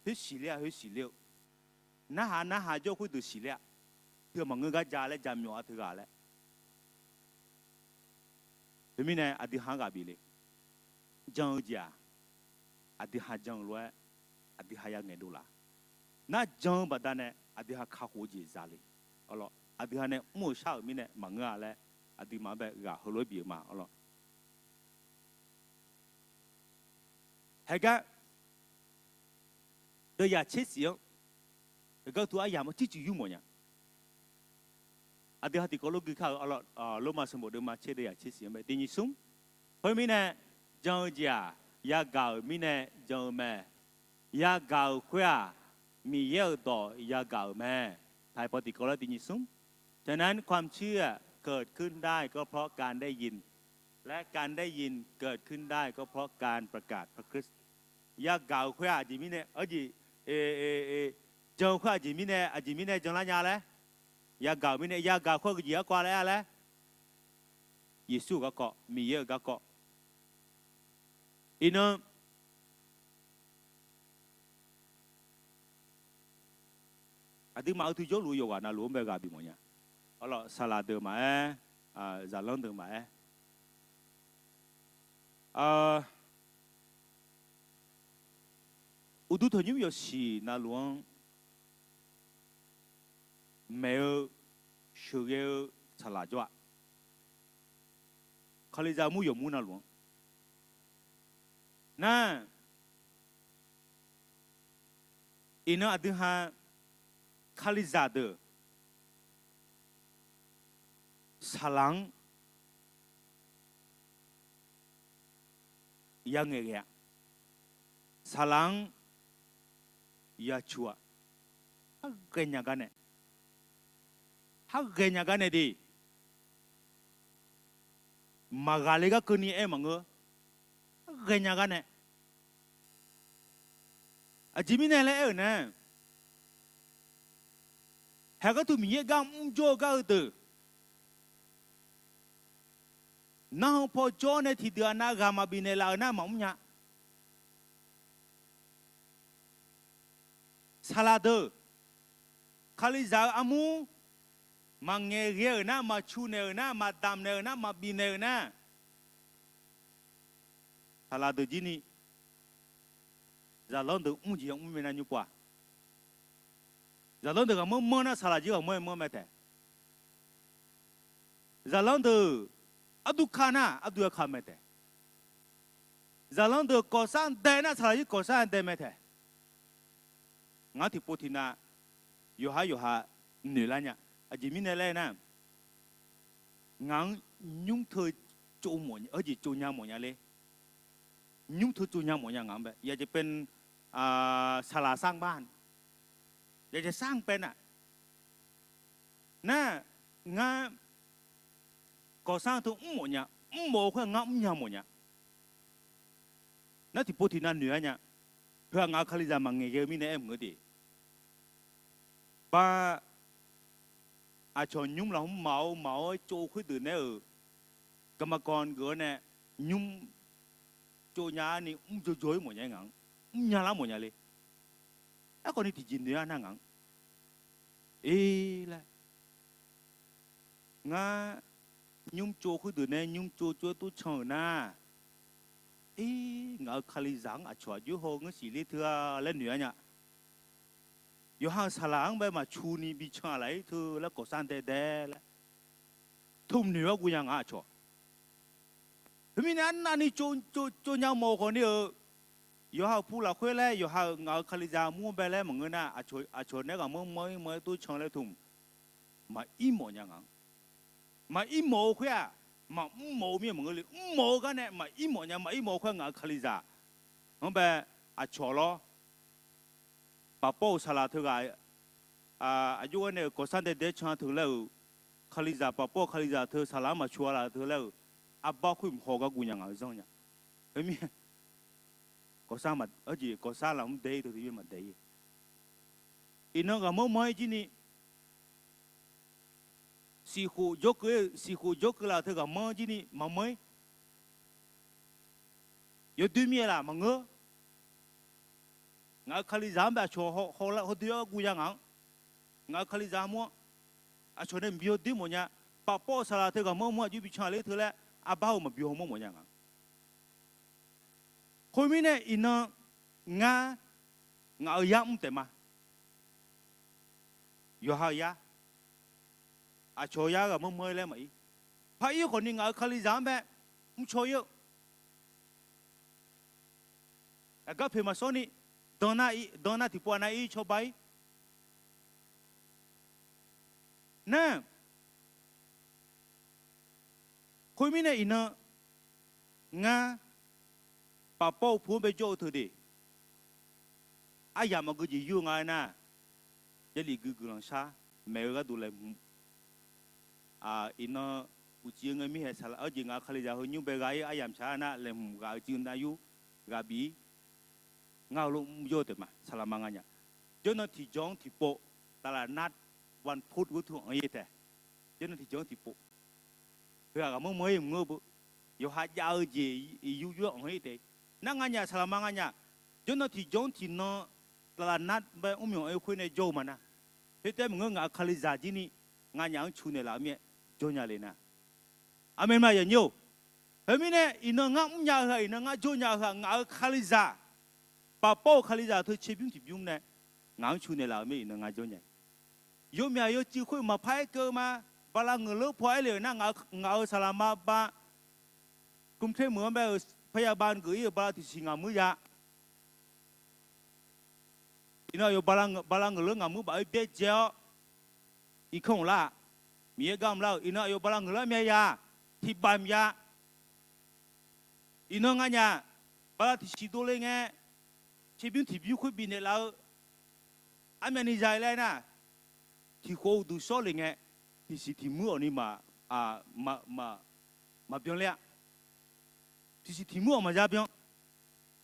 khoer siqler-a, khoer siqler-eu. Narhaq narhaq jawr khoerdeuq siqler-a. Teu maqngeur gar ja laer ja myawf-a teughaq laer. Teumirnae aqdui ha-anr ghaq bif le. Jan-eu jeq-aq, aqdui ha jan-eu lof-aer, aqdui ha ya ngaeqdov laf. Nar jan-eu baqdanae aqdui ha kakhof-eu jeq za le. Aqdui ha nae mr-euq shar-euq mirnae maqngeur-a laer, aqduimaf-anr bae ghaq heulof-aer bif-eu ma. Haegar deuvyaq tser shif-anr, heugar tu aryamq-anr circuif yur mawf nya. Aqdui ha tiqkawv lof gui kar-eu, Lormav sanqbof deuvma tser deuvyaq tser shif-anr bae tiq nyiq smr. Khoermirnae, jan-eu jeq-aq, yagaq-euq mirnae jan-eu mae. Yagaq-euq khoer-aq, Miqyaer-euq dawq yagaq-euq mae. Taqpaw tiqkawv lar tiq nyiq smr. ฉะนั้นความเชื่อเกิดขึ้นได้ยิน และการได้ยินเกิดขึ้นได้ก็เพราะการประกาศพระคริสต์ Yagaq-euq khoer-aq aqjeq mirnae, aqjeq, jan-eu khoer aqjeq mirnae, aqjeq mirnae janlar nya laer, yagaq-euq mirnae, yagaq-euq khoer aqjeq garkawv laer-a laer, Yeqsur-euq garkawv, Miqyaer-euq garkawv. Iqnan aqduimaf-euq tujawrluf-eu yawqghaq navluf-anr bae ghaq bif mawf nya. Saqlaq deuq maqaer, zaqlanr deuq maqaer, uqduq tanqnymr yawshiq navluf-anr maeq-eu sheuqghae-eu saqlaq jawr-a. Kalizaq mur yawqmur navluf-anr nar, iqnan aqdui ha Kalizaq deuq saqlaq-anr yangaeq ghae-a. Saqlaq-anr yacuq-a. Harghae nya gar nae, harghae nya gar nae de. Maqghaqle gar keuvni aer maqngeur. Harghae nya gar nae. Aqjeq mirnae laer aer-euq nae, haeq gharduq Miqyaer gar mrjawr-eu gar-eu deuq, narhaq paw jawr nae tiqdeuq-aq nav ghaq maqbif naeqlaf-euq nar maqmr nya. Saqlaq deuq, Kalizaq-eu armur maqngaeq ghae-euq nar, maqcu naeq-euq nar, maqdamq naeq-euq nar, maqbif naeq-euq nar, saqlaq deuq jir ni zaqlanr deuq mr jeq yamr mae nar nymr pov-a. Zaqlanr deuq ghaqmanr manr nar saqlaq jir ghaqmanr-aer manr mae taeq. Zaqlanr deuq arduq ka nar arduq-aer ka mae taeq. Zaqlanr deuq kawqsar dae nar saqlaq jir kawqsar-aer dae mae taeq. Ngar tiqpov tiqnav yawqhar yawqha noeqlar nya. Aqjeq mirnae laer nar, ngaq-anr nymr teu tsov mawf, heujeq tsov nya mawf nya le. Nymr teu tsov nya mawf nya ngaq-anr bae. Yaqjeq paev saqlaq sar-anr bar, yaqjeq sar-anr paev nar, nar ngar kawqsar teu mr mawf nya, mr mawf-eu khoer-aq ngar mr nya mawf nya. Nar tiqpov tiqnav noeq-aer nya. Heu-aq ngaq-euq Kalizaq maqngaeq ghae-eu mirnae aer maqngeur de. Bar aqcawq nymr lafkhoer maqaer maqaer tsov khoerdeuq nae-euq กรรมกร geuf-awr nae nymr tsov nya-ar ni mr jawrjawr-ir mawf nya-aer ngaq-anr mr nya lar mawf nya le. Aerkhawf ni tiqjeq noeq-ar nar ngaq-anr, e laer, ngar nymr tsov khoerdeuq nae nymr tsov tsov-aer tov can-euq nar, e, ngaq-euq Kalizaq-anr aqcawq aqjox haw ngeur siqler teu-a laer noeq-ar nya. Yawqha-euq saqlaq-anr bae maqcu ni bi can-a laf-ir teu laer kawqsar dae dae laer teu noeq-ar guv nya ngaq aqcawq. Teumirnae arnavni tsov nya mawf-eu khawf ni-euq, yawqha-euq pu lafkhoer laer yawqha-euq ngaq-euq Kalizaq mur-anr bae laer maqngeur nar, aqcawq nae ghaqmanr manr-ir manr-aer tov can laer teu maqir mawf nya ngaq-anr. Maqir mawf-eu khoer-aq, maqmr mawf-eu mir-aer maqngeur le. Mr mawf-eu gar nae maqir mawf nya. Maqir mawf-eu khoer ngaq-euq Kalizaq-anr bae aqcawq lawr. Baqpawr-euq saqlaq teughaq, aqjox-aer nae-euq kawqsar dae dae-aer can teu laer-euq, Kalizaq baqpawr-eu Kalizaq teu saqlaq-anr maqcu-a laf teu laer-euq, arbar khoer mq haw gar guv nya ngaq-eu zanr nya. Khoermir kawqsar, arjeq kawqsar lafmr dae-ir teu teu-ir maqdae-ir. Iqnan ghaqmanr manr-ir jir ni siqkhof jawrkeuv-ir, siqkhof jawrkeuv laf-euq teu ghaqmanr jir ni maqmanr-ir. Yawdoer mir-aer laf maqngeur. Ngaq-euq Kalizaq-anr bae aqcawq hawdoer-awr guv ya ngaq-anr. Ngaq-euq Kalizaq mur-anr aqcawq nae mqbi hawdoer mawf nya. Pafpawv-eu saqlaq teu ghaqmanr mur aqjox bi can le teu laer arbar-eu maqbi hawmawr mawf nya ngaq. Khoermirnae iqnan ngar ngaq-euq yar mr taef ma. Yawqha-euq yar, aqcawq-eu yar ghaqmanr manr-ir laer maqir. Par ir khawfni ngaq-euq Kalizaq-anr bae mrcaw-ir-eu. Aqgar poeq maqsawr ni, dan nar ir, dan nar tiqpov aqnav ir cawba-ir. Nar, khoermirnae iqnan ngar pafpawv-eu pu-anr bae jawr-eu teu de, aryamq maqgeujeq yur-eu nga aernar, Jarlif gui guiqlanq shar maeq-eu gharduq laeqhmq. Iqnan uqcif-eu ngae mirhae saqlaq-anr jeq ngaq-euq Kalizaq heu nymr bae gha-ir aryamq shaq-aer nar laeqhmq ghaq-eu cuiv nav yur ghaq bif-ir. Ngar heulof mr jawr-eu taef ma saqlaq ma nganyaf. Jawrnan tiqjawr-anr tiqpov, taqlaqnar vanpov ghoer tu anq-ir taef. Jawrnan tiqjawr-anr tiqpov, heughaq ghaqmanr manr-ir maqngeur-eu beu, yawqha jav-eu jeq iqyur yur-aer anq-ir taef. Nar nganyaf saqlaq ma nganyaf, jawrnan tiqjawr-anr tiqnan taqlaqnar bae mrmyanq-eu khoer nae jawr-eu ma nar. Khoertaef maqngeur ngaq-euq Kalizaq jir ni nganyaf-anr cu naeqlaf-eu mir-aer jawr nya le nar. Aqmeq ma yawnyir-or. Khoermirnae iqnan ngar mrnya-eu heu-aq, iqnan ngar jawr nya-eu heu-aq, ngaq-euq Kalizaq, pafpawv-eu Kalizaq teu tserbymr tiqbymr nae ngaq-anr cu naeqlaf-eu mir-aer iqnan ngar jawr nya. Yawmyaq yawcuiv khoer maqpar-aer keuv-eu ma. Bala ngeuqleur paw-aer le-euq nar, ngaq-euq saqlaq ma ba กรุงเทพ meuq-anr bae-euq parya ba geuf-ir-euq bala tiqsiq ngaq muir ya. Iqnan aqyawf bala ngeuqleur ngaq muir baf-aer byaerdzae-awr, irkanr hmq lar-aq, Miqyaer gar mq lar-euq iqnan aqyawf bala ngeuqlar myav ya, tiqbaq mq ya. Iqnan nganyaf, bala tiqsiq dovle ngae, tserbymr tiqbymr khoer bifnaeq laf-eu armyavni za-ir laer nar, tiqkhof uqduq shawr le ngae, tiqsiq tiqmuir awqni maqbyan ler-a. Tiqsiq tiqmuir awq maqya byan.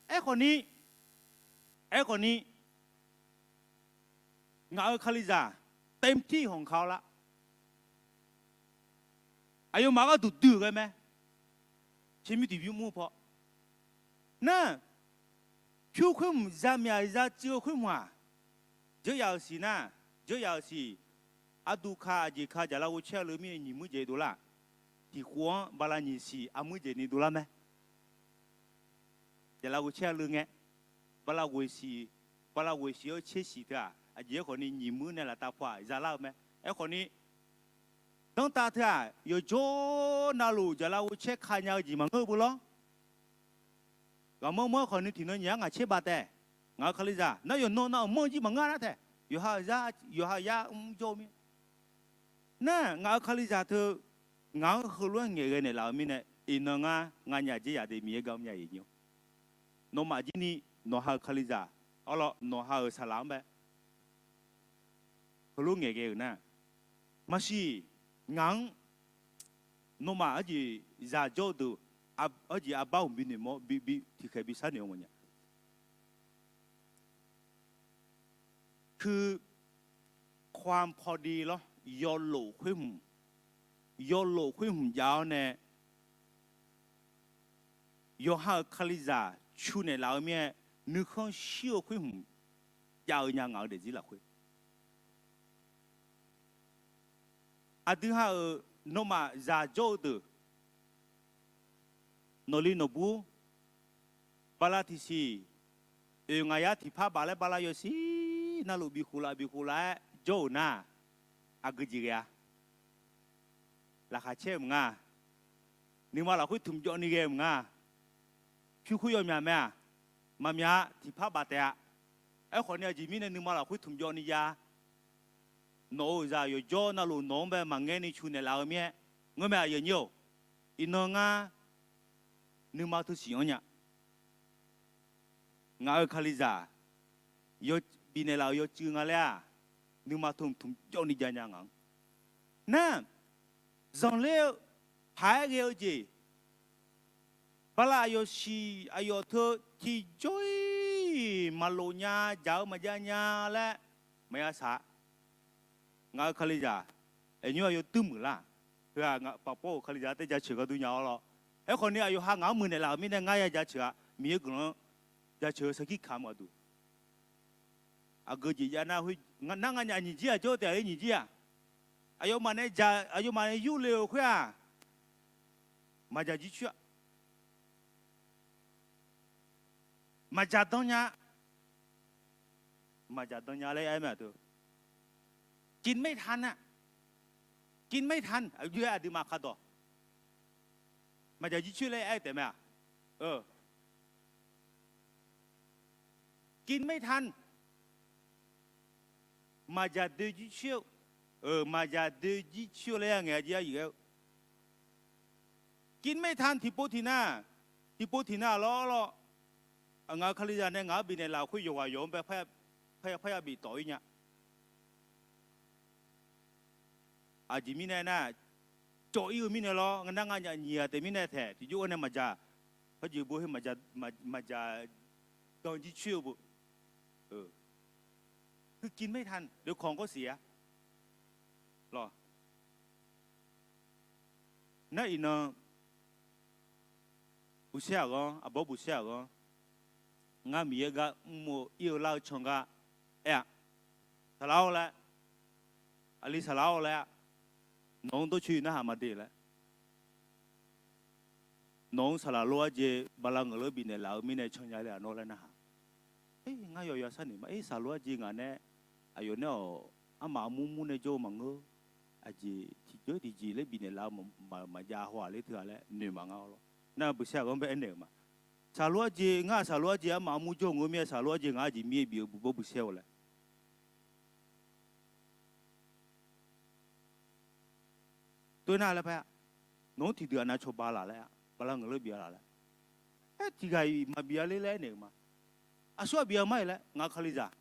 Aerkhawf ni, aerkhawf ni, ngaq-euq Kalizaq เต็มที่ของเขา lar. Aqyawfmaf gharduq dui-euq ghae mae. Tserbymr tiqbymr mur paw nar, pyur khoermq zamyaq zacuiv-eu khoermq-aq, dzeur yaf-euq siq nar, dzeur yaf-euq siq, arduq ka aqjeq ka jaqlar ghovcaer-eu leu mirnae nyiq muir jaeq dovlar. Tiqkhof-anr bala nyiq siq armuir jaeq ni dovlar mae. Jaqlar ghovcaer-eu leu ngae, bala ghoeq siq, bala ghoeq siq-eu tser siq teu-aq, aqjeq aerkhawf ni nyiq muir nae laftav paw-aq zalar-eu mae. Aerkhawf ni, danrtav teu-aq, yawqjawr navluf jaqlar ghovcaer ka nya-eu jeq maqngeur-eu beu lawr. Ghaqmanr manr khawf ni tiqnan nyiq-aer ngaq caer baf taef. Ngaq-euq Kalizaq nar, yawqnan nav-euq manr jir maqngeur nar taef. Yawqha-euq yar, yawqha-euq yar mr jawr-eu mir. Nar, ngaq-euq Kalizaq teu ngaq-anr heulof-aer ngaeqghae naeqlaf-eu mirnae, iqnan ngar nganyaf dzaer yaf de Miqyaer gar mr nya-iq nyir-awr. Nawmaf jir ni nawqha-euq Kalizaq, arlawr nawqha-euq saqlaq-anr bae heulof ngaeqghae-euq nar, maqsiq, ngaq-anr nawmaf arjeq zaq jawr-eu deuq, arjeq arbar uqbi noeqmawr bi tiqkhaeq bi sharnoeq-eu mawf nya. คือความพอดี lawr, yawlof khoer hmq, yawlof khoer hmq jav-awr nae, yawqha-euq Kalizaq cu naeqlaf-eu mir-aer, nuikhanr shir-eu khoer hmq jav-eu nya ngaq-eu daefzir lafkhoer. Aqdui ha-euq nawmaf zaq jawr-eu deuq, nawqli nawqbur, bala tiqsiq, oeq ngaq yar tiqpar baf laer bala yawsiq navluf bifkhof laf bifkhof laf-aer jawr-euq nar, aqgeu jeq ghae-a. Laqkhaq caer-eu mq nga. Nuima lafkhoer tmq jawv ni ghae-eu mq nga. Pyur khoer yawmyaq mae-aq, maqmyaq tiqpar baf taef-a. Aerkhawf ni aqjeq mirnae nuima lafkhoer tmq jawv ni jav-a. Nawq-euq zaq yawqjawr navluf nawq-anr bae maqngaer ni cu naeqlaf-eu mir-aer, ngeurmae aqyuif aqnyir-or, iqnan ngar nuima teu siq-anr nya. Ngaq-euq Kalizaq bifnaeq laf-euq yawcuiv nga laer-aq, nuima teu tmq jawv ni jav nya ngaq-anr. Nar, zanqler-eu paq-aer ghae-eu jeq, bala aqyawf siq aqyawf teu tiqjawr-iq maqlof nya, jaq-eu maqjav nya laer maqya saq-a. Ngaq-euq Kalizaq Aqnymr aqyawf duir muiqlar. Heu-aq, paqpawr-euq kalizaq-anr taef jaceuq gharduq nya-awr lawr. Aerkhawf ni aqyawf ha ngaq-anr muiqnaeq laf-euq mirnae ngar ya jaceuq-a. Miqyaer guiqlanq jaceuq-eu sarkir kamq-eu aqduq, aqgeu jeq jav nar, nar nganyaf nyiq jir-aq jawr taef-a laer nyiq jir-aq, aqyawfmaf nae jaq, aqyawfmaf nae yurle-euq khoer-aq, maqjaq jircoer-a. Maqjaq dan nya. Maqjaq dan nya laer aer mae aqdui. กินไม่ทัน-a. กินไม่ทัน aqjox-aer aqduimaf kardawq. Maqjaq jircoer laer aer taef mae-aq. กินไม่ทัน maqjaq doe jircoer-eu, maqjaq doe jircoer-eu laer ya ngaeq-a jeq-a yif ghae-eu. กินไม่ทัน tiqpov tiqnav, tiqpov tiqnav lawr lawr, ngaq-euq kalizaq nae ngaq-anr bifnaeq laf-euq khoer yawqghaq yawq-anr bae parya parya biftawf-ir nya. Aqjeq mirnae nar, cawv-ir-eu mirnae lawr, ngar nar nganyaf nyiq ghaq taef mirnae taeq tiqjov-aer nae maqjaq, hawjeq bo heu maqjaq dan jircoer-eu bo. Heu กินไม่ทัน deuvkawq-anr kawr siq-a lawr. Nar iqnan buqsaer-aq ghanr, aqbawr buqsaer-aq ghanr, ngar Miqyaer gar mr-eu ir-eu lar-eu can gar aer-a. Saqlaq-awr laer, aqli saqlaq-awr laer-a. Nawq-anr dawrcoeni narhaq maqde laer. Nawq-anr saqlaq lor-ar jeq bala ngeuq ler bifnaeq laf-eu mirnae can nya le-aq nawr laer narhaq. Ngar yawqyawq sharnoeq ma. Saqlaq-ar jeq ngaq nae aqyawf nae-awq armaf armur mur nae jawr-eu maqngeur. Aqjeq tiqjawr tiqjeq laer bifnaeq laf-eu maqjav haw-aq ler teu-a laer noeq maqnga-awr lawr. Nar buqsaer-aq ghanr bae aernaeq-euq ma. Saqlaq-ar jeq ngar-aq saqlaq-ar jeq armaf armur jawr-eu ngeur mir-aer saqlaq-ar jeq ngaq-anr aqjeq mir-aer bif-eu buq bawr buqsaer-awq laer. Toer nar laer paer-a. Nawq-anr tiqdeuq aqnav cawba laf laer-a, bala ngeuq ler bif-a laf laer. Aer tiqghaq-iq maqbif-a ler laer aernaeq-euq ma. Aqsur-aq bif-a ma-iq laer ngaq-euq kalizaq.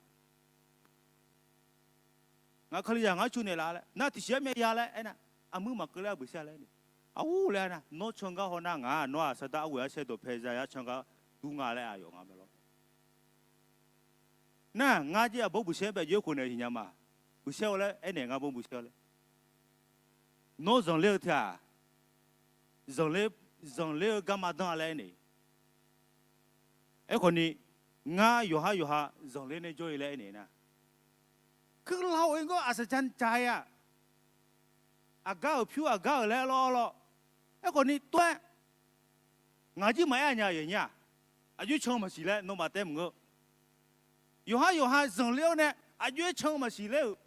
Ngaq-euq kalizaq ngaq-anr cu naeqlaf laer nar tiqsiq-ar myav ya laer aernar, armuir maqkeuv laer arbuiq saer laer ni. Aqur laer nar nawr can gar haw nar ngaq-aq nawr-aq saqdaq arghoeq arsaer dawqpae zayar can gar dur nga laer aqyawf nga mae lawr. Nar ngar jir aqbawr buqsaer baef jir khof naeq tiqnya ma. Buqsaer-awr laer aernaeq ngar bawr buqsaer-awr laer. Nawr zanqler-eu teu-aq, zanqler, zanqler-eu garma danr-a laer aernaeq. Aerkhawf ni, ngar yawqhar yawqha zanqler nae jawr-ir laer aernaeq nar, kuirlar-eu oe ngeur aqsaqjan jaq-ir-a. Aqgar-euq pyur aqgar-euq laer lawr lawr. Aerkhawf ni tov-aer, ngaq jir maqaer nya yawqnyir-aq, aqjox-aer can-eu maqsiq laer nawmaf taef maqngeur. Yawqhar yawqha zanqler-awr nae aqjox-aer can-eu maqsiq ler-euq.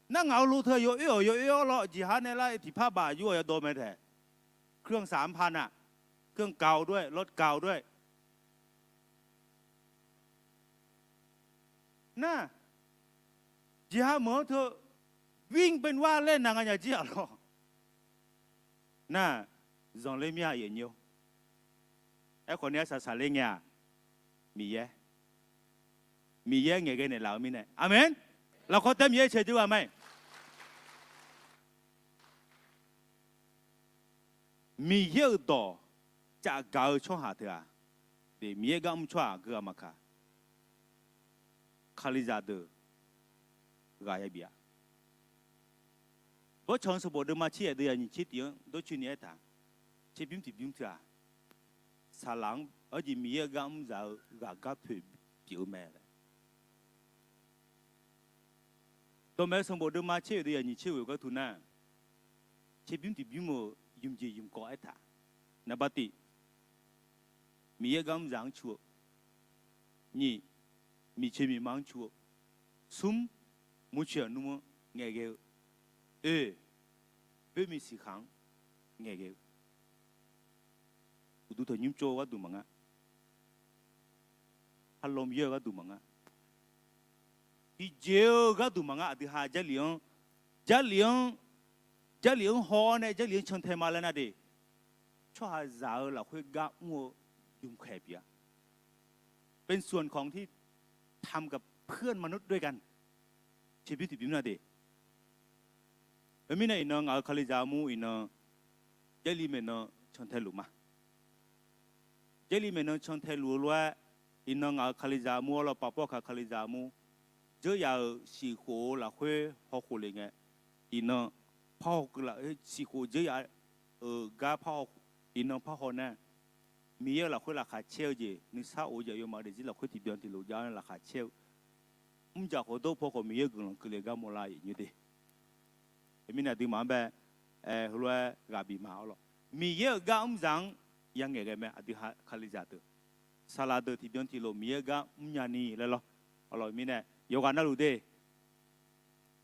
Nar ngaq-euq lo teu yawoer-awq yawoer-awr lawr jeqhar nae lar tiqpar baf aqjox-awq yadawv mae taeq. เครื่องสามพัน-aq, เครื่องเก่าด้วย รถเก่าด้วย. Nar, jeqhar meuq-anr teu, วิ่งเป็นว่าเล่น na nga nya jir-aq lawr. Nar, zanqler mir-a yaeqnyir-or. Aerkhawf ni arsaq saqler ngae-aq, Miqyaer, Miqyaer ngaeqghae naeqlaf-eu mirnae. Aqmeq. Lafkawr taer Miqyaer cae jeur ghaq ma-iq. Miqyaer-euq dawq cafgaq-eu tsawrhaq teu-aq, Miqyaer gar mr tsawrhaq geu-aq maqkaq, Kalizaq deuq ghaq yabif-a. Bawrtsanq-eu sanqbof deuvma tser yaef deuv yaq nyiq tser tif-anr dawrcoeni aertaq, tserbymr tiqbymr teu-aq, saqlaq-anr arjeq Miqyaer-eu gar mr zaq-eu ghaq gar poeq pyeuf-eu mae laer. Dawqmaeq-eu sanqbof deuvma tser yaef deuv yaq nyiq tser ghoeq gartu nar, tserbymr tiqbymr-euq ymqjeq ymqkawv aertaq, naqbav tif, Miqyaer gar mr zaq-anr cu-eu, nyiq, miqcoeq miqma-anr cu-eu, smr, muicoeq aqnmr-anr ngaeqghae-eu, oe, boermiq siqkhaq-anr ngaeqghae-eu. Uqduq tanqnymr tsov-eu gharduq maqnga. Harlawm yaer-eu gharduq maqnga. Tiqjeq-eu gharduq maqnga. Aqdui ha Jarlif-anr, Jarlif-anr, Jarlif-anr haw-awr nae Jarlif-anr cantae ma laer nar de, tsawrhaqzaq-eu lafkhoer gar mr-eu ymqkhaeq pyeuf-a. เป็นส่วนของที่ทำกับเพื่อนมนุษย์ด้วยกัน tserbymr tiqbymr nar de. Khoermirnae iqnan ngaq-euq Kalizaq armur iqnan Jarlif maeqnan cantae luf ma. Jarlif maeqnan cantae luf-eu lof-aer, iqnan ngaq-euq Kalizaq armur-awr lawr paf pawr kaq Kalizaq armur, dzeur yaf-euq siqkhof-eu lafkhoer hawkhof le ngae, iqnan parhaw keuv laf, siqkhof dzeur yaf-euq gar parhaw, iqnan parhaw nar, Miqyaer-euq lafkhoer laqkhaq caer-eu jeq nuisar of-eu jeq aqyawfmaf daefzir lafkhoer tiqbyan tiqlof jav-anr laqkhaq caer-eu, mrjaq khawf dawr paw khawf Miqyaer-euq guiqlanq keuvle gar mawrlar-eu jeq nymr de. Teumirnae aqduimaf-anr bae heulof-aer ghaq bif ma arlawq. Miqyaer-euq gar mrzaq-anr yangaeq ghae mae. Aqdui ha Kalizaq deuq, saqlaq deuq tiqbyan tiqlof Miqyaer-euq gar mrnya ni laer lawr. Arlawq mirnae yawqghaq navluf de,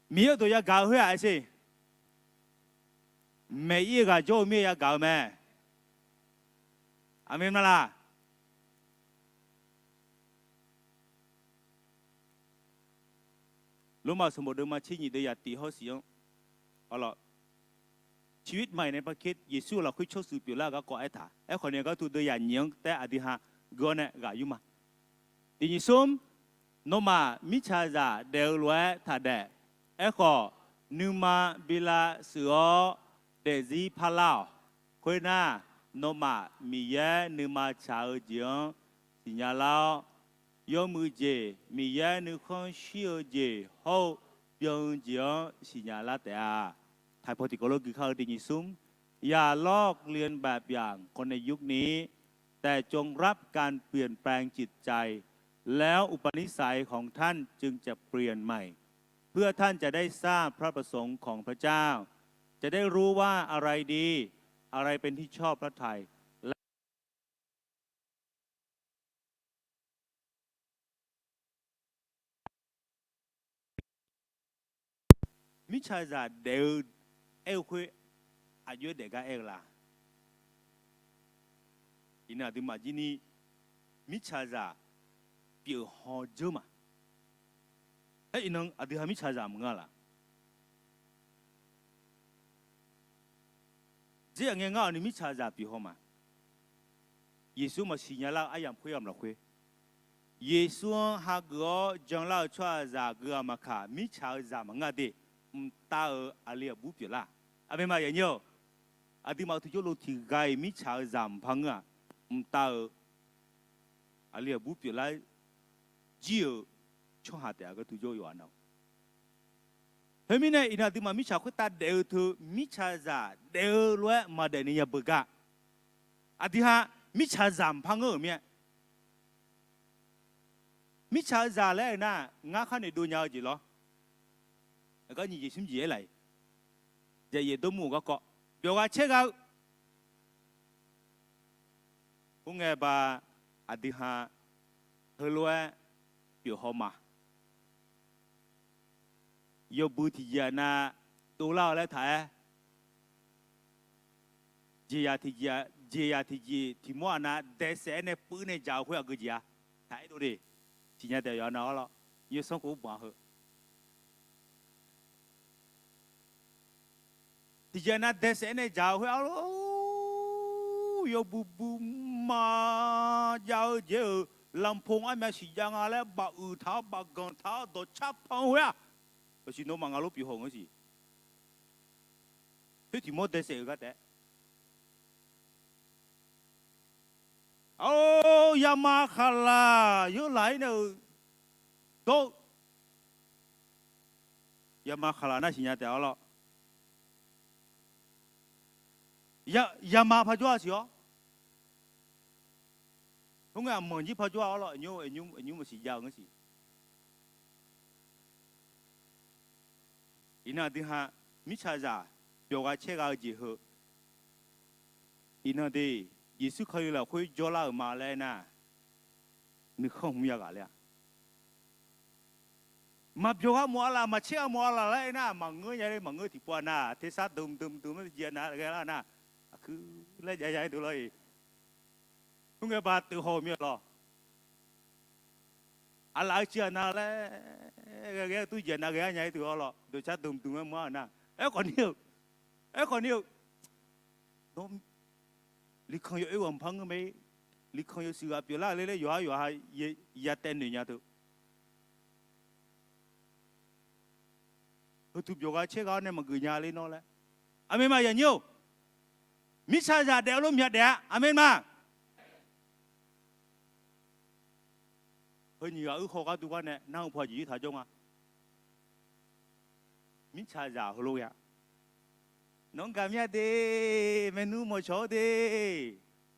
Miqyaer-euq dawq yagaq-eu khoer-aq aer sher, maeq-ir-eu ghaq jawr-eu mir-aer yagaq-eu mae. Aqmeq ma laq? Lormav sanqbof deuvma tser nyiq deuv yaf tiq hawr siq-anr, arlawq, ciqwir maqaeq nae parker Yeqsur-euq lafkhoer tsawrshuif pyeuflar-eu garkawv aertaq. Aerkhawf ni gartu deuv yaf nyiq-anr taef-aer aqdui ha gui-awr nae ghaq yur ma. Tiq nyiq smr, nawmaf mirtsaqzaq daef-eu lof-aer taqdaef. Aerkhawf, nuima bi lavshuif-awr daefzir parlar-awq. Khoernar, nawmaf Miqyaer nuima tsaq-eu jeq-anr siqnya lar-awr, yawmuiq jeq Miqyaer nuikhanr shir-eu jeq hawr-eu byan-eu jeq-anr siqnya lar taef-a. Taqpaw tiqkawv lof guikar-eu tiq nyiq smr, อย่าลอกเลียนแบบอย่างคนในยุคนี้ แต่จงรับการเปลี่ยนแปลงจิตใจ แล้วอุปนิสัยของท่านจึงจะเปลี่ยนใหม่ เพื่อท่านจะได้ทราบพระประสงค์ของพระเจ้า จะได้รู้ว่าอะไรดี อะไรเป็นที่ชอบพระทัย Mirtsaqzaq daef-eu aer-eu khoer, aqjox-aer daef gar aer-eu la? Iqnan aqduimaf jir ni mirtsaqzaq pyeuf haw dzeur ma. Aer, iqnan aqdui ha mirtsaqzaq maqngeur laf? Dzer-aq ngae ngar-awq ni mirtsaqzaq pyeuf haw ma. Yeqsur maqsiq nya lar-eu aryamq khoer yamq lafkhoer, Yeqsur-anr hageuf-awr janlar-eu tsawrhaqzaq gui-aq maqkaq, mirtsaq-eu zaq maqngeur de. Mqtav-euq aqli aqbur pyeuflar. Aqmeq ma yanyir-awq. Aqduimaf-euq tiqjawr lo tiq ghaq-iq mirtsaq-eu zaq mqpar ngeur-aq, mqtav-euq aqli aqbur pyeuflar jir-euq tsawrhaq taef-a gar tu jawr yawqha na-awq. Khoermirnae iqnan aqduimaf mirtsaq khoertav daef-eu teu, mirtsaqzaq daef-eu lof-aer maqdaef ni yabeugar. Aqdui ha mirtsaqzaq mqpar ngeur-euq mir-aer, mirtsaq-eu zaq laer-eu nar, ngar khar noeqdov nya-eu jeq lawr. Aqgar nyiq jeq smr jeq-aer laf-iq, jaqyaef dawrmur-euq garkawv byawq ghaq caer gha-eu. Khoerngae ba, aqdui ha heulof-aer pyeuf haw ma. Yawbui tiqjeq aqnav dovlar-eu laer taq-aer, jeqzaq tiqjeq, jeqzaq tiqjeq tiq mawr aqnav daesaef-aer nae puiv nae dzaq-eu khoer aqgeu jeq-a. Taq-aer dov de. Siqnya taef yawqha na-awr lawr, yawsanr khof-ur banq-a heu. Tiqjeq aqnav daesaef-aer nae dzaq-eu khoer-a lor, yawbui bui ma jav-eu jeq-euq lanqpong armyav siqjav nga laer baq uiq taq-awr baq ganq taq-awr dawqcar pan-eu khoer-aq, yawsiq nawmaf ngaq lof pyeuf haw ngeur siq. Khoer tiq mawr daesaef-euq gar taef-aer, ar, yama khaqlaq yawlaq-ir nae-euq dawr-eu, yama khaqlaq nar siqnya taef-awr lawr. Yama parjawr-a siq-awr, khoerngae aqmanq jir parjawr-a-awr lawr, aqnymr maqsiq jav-eu ngeur siq. Iqnan aqdui ha mirtsaqzaq byawq ghaq caer gha-eu jeq heu, iqnan de, Yeqsur Kali lafkhoer jawrlar-euq ma laer aernar, nuikhanr hmq yaghaq ler-a. Maqbyawq ghaq mawf-a laf, maqcaer ghaq mawf-a laf laer aernar, maqngeur nya ler, maqngeur tiqpov-a nar, tersar dm dm dm laer jeq-a nar ghae lar nar, aqkuir laer jav ya-aer deuq lawr-iq. Khoerngae ba teuf haw-eu mir-a lawr. Aqlaf-eu civ-aq nar laer ghae ghae-aer tur jeq-a nar ghae-ar nya-aer deuq-awr lawr, dawqcar dm dm-aer mr-a nar, aerkhawf ni-eu, aerkhawf ni-eu, nawr liqkanq yawoer ghaq mqpar ngeur mae-ir, liqkanq yawshuif ghaq pyeuflar ler laer yawqhar yawqha ya taev noeq nya teu. Heutuq byawq ghaq caer ghaq-awr nae maqgeuf nya ler nawr laer. Aqmeq ma yaqnyir-or. Mirtsaqzaq daef-eu lof mya daef-a. Aqmeq ma. Heu nyiq ghaq uir haw gharduq gar nae nar-eu paw jeq yir taq jawr nga. Mirtsaqzaq heulof ghae-a. Nawq-anr gaqmya de, maernmr mawqcawq-awr de.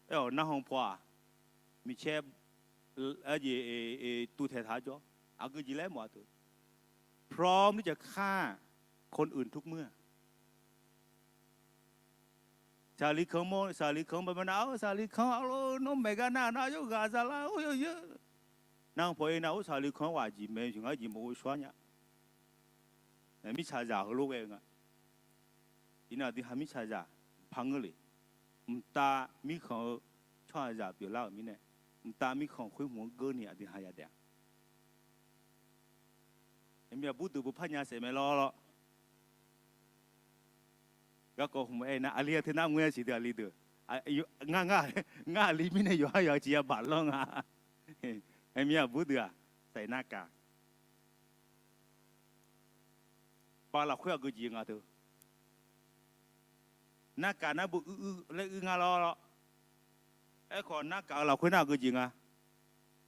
Aer-awq narhaq paw-aq, micaer jeq tuvtaeq taq-awr jawr. Aqgeu jeq laer mawf-a teu. พร้อมที่จะฆ่าคนอื่นทุกเมื่อ Saqliqkanq mawr, saqliqkanq-anr baqmae nar-awr, saqliqkanq-a lor, nawr maeq gar nar-awr nar yawqghaq zaqlar-awr yawqyawq. Nar paw-ir nar-awr, saqliqkanq-anr ghaq jeq maeq-eu jeq ngar jeq mawf-eu shawr nya. Mirtsaqzaq heulof ghae-eu nga. Iqnan aqdui ha mirtsaqzaq parngeur le. Mqtav mirkhanq-eu tsawrhaqzaq pyeuflar-euq mirnae, mqtav mirkhanq khoer hmq-anr geurni aqdui ha yadaef-a. Aqmir aqbur deuq beu parnya saef mae lawr lawr. Garkawv hmq aer nar, aqli-a teu nar ngoer-a siq deuq aqli deuq. Ngar, ngar aqli mirnae yawqha yawqha ciq ya baq lanr nga. Aqmir aqbur deuq-aq, saef narkaq Bav lafkhoer aqgeu jeq nga teu. Narkaq nar bu uiruir laer uir nga lawr lawr. Aerkhawf narkaq-eu lafkhoer nar aqgeu jeq nga.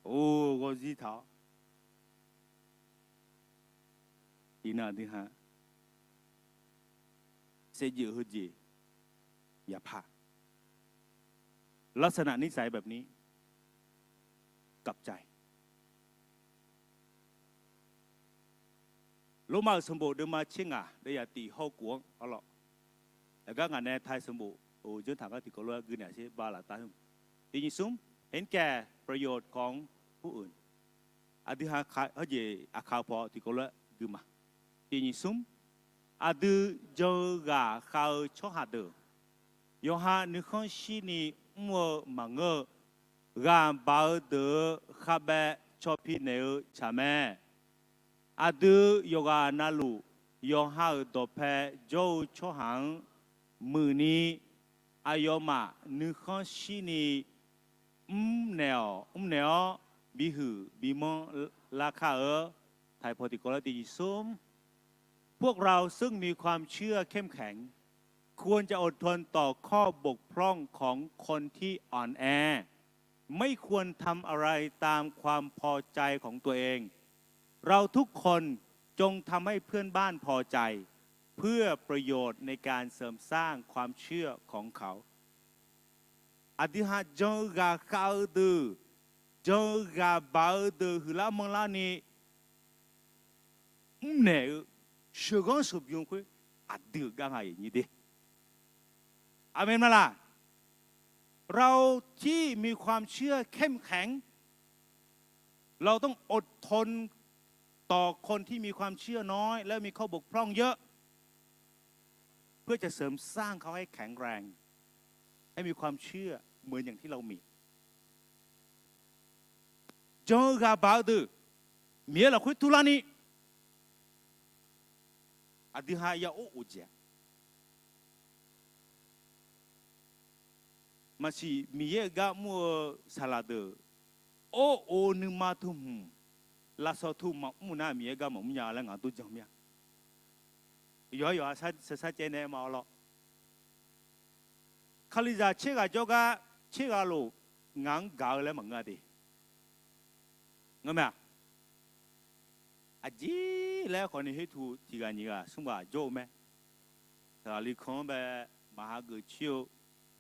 Or, ghawrzir taq-awr. Iqnan aqdui ha saevdzeuf heujeq yaqpaq ลักษณะนิสัยแบบนี้ กลับใจ Lormav-euq sanqbof deuvma tser ngaq deuvyaq tiq hawr-eu kof-anr arlawr. Aqgar ngaq nae tai sanqbof-euq janr taq gar tiqkawv lof-aer gui naeq sher ba laf tav-eu. Tiqnyif smr, เห็นแก่ประโยชน์ของผู้อื่น Aqdui ha hawjeq aqkaq paw tiqkawv lof-aer gui ma. Tiqnyif smr, aqdui jan-eu ghaqkhav-eu tsawrhaq deuq, yawqha nuikhanr shirni mr-eu maqngeur-eu, ghaq baq-eu deuq-euq khavbaev caw pi naeq-eu tsaq mae. Aqdui yawqghaq navluf, yawqha-euq dawqpae jawr-eu tsawrhaq-anr muiqni, aqyawfmaf nuikhanr shirni mrnaeq-awq, mrnaeq-awr bihuiq bimanr lar kar-eu. Taiq paw tiqkawv lof-aer tiqnyif smr, พวกเราซึ่งมีความเชื่อเข้มแข็ง ควรจะอดทนต่อข้อบกพร่องของคนที่อ่อนแอ ไม่ควรทำอะไรตามความพอใจของตัวเอง เราทุกคนจงทำให้เพื่อนบ้านพอใจ เพื่อประโยชน์ในการเสริมสร้างความเชื่อของเขา Aqdui ha jan-eu ghaqkhav-eu deuq, jan-eu ghaq baq-eu deuq huiqlar manrlarni mrnaeq-eu sheuqghanr sheuqbymr khoer aqdui-euq gar nga-iq nyir de. Aqmeq ma laq? เราที่มีความเชื่อเข้มแข็ง เราต้องอดทนต่อคนที่มีความเชื่อน้อย และมีข้อบกพร่องเยอะ เพื่อจะเสริมสร้างเขาให้แข็งแรง ให้มีความเชื่อเหมือนอย่างที่เรามี Jan-eu ghaq baq-eu deuq Miqyaer lafkhoer turlarni aqdui ha ya or of jeq-a. Maqsiq Miqyaer-euq gar mr-eu saqlaq deuq or of nuima teu hmq, lafsawq teu maqmr nar Miqyaer gar maqmr nya laer ngaq dur jan mir-a. Yawqha yawqha sar sar caev nae ma-awr lawr. Kalizaq tser ghaq jawrgar tser ghaq lof ngaq-anr gaq-eu laer maqngeur-a de. Ngeur mae-aq, aqjeq laer khawfni khoertuq tiq ghaq nyiq ghaq smr ghaq jawr-eu mae. Saqlaq likanr-anr bae maqha geuf coer-eu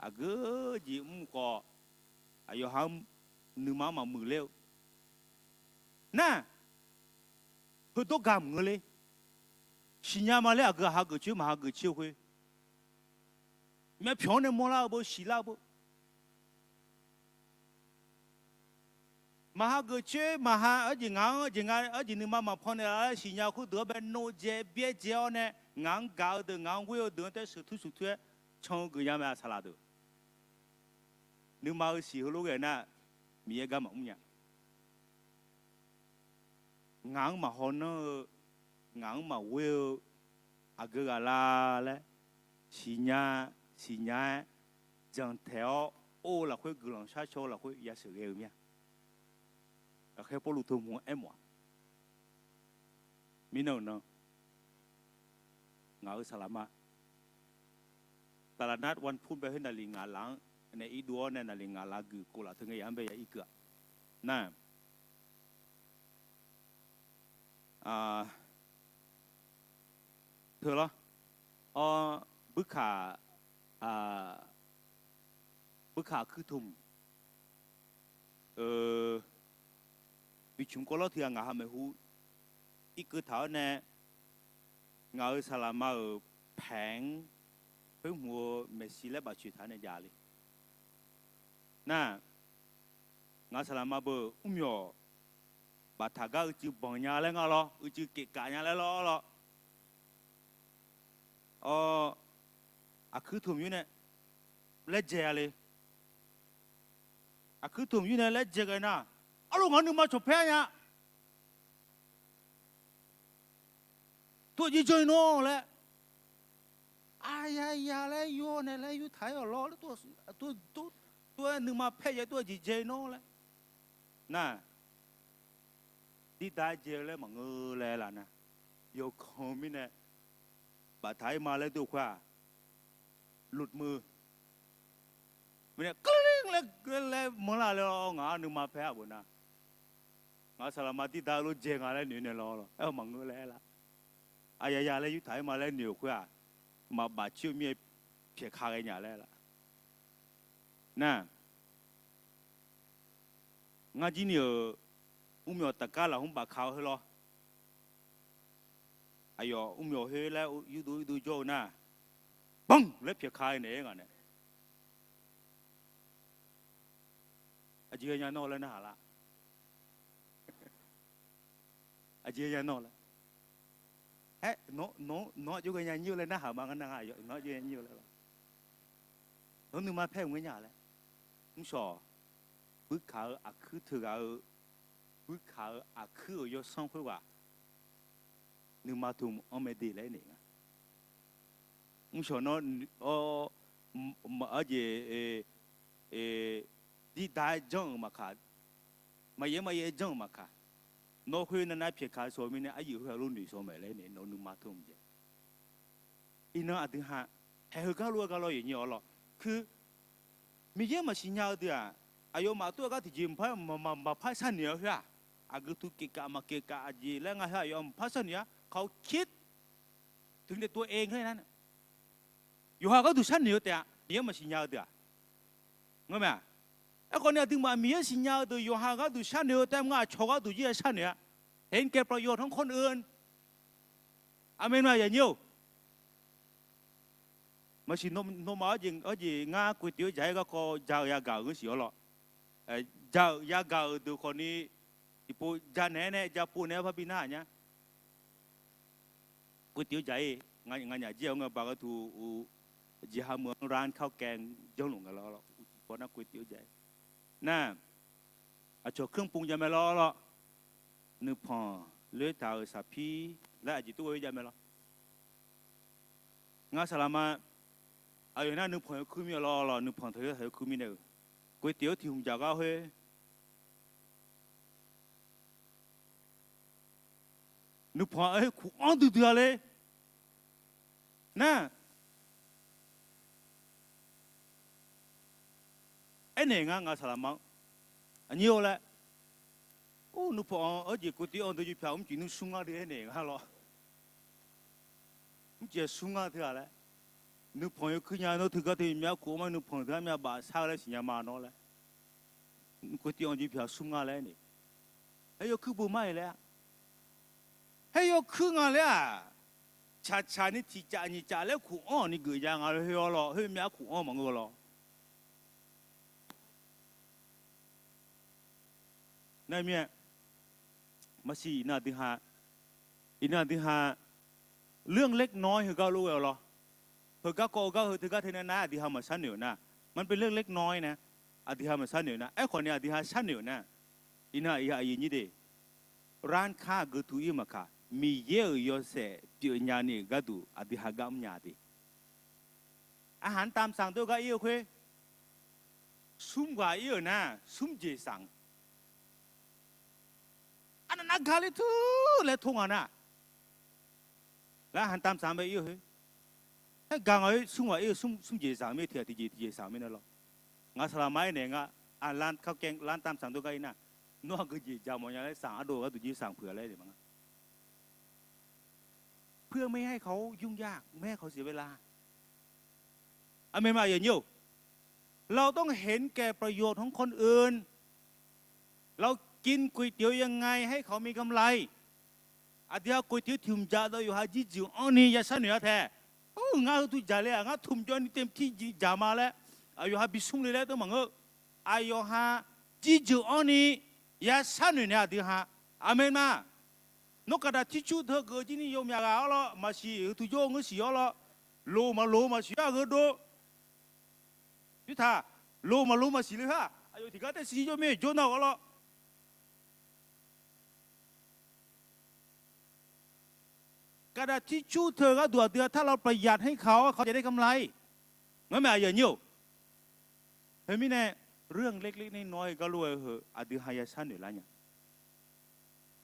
aqgeu jeq mr khawf, aqyawf ha nuima-anr maqmuiq ler-eu nar, heudawr ga maqngeur ler. Siqnya ma laer aqgeu aqha geuf coer maqha geuf coer-eu khoer, myavpyawq-anr nae mawrlar-eu beu siqlar-eu beu maqha geuf coer maqha arjeq ngaq-anr arjeq nga arjeq nuima maqpan naeqlaf laer siqnya khoerdeuq-anr bae nov dzae byaerdzae-awr nae ngaq-anr gaq-eu deuq ngaq-anr ghoer-eu deuq-anr taef sheuqtur sheuqtur-aer can-eu geuf nya mae saqlaq deuq. Nuima-eu siq heulof ghae nar, Miqyaer gar maqmr nya. Ngaq-anr maqhaw nanr-eu, ngaq-anr maqghoer-eu, aqgeu ghaq la laer siqnya, siqnya-aer jantaeq-awr or-eu lafkhoer guiqlanq sharcaw-eu lafkhoer yasheuq ghae-eu mir-a. Ghaqkhaer Pawrluv teu hmq-anr aermawf-aq, mirnan-euq nan, ngaq-euq saqlaq ma, ตลาดนัดวันพุธ bae khoer naqliq ngaq laf-anr nae irdov-awr nae naqliq ngaq laf geuf kov laf teu ngae yaf-anr bae ya irkeuv-aq nar, teu lawr. Awr, buirkaq, buirkaq aqkuir tmq, bicmq kawv lawr tiq ghaq ngaq ha maeqhu irkeuv taq-awr nae, ngaq-euq saqlaqma-euq paeq-anr khoer hmq-eu maeqshi laer bafcoeq taq nae jav le. Nar, ngaq saqlaqma beu mrmyawq baftaq gar uicuiv banq nya laer nga lawr, uicuiv kevkaf nya laer lawr lawr. Awr, aqkuir tmq yur nae laer dzae-a le. Aqkuir tmq yur nae laer dzae ghae nar, arlof ngaq-anr nuima cawqpaer-a nya. Tov-eu jeq janr-i nawr laer, aqyaya laer yur-awr nae laer yurtaq-aer-awq lawr, tov-aer nuima paer yaer tov-eu jeq dzae-i nawr laer. Nar, dirda-aer dzae-eu laer maqngeur laer laf nar, yawqkanq mirnae baftaq-ir ma laer dur-eu khoer-aq, luf muiq. Mirnae keuv laer laer manrlar laer-awr ngaq-anr nuima paer-a beu nar, ngaq saqlaqma dirda-eu lof dzae nga laer noeq naeq lawr lawr aer-eu maqngeur laer aer laf. Aqyaya laer yurtaq-ir ma laer noeq-euq khoer-aq, maqbaf coer-eu mir-aer pyaeq ka ghae nya laer laf. Nar, ngar jir ni-euq mrmyawq tafkar lafkhoer bafka-eu khoer lawr. Aqyawf mrmyawq khoer laer yurdov yurdov jawr-eu nar, banq laer pyaeq ka-aer naeq-aer ngaq nae, aqjeq ghae nya nawr laer narhaq lar. Aqjeq ghae nya nawr laer, aer, nawq-anr jov ghae nya nyir-eu laer narhaq ma ngar nar, nawq-anr jov ghae nya nyir-eu laer lawr. Nawq-anr nuima paer-euq ngaer nya laer. Mrshawq, buirkaq-eu aqkuir teughaq-eu, buirkaq-eu aqkuir-euq yawsanr khoerghaq nuima tmq anr mae de laer aernaeq nga. Mrshawq nawr, aqjeq, dirda-aer janr-euq maqkaq, maqyaer maqyaer janr-euq maqkaq, nawr khoer nar nar pyaeq ka shawq-eu mirnae aryuif khoer-aq lof noeq shawq mae laer aernaeq nawq-anr nuima tmq jae. Iqnan aqdui ha, haeq heugar lof-aer gar lawr yaqnyir-awr lawr. Khoer, Miqyaer maqsiq nya-eu deuq-aq, aqyawfmaf tov-aer gar tiqjeq maqpar, maqpar sharnoeq-a khoer-aq, aqgeu tu kevkaf maqkevkaf aqjeq laer nga khoer aqyawf maqpar sharnoeq-a. Kawq kir teunae tov-aer nga nar, yawqha gharduq sharnoeq-eu taef-a, Miqyaer maqsiq nya-eu deuq-aq. Ngar mae-aq, aerkhawf ni aqduimaf Miqyaer siqnya-eu deuq yawqha gharduq sharnoeq-eu taef-a, ngar aqcawq gharduq jir-aer sharnoeq-a. Heqgae pawqyaw tanrkhawr neu-eu, aqmeq ma yaqnyir-or. Maqsiq nawmaf arjeq ngar koeq tif-eu jaq-aer garkawv ja-euq yagaq-euq ngeur siq-awr lawr. Ja-euq yagaq-euq deuq khawf ni tiqpov ja naeq-aer nae ja pov naeq-aer parbi narhaq nya. Koeq tif-eu jaq-ir, nganyaf jir-aq-anr ngae baq gharduq, jeqha meuq-anr ran kar kae janrluf nga lawr, uqcif paw nar koeq tif-eu jaq-ir. Nar, aqcawq keurpov ja mae lawr lawr. Nuipanq loer taq-euq saqpir laer aqjeq tov ghae-ir ja mae lawr. Ngar saqlaqma, aqyawf nar nuipanq yawkuir mir-a lawr lawr, nuipanq taq loer taq yawkuir mirnae-euq, koeq tif-eu tiq hmq jaq gar khoer nuipanq-aer kuq-anr duidui-a ler. Nar, aernaeq ngar nga saqlaqma-anr, aqnyir-or laer, nuipanq-anr arjeq koeq tif-anr dui jeq pyaq mrcif nmr smr ngar dui aernaeq ngar lawr. Mrcif-a smr ngar teu-a laer, nuipanq yawkuir nya nawr teugar teu myavkuq-anr ma nuipanq teu-a myavbaf sar-eu laer siqnya ma nawr laer, koeq tif-anr jeq pyaq smr ngar laer aernaeq. Aer yawkuir beu mar-iq laer-a. Aer yawkuir nga laer-aq, tsaqtsaq ni tiqcaf nyiq caf laer kuq-anr ni geuf ja nga laer khoer-awr lawr, khoer myavkuq-anr maqngeur lawr. Nar mir-aer, maqsiq iqnan aqdui ha, iqnan aqdui ha เรื่องเล็กน้อย heugar lof ghae-awq lawr. Heugar kawv-eu gar heu teugar teu nar nar aqdui ha maqsharnoeq-euq nar, มันเป็นเรื่องเล็กน้อย nar, aqdui ha maqsharnoeq nar, aerkhawf ni aqdui ha sharnoeq-euq nar, iqnan aqyuif aqyuif nyir de, ร้านค้า aqgeu tu ir-eu maqkaq, Miqyaer-euq yawshaef pyeufnya ni gharduq aqdui ha gar mrnya de. Aqhaq-anr tamq sanq dov gar ir-eu khoer, smr ghaq ir-euq nar smr jeq sanq. Arnav nar ga ler teu laer tor nga nar, laer aqhaq tamq sanq bae ir-eu khoer, aer ga nga-aer smr ghaq ir-eu smr jeq sanq mir-aer tiq ghaq tiqjeq tiqjeq sanq mirnae lawr. Ngaq saqlaqma aernaeq nga, aqlan tamq sanq dov gar ir nar, nawr aqgeu jeq ja mawf nya laer sanq ardov gharduq jir sanq peuq-a laer aer-eu ma nga. เพื่อไม่ให้เขายุ่งยาก ไม่ให้เขาเสียเวลา เอเมนมา อย่างนี้ เราต้องเห็นแก่ประโยชน์ของคนอื่น เรากินก๋วยเตี๋ยวยังไงให้เขามีกำไร Aqdui ha ก๋วยเตี๋ยว tiqhmq dzaq dawv yawqha jirjeuq anr ni ya sharnoeq-a tae. Ngar heu tu dzaq le-aq, ngar tiqhmq jawv ni เต็มที่ dzaq ma laer, aqyawf ha bi smr le laer teu maqngeur. Aqyawf ha jirjeuq anr ni ya sharnoeq nae aqdui ha. Aqmeq ma. Nawr gaqdaq tircur teu geuf jir ni yawmyaq ghaq-awr lawr maqsiq, heu tu jawr-eu ngeur siq-awr lawr, loq maqloq-eu maqsiq-a heudov. Yurtaq, loq maqloq maqsiq le-a. Aqyawf tiqgar tae siq jawr mir jawr nar-awr lawr. Gaqdaq tircur teu gharduq aqdui ha ถ้าเราประหยัดให้เขา เขาจะได้กำไร Ngar mae aqyawf nyir-or. Teumirnae เรื่องเล็กๆน้อยๆ garlof-aer heu aqdui ha ya sharnoeq lar nya.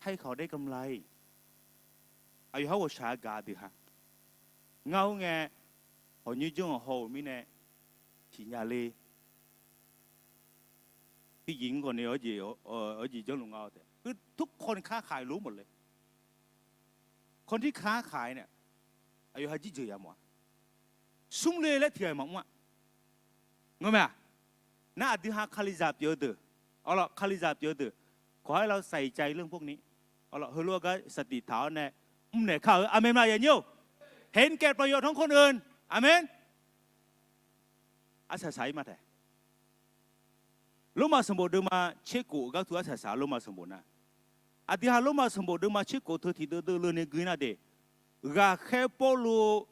ให้เขาได้กำไร Aqyawf ha ghawqshaq-aer gaq aqdui ha. Ngar-or ngae, hawq nyoer janr-awq haw-euq mirnae siqnya le. Pirjif-anr khawf ni arjeq janrluf nga-awr taef. Heu ทุกคน ค้าขายรู้หมดเลย คนที่ค้าขายเนี่ย aqyawf ha jirjeuq yamawf-a. Smr le laer tiqghaq maqmr-a. Ngar mae-aq, nar aqdui ha Kalizaq pyeuf-eu deuq, awr lawr Kalizaq pyeuf-eu deuq, ขอให้เราใส่ใจเรื่องพวกนี้ awr lawr heulof-aer gar saqtiq taq-awr nae mrnaeq kar-eu. Aqmeq ma yanyir-or. เห็นแก่ประโยชน์ของคนอื่น Aqmeq. Arsaq saq-ir ma taef. Lormav sanqbof deuvma tser khof-eu gharduq arsaq saq-eu Lormav sanqbof nar, aqdui ha Lormav sanqbof deuvma tser khof teu tiqdeuv deuv leu ni gui nar de, ghaqkhaer Pawrluv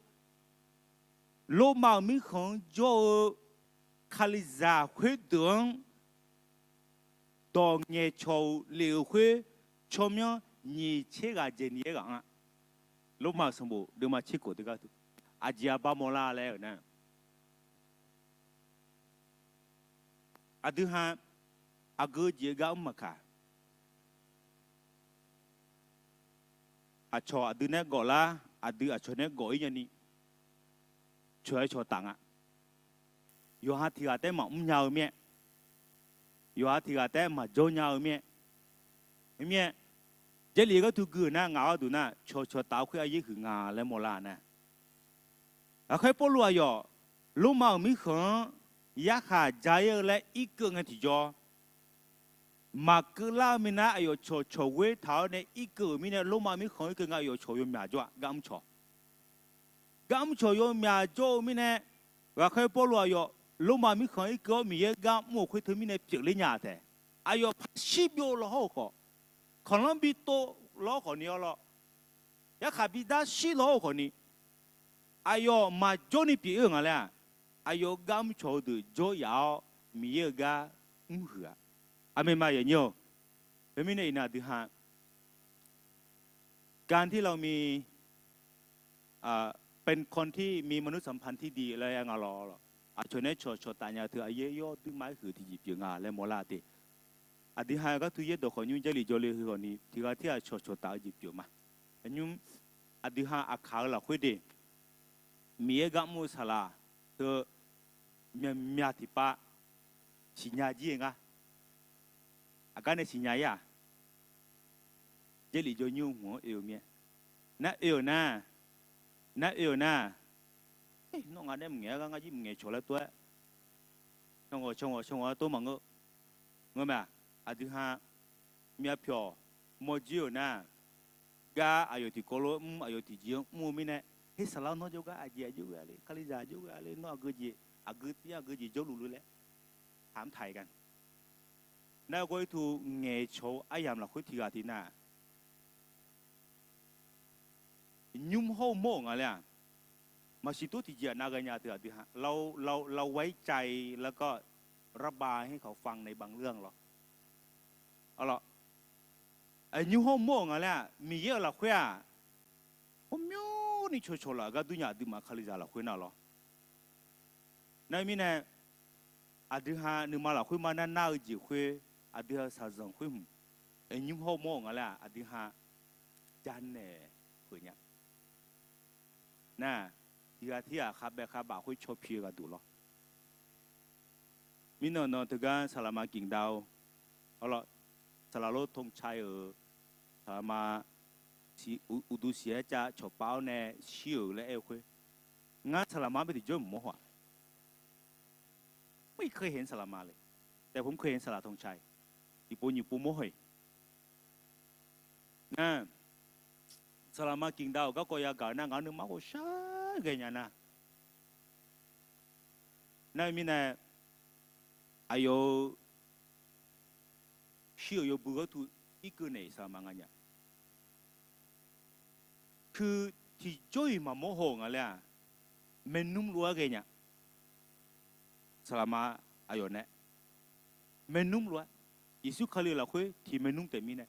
Lormav-euq mirkhanq-anr jawr-eu Kalizaq khoerdeuq-anr dawq ngaeqcawq-euq lef-euq khoer tsawrmyanr nyiq tser ghaq dzaeq ni-aer ghaq-anr-a. Lormav sanqbof deuvma tser khof teu gharduq aqjeq-a bar mawrlar laer-euq nar, aqdui ha aqgeu jeq-eu gar mr maqkaq, aqcawq aqdui nae gawflar, aqdui aqcawq nae gawf-ir nyani, cawq-aer cawqtaf nga. Yawqha tiq ghaq taef-aer maqmr nya-eu mir-aer, yawqha tiq ghaq taef-aer maqjawr nya-eu mir-aer, mirnae Jarlif gharduq gui-euq nar ngaq gharduq nar cawq cawqtaf-eu khoer aryaer huiq nga laer mawrlar nar, ghaqkhaer Pawrluv aqyawf Lormav-euq mirkhanq-anr yarkhaq ja-ir-eu laer irkeuv ngae tiqjawr, maqkeuvlar-eu minav aqyawf cawq cawq ghoer taq-awr nae irkeuv-euq mirnae Lormav mirkhanq irkeuv nga aqyawf cawq yawmyaq jawr-aq gar mrcawq. Gar mrcawq yawmyaq jawr-eu mirnae, ghaqkhaer Pawrluv aqyawf Lormav mirkhanq irkeuv-awr Miqyaer gar mr-euq khoer teumirnae pyeufler nya taef. Aqyawf par shir byov law hawr-eu khawf, kawqlanr bi tov law hawr khawf ni-awr lawr, yarkhaq bi dar shir law hawr-eu khawf ni, aqyawf maqjawr ni pyeuf-ir-euq nga laer-aq, aqyawf gar mrcawq-eu deuq jawr yaf-awr Miqyaer-euq gar mrhuiq-a. Aqmeq ma yanyir-or. Khoermirnae iqnan aqdui ha การที่เรามี เป็นคนที่มีมนุษยสัมพันธ์ที่ดี laer nga lawr, aqcawq nae cawq cawqtaf nya teu aryaer yawr duirma-aer huiq tiqjeq pyeuf nga laer mawrlar de. Aqdui ha gharduq yaerdawq khawf nymr Jarlif jawrle heu khawf ni tiq ghaq tirghaq cawq cawqtaf-eu jeq pyeuf ma. Aqnymr aqdui ha aqkaq-eu lafkhoer de, Miqyaer gar mr-eu saqlaq teu myaqmyaq tiqpav siqnya jir-eu ngar. Aqgar nae siqnya-ir-aq, Jarlif jawr nymr-eu hmq-anr oe-eu mir-aer, nar oe-euq nar, nar oe-euq nar, nawr ngaq nae maqngaeq-aer gar ngar jir maqngaeq cawq laer tov-aer, caw ngawq caw ngawq caw ngawq-aer tov maqngeur. Ngeurmae-aq, aqdui ha myavpyawq mawrjir-euq nar, gar aqyawf tiqkawv lof-aer mr, aqyawf tiqjeq-anr mr-eu mirnae, her saqlaq nawr jawrgar aqjeq aqjox ghae-a le, Kalizaq aqjox ghae-a le, nawr aqgeu jeq aqgeu tir aqgeu jeq jawrluf le laer taq-anr taq-ir gar. Nar gawr irtuv ngaeq cawq-eu aryamq lafkhoer tiq ghaq tiq nar, nymr hawr-eu mawr-euq nga laer-aq, maqsiq tov tiqjeq aqnav ghae nya teu aqdui ha, เราไว้ใจ แล้วก็ระบายให้เขาฟังในบางเรื่อง lawr. Nymr hawr-eu mawr-euq nga laer-aq, Miqyaer-euq lafkhoer-aq, ghawqmyani cawqcawq laf gar durnya aqduimaf Kalizaq lafkhoer nar lawr. Nar mirnae, aqdui ha nuima lafkhoer mar nar nar-eu jeq khoer, aqdui ha shaqzanq khoer hmq, nymr hawr-eu mawr-euq nga laer-aq, aqdui ha janaeq peuq nya. Nar, tiq ghaq tirghaq khavbaev khavbaf khoer caw pi-eu ghaq duq lawr. Mirnan nan teugar saqlaqma กิ่งดาว-eu, saqlaq lor ธงชัย-euq, saqlaqma uqduq siq-aer cav cawqpav-awr nae shir-euq laer aer-eu khoer, ngar saqlaqma-anr bae tiqjawr mq mawr haw-aq. ไม่เคยเห็น saqlaqma le. แต่ผมเคยเห็น สลัดธงชัย tiqpov nyiq pov mawr haw-iq. Nar, saqlaqma กิ่งดาว-euq garkawv yagaq-eu nar ngaq-anr nuima ghawqshaq ghaenya nar. Nar-eu mirnae, aqyawf-euq shir-euq yawbui gharduq irkeuv naeq-iq saqlaqma nga nya. Teu tiqjawr-iq maqmawr haw-euq nga laer-aq, maernmr lof-aer ghaenya. Saqlaqma aqyawf nae maernmr lof-aer, Yeqsur Kali-euq lafkhoer tiq maernmr taef mirnae,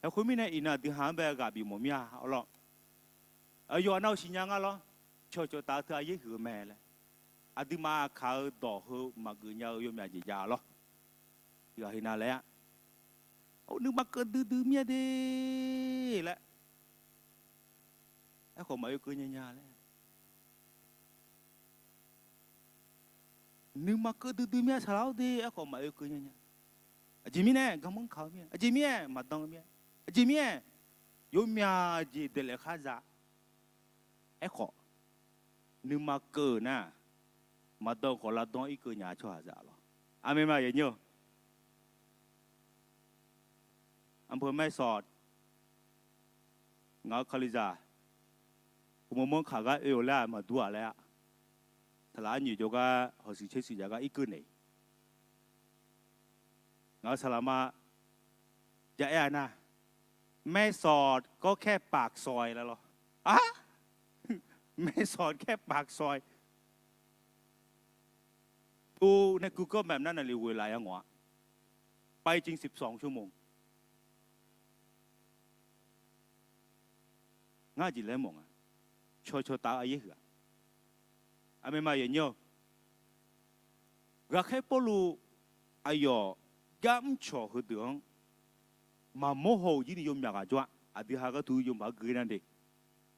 aerkhawf mirnae iqnan aqdui ha-anr bae ghaq bif mawf mir-a awr lawr. Aqyawf aqnav-eu siqnya nga lawr. Cawqcawq taf-eu teu aqyaer huiq-eu mae laer, aqduimaf kaq-eu dawq heu maqgeuf nya-eu yawmyaq jeq jav-a lawr. Tiqghaq hena laer-a, nuima keuv duidui mir-a de laer, aerkhawf maqoe keuv nya nya laer. Nuima keuv duidui mir-a saqlaq-awr de, aerkhawf maqoe keuv nya nya. Aqjeq mirnae garmanr kaq-eu mir-a, aqjeq mirnae maqdan-eu mir-a, aqjeq mirnae yawmyaq jeq daeqlaef khar za. Aerkhawf, nuima keuv-euq nar, maqdan khawf lavdan irkeuv nya-eu tsawrhaqzaq lawr. Aqmeq ma yanyir-eu. Aqpeu maer sawq, ngaq-euq Kalizaq, hmq mawrmanr kaq gar oe-eu laer-aq maqdur-aq laer-a. Saqlaq arnyoeq jawrgar hawshuif tser shuif jaq gar irkeuv naeq. Ngaq-euq saqlaqma ja aer-a nar, maer sawq kawr kaer paq sawq-aer laer lawr. Ar, maer sawq kaer paq sawq-aer. Tov nae กูเกิล แมป nar naqli ghoe laf ya ngawq-a. ไปจริง สิบสองชั่วโมง ngar aqjeq laer mawf nga. Cawqcawq taf-eu aqyaer huiq-a. Aqmeq ma yanyir-eu. Ghaqkhaer Pawrluv aqyawf gar mrcawq heudeuq-anr maqmawr haw-euq jir ni yawmyaq ghaq jawr-a. Aqdui ha gharduq yawmaf-anr gui nar de.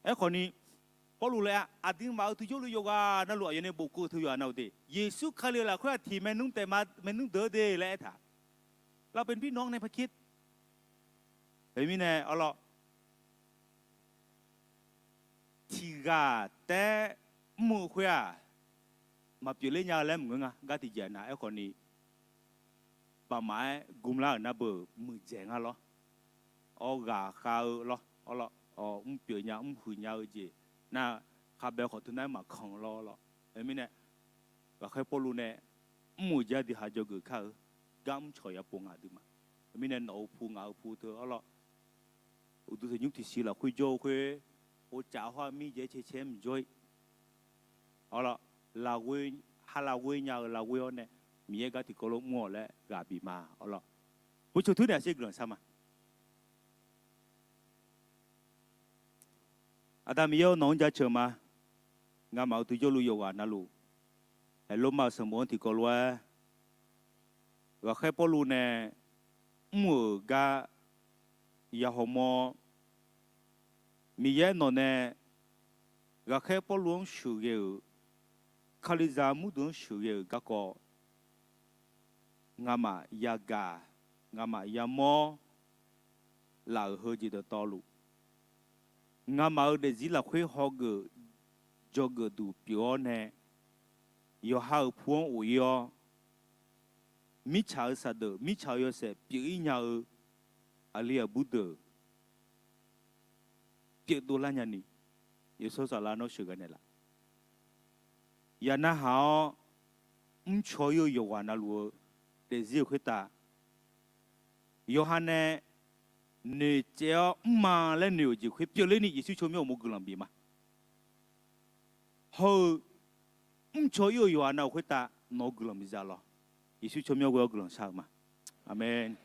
Aerkhawf ni, Pawrluv laer-a, aqduimaf-euq tuqjawrluf yawqghaq navluf aqyawf nae bofkeuv teu yawqghaq nav-eu de, Yeqsur Kali-euq lafkhoer-aq tiq maernmr taef ma, maernmr deuq-eu de laer aertaq. เราเป็นพี่น้องในพระคริสต์ Teumirnae arlawr, tiqghaq taef-aer mr-eu khoer-aq, maqpyeufler nya-eu laer maqngeur nga. Gar tiqjeq-aq nav, aerkhawf ni, baqmaf-aer gmlar-euq nar beu muiqdzaeq nga lawr. Awr, ghaqkhav-eu lawr, arlawr, mrpyeuf nya mrhuiq nya-eu jeq nar, khabae khawf teunar-aer maqkanq lawr lawr. Teumirnae, Ghaqkhaer Pawrluv nae mr-euq jar diqha dzawgeuf kar-eu gar mrcawq ya pov nga aqduimaf. Teumirnae nawq-eu pu ngaq-eu pu teu arlawr, uqduq tanqnymr tiqsiq lafkhoer jawr-eu khoer, hovcaf hawr-eu mirjaev cae cae-aer maqjawr-ir. Arlawr, lafghoer, ha lafghoer nya-eu lafghoer-awr nae, Miqyaer gar tiqkawv lof mr-awq laer ghaq bif ma. Arlawr, uqcif tmr naeq aqsher guiqlanq shar ma. Aqda Miqyaer-awr, nawq-anr jaceuq ma. Ngamaf-euq tuqjawrluf yawqghaq navluf, aer, Lormav-euq sanqbof-anr tiqkawv lof-aer, Ghaqkhaer Pawrluv nae mr-euq gar ya hawmawr-awr, Miqyaer nawq nae Ghaqkhaer Pawrluv-anr sheuqghae-euq, Kalizaq murdeuq-anr sheuqghae-euq garkawv ngamaf yagaq, ngamaf yamawr laf-euq heu jeq dawqtawvluf, ngamaf-euq daefzir lafkhoer hawgeuf dzawgeuf duq pyeuf-awr nae, yawqha-euq pu-anr of-ir-awr, mirtsaq-euq saqdeuf, mirtsaq-euq yawshaef pyeuf-ir nya-eu aqli aqbur deuq pyeuf dovlar nyani, Yeqsur saflar nawr sheuqghae naeqlaf. Yaq narhaq-awr mrcaw-ir-eu yawqghaq navluf-eu daefzir-euq khoertav, yawqha nae noeqtsaev-awr mrma laer noeq-euq jeq khoer pyeufler ni Yeqsur tsawrmyanr uqmov guiqlanq bif ma. Hawr-eu mrcaw-ir-eu yawqghaq navluf khoertav nawq-eu guiqlanq biza lawr. Yeqsur tsawrmyanr ghoe-awr guiqlanq shar-eu ma. Aqmeq.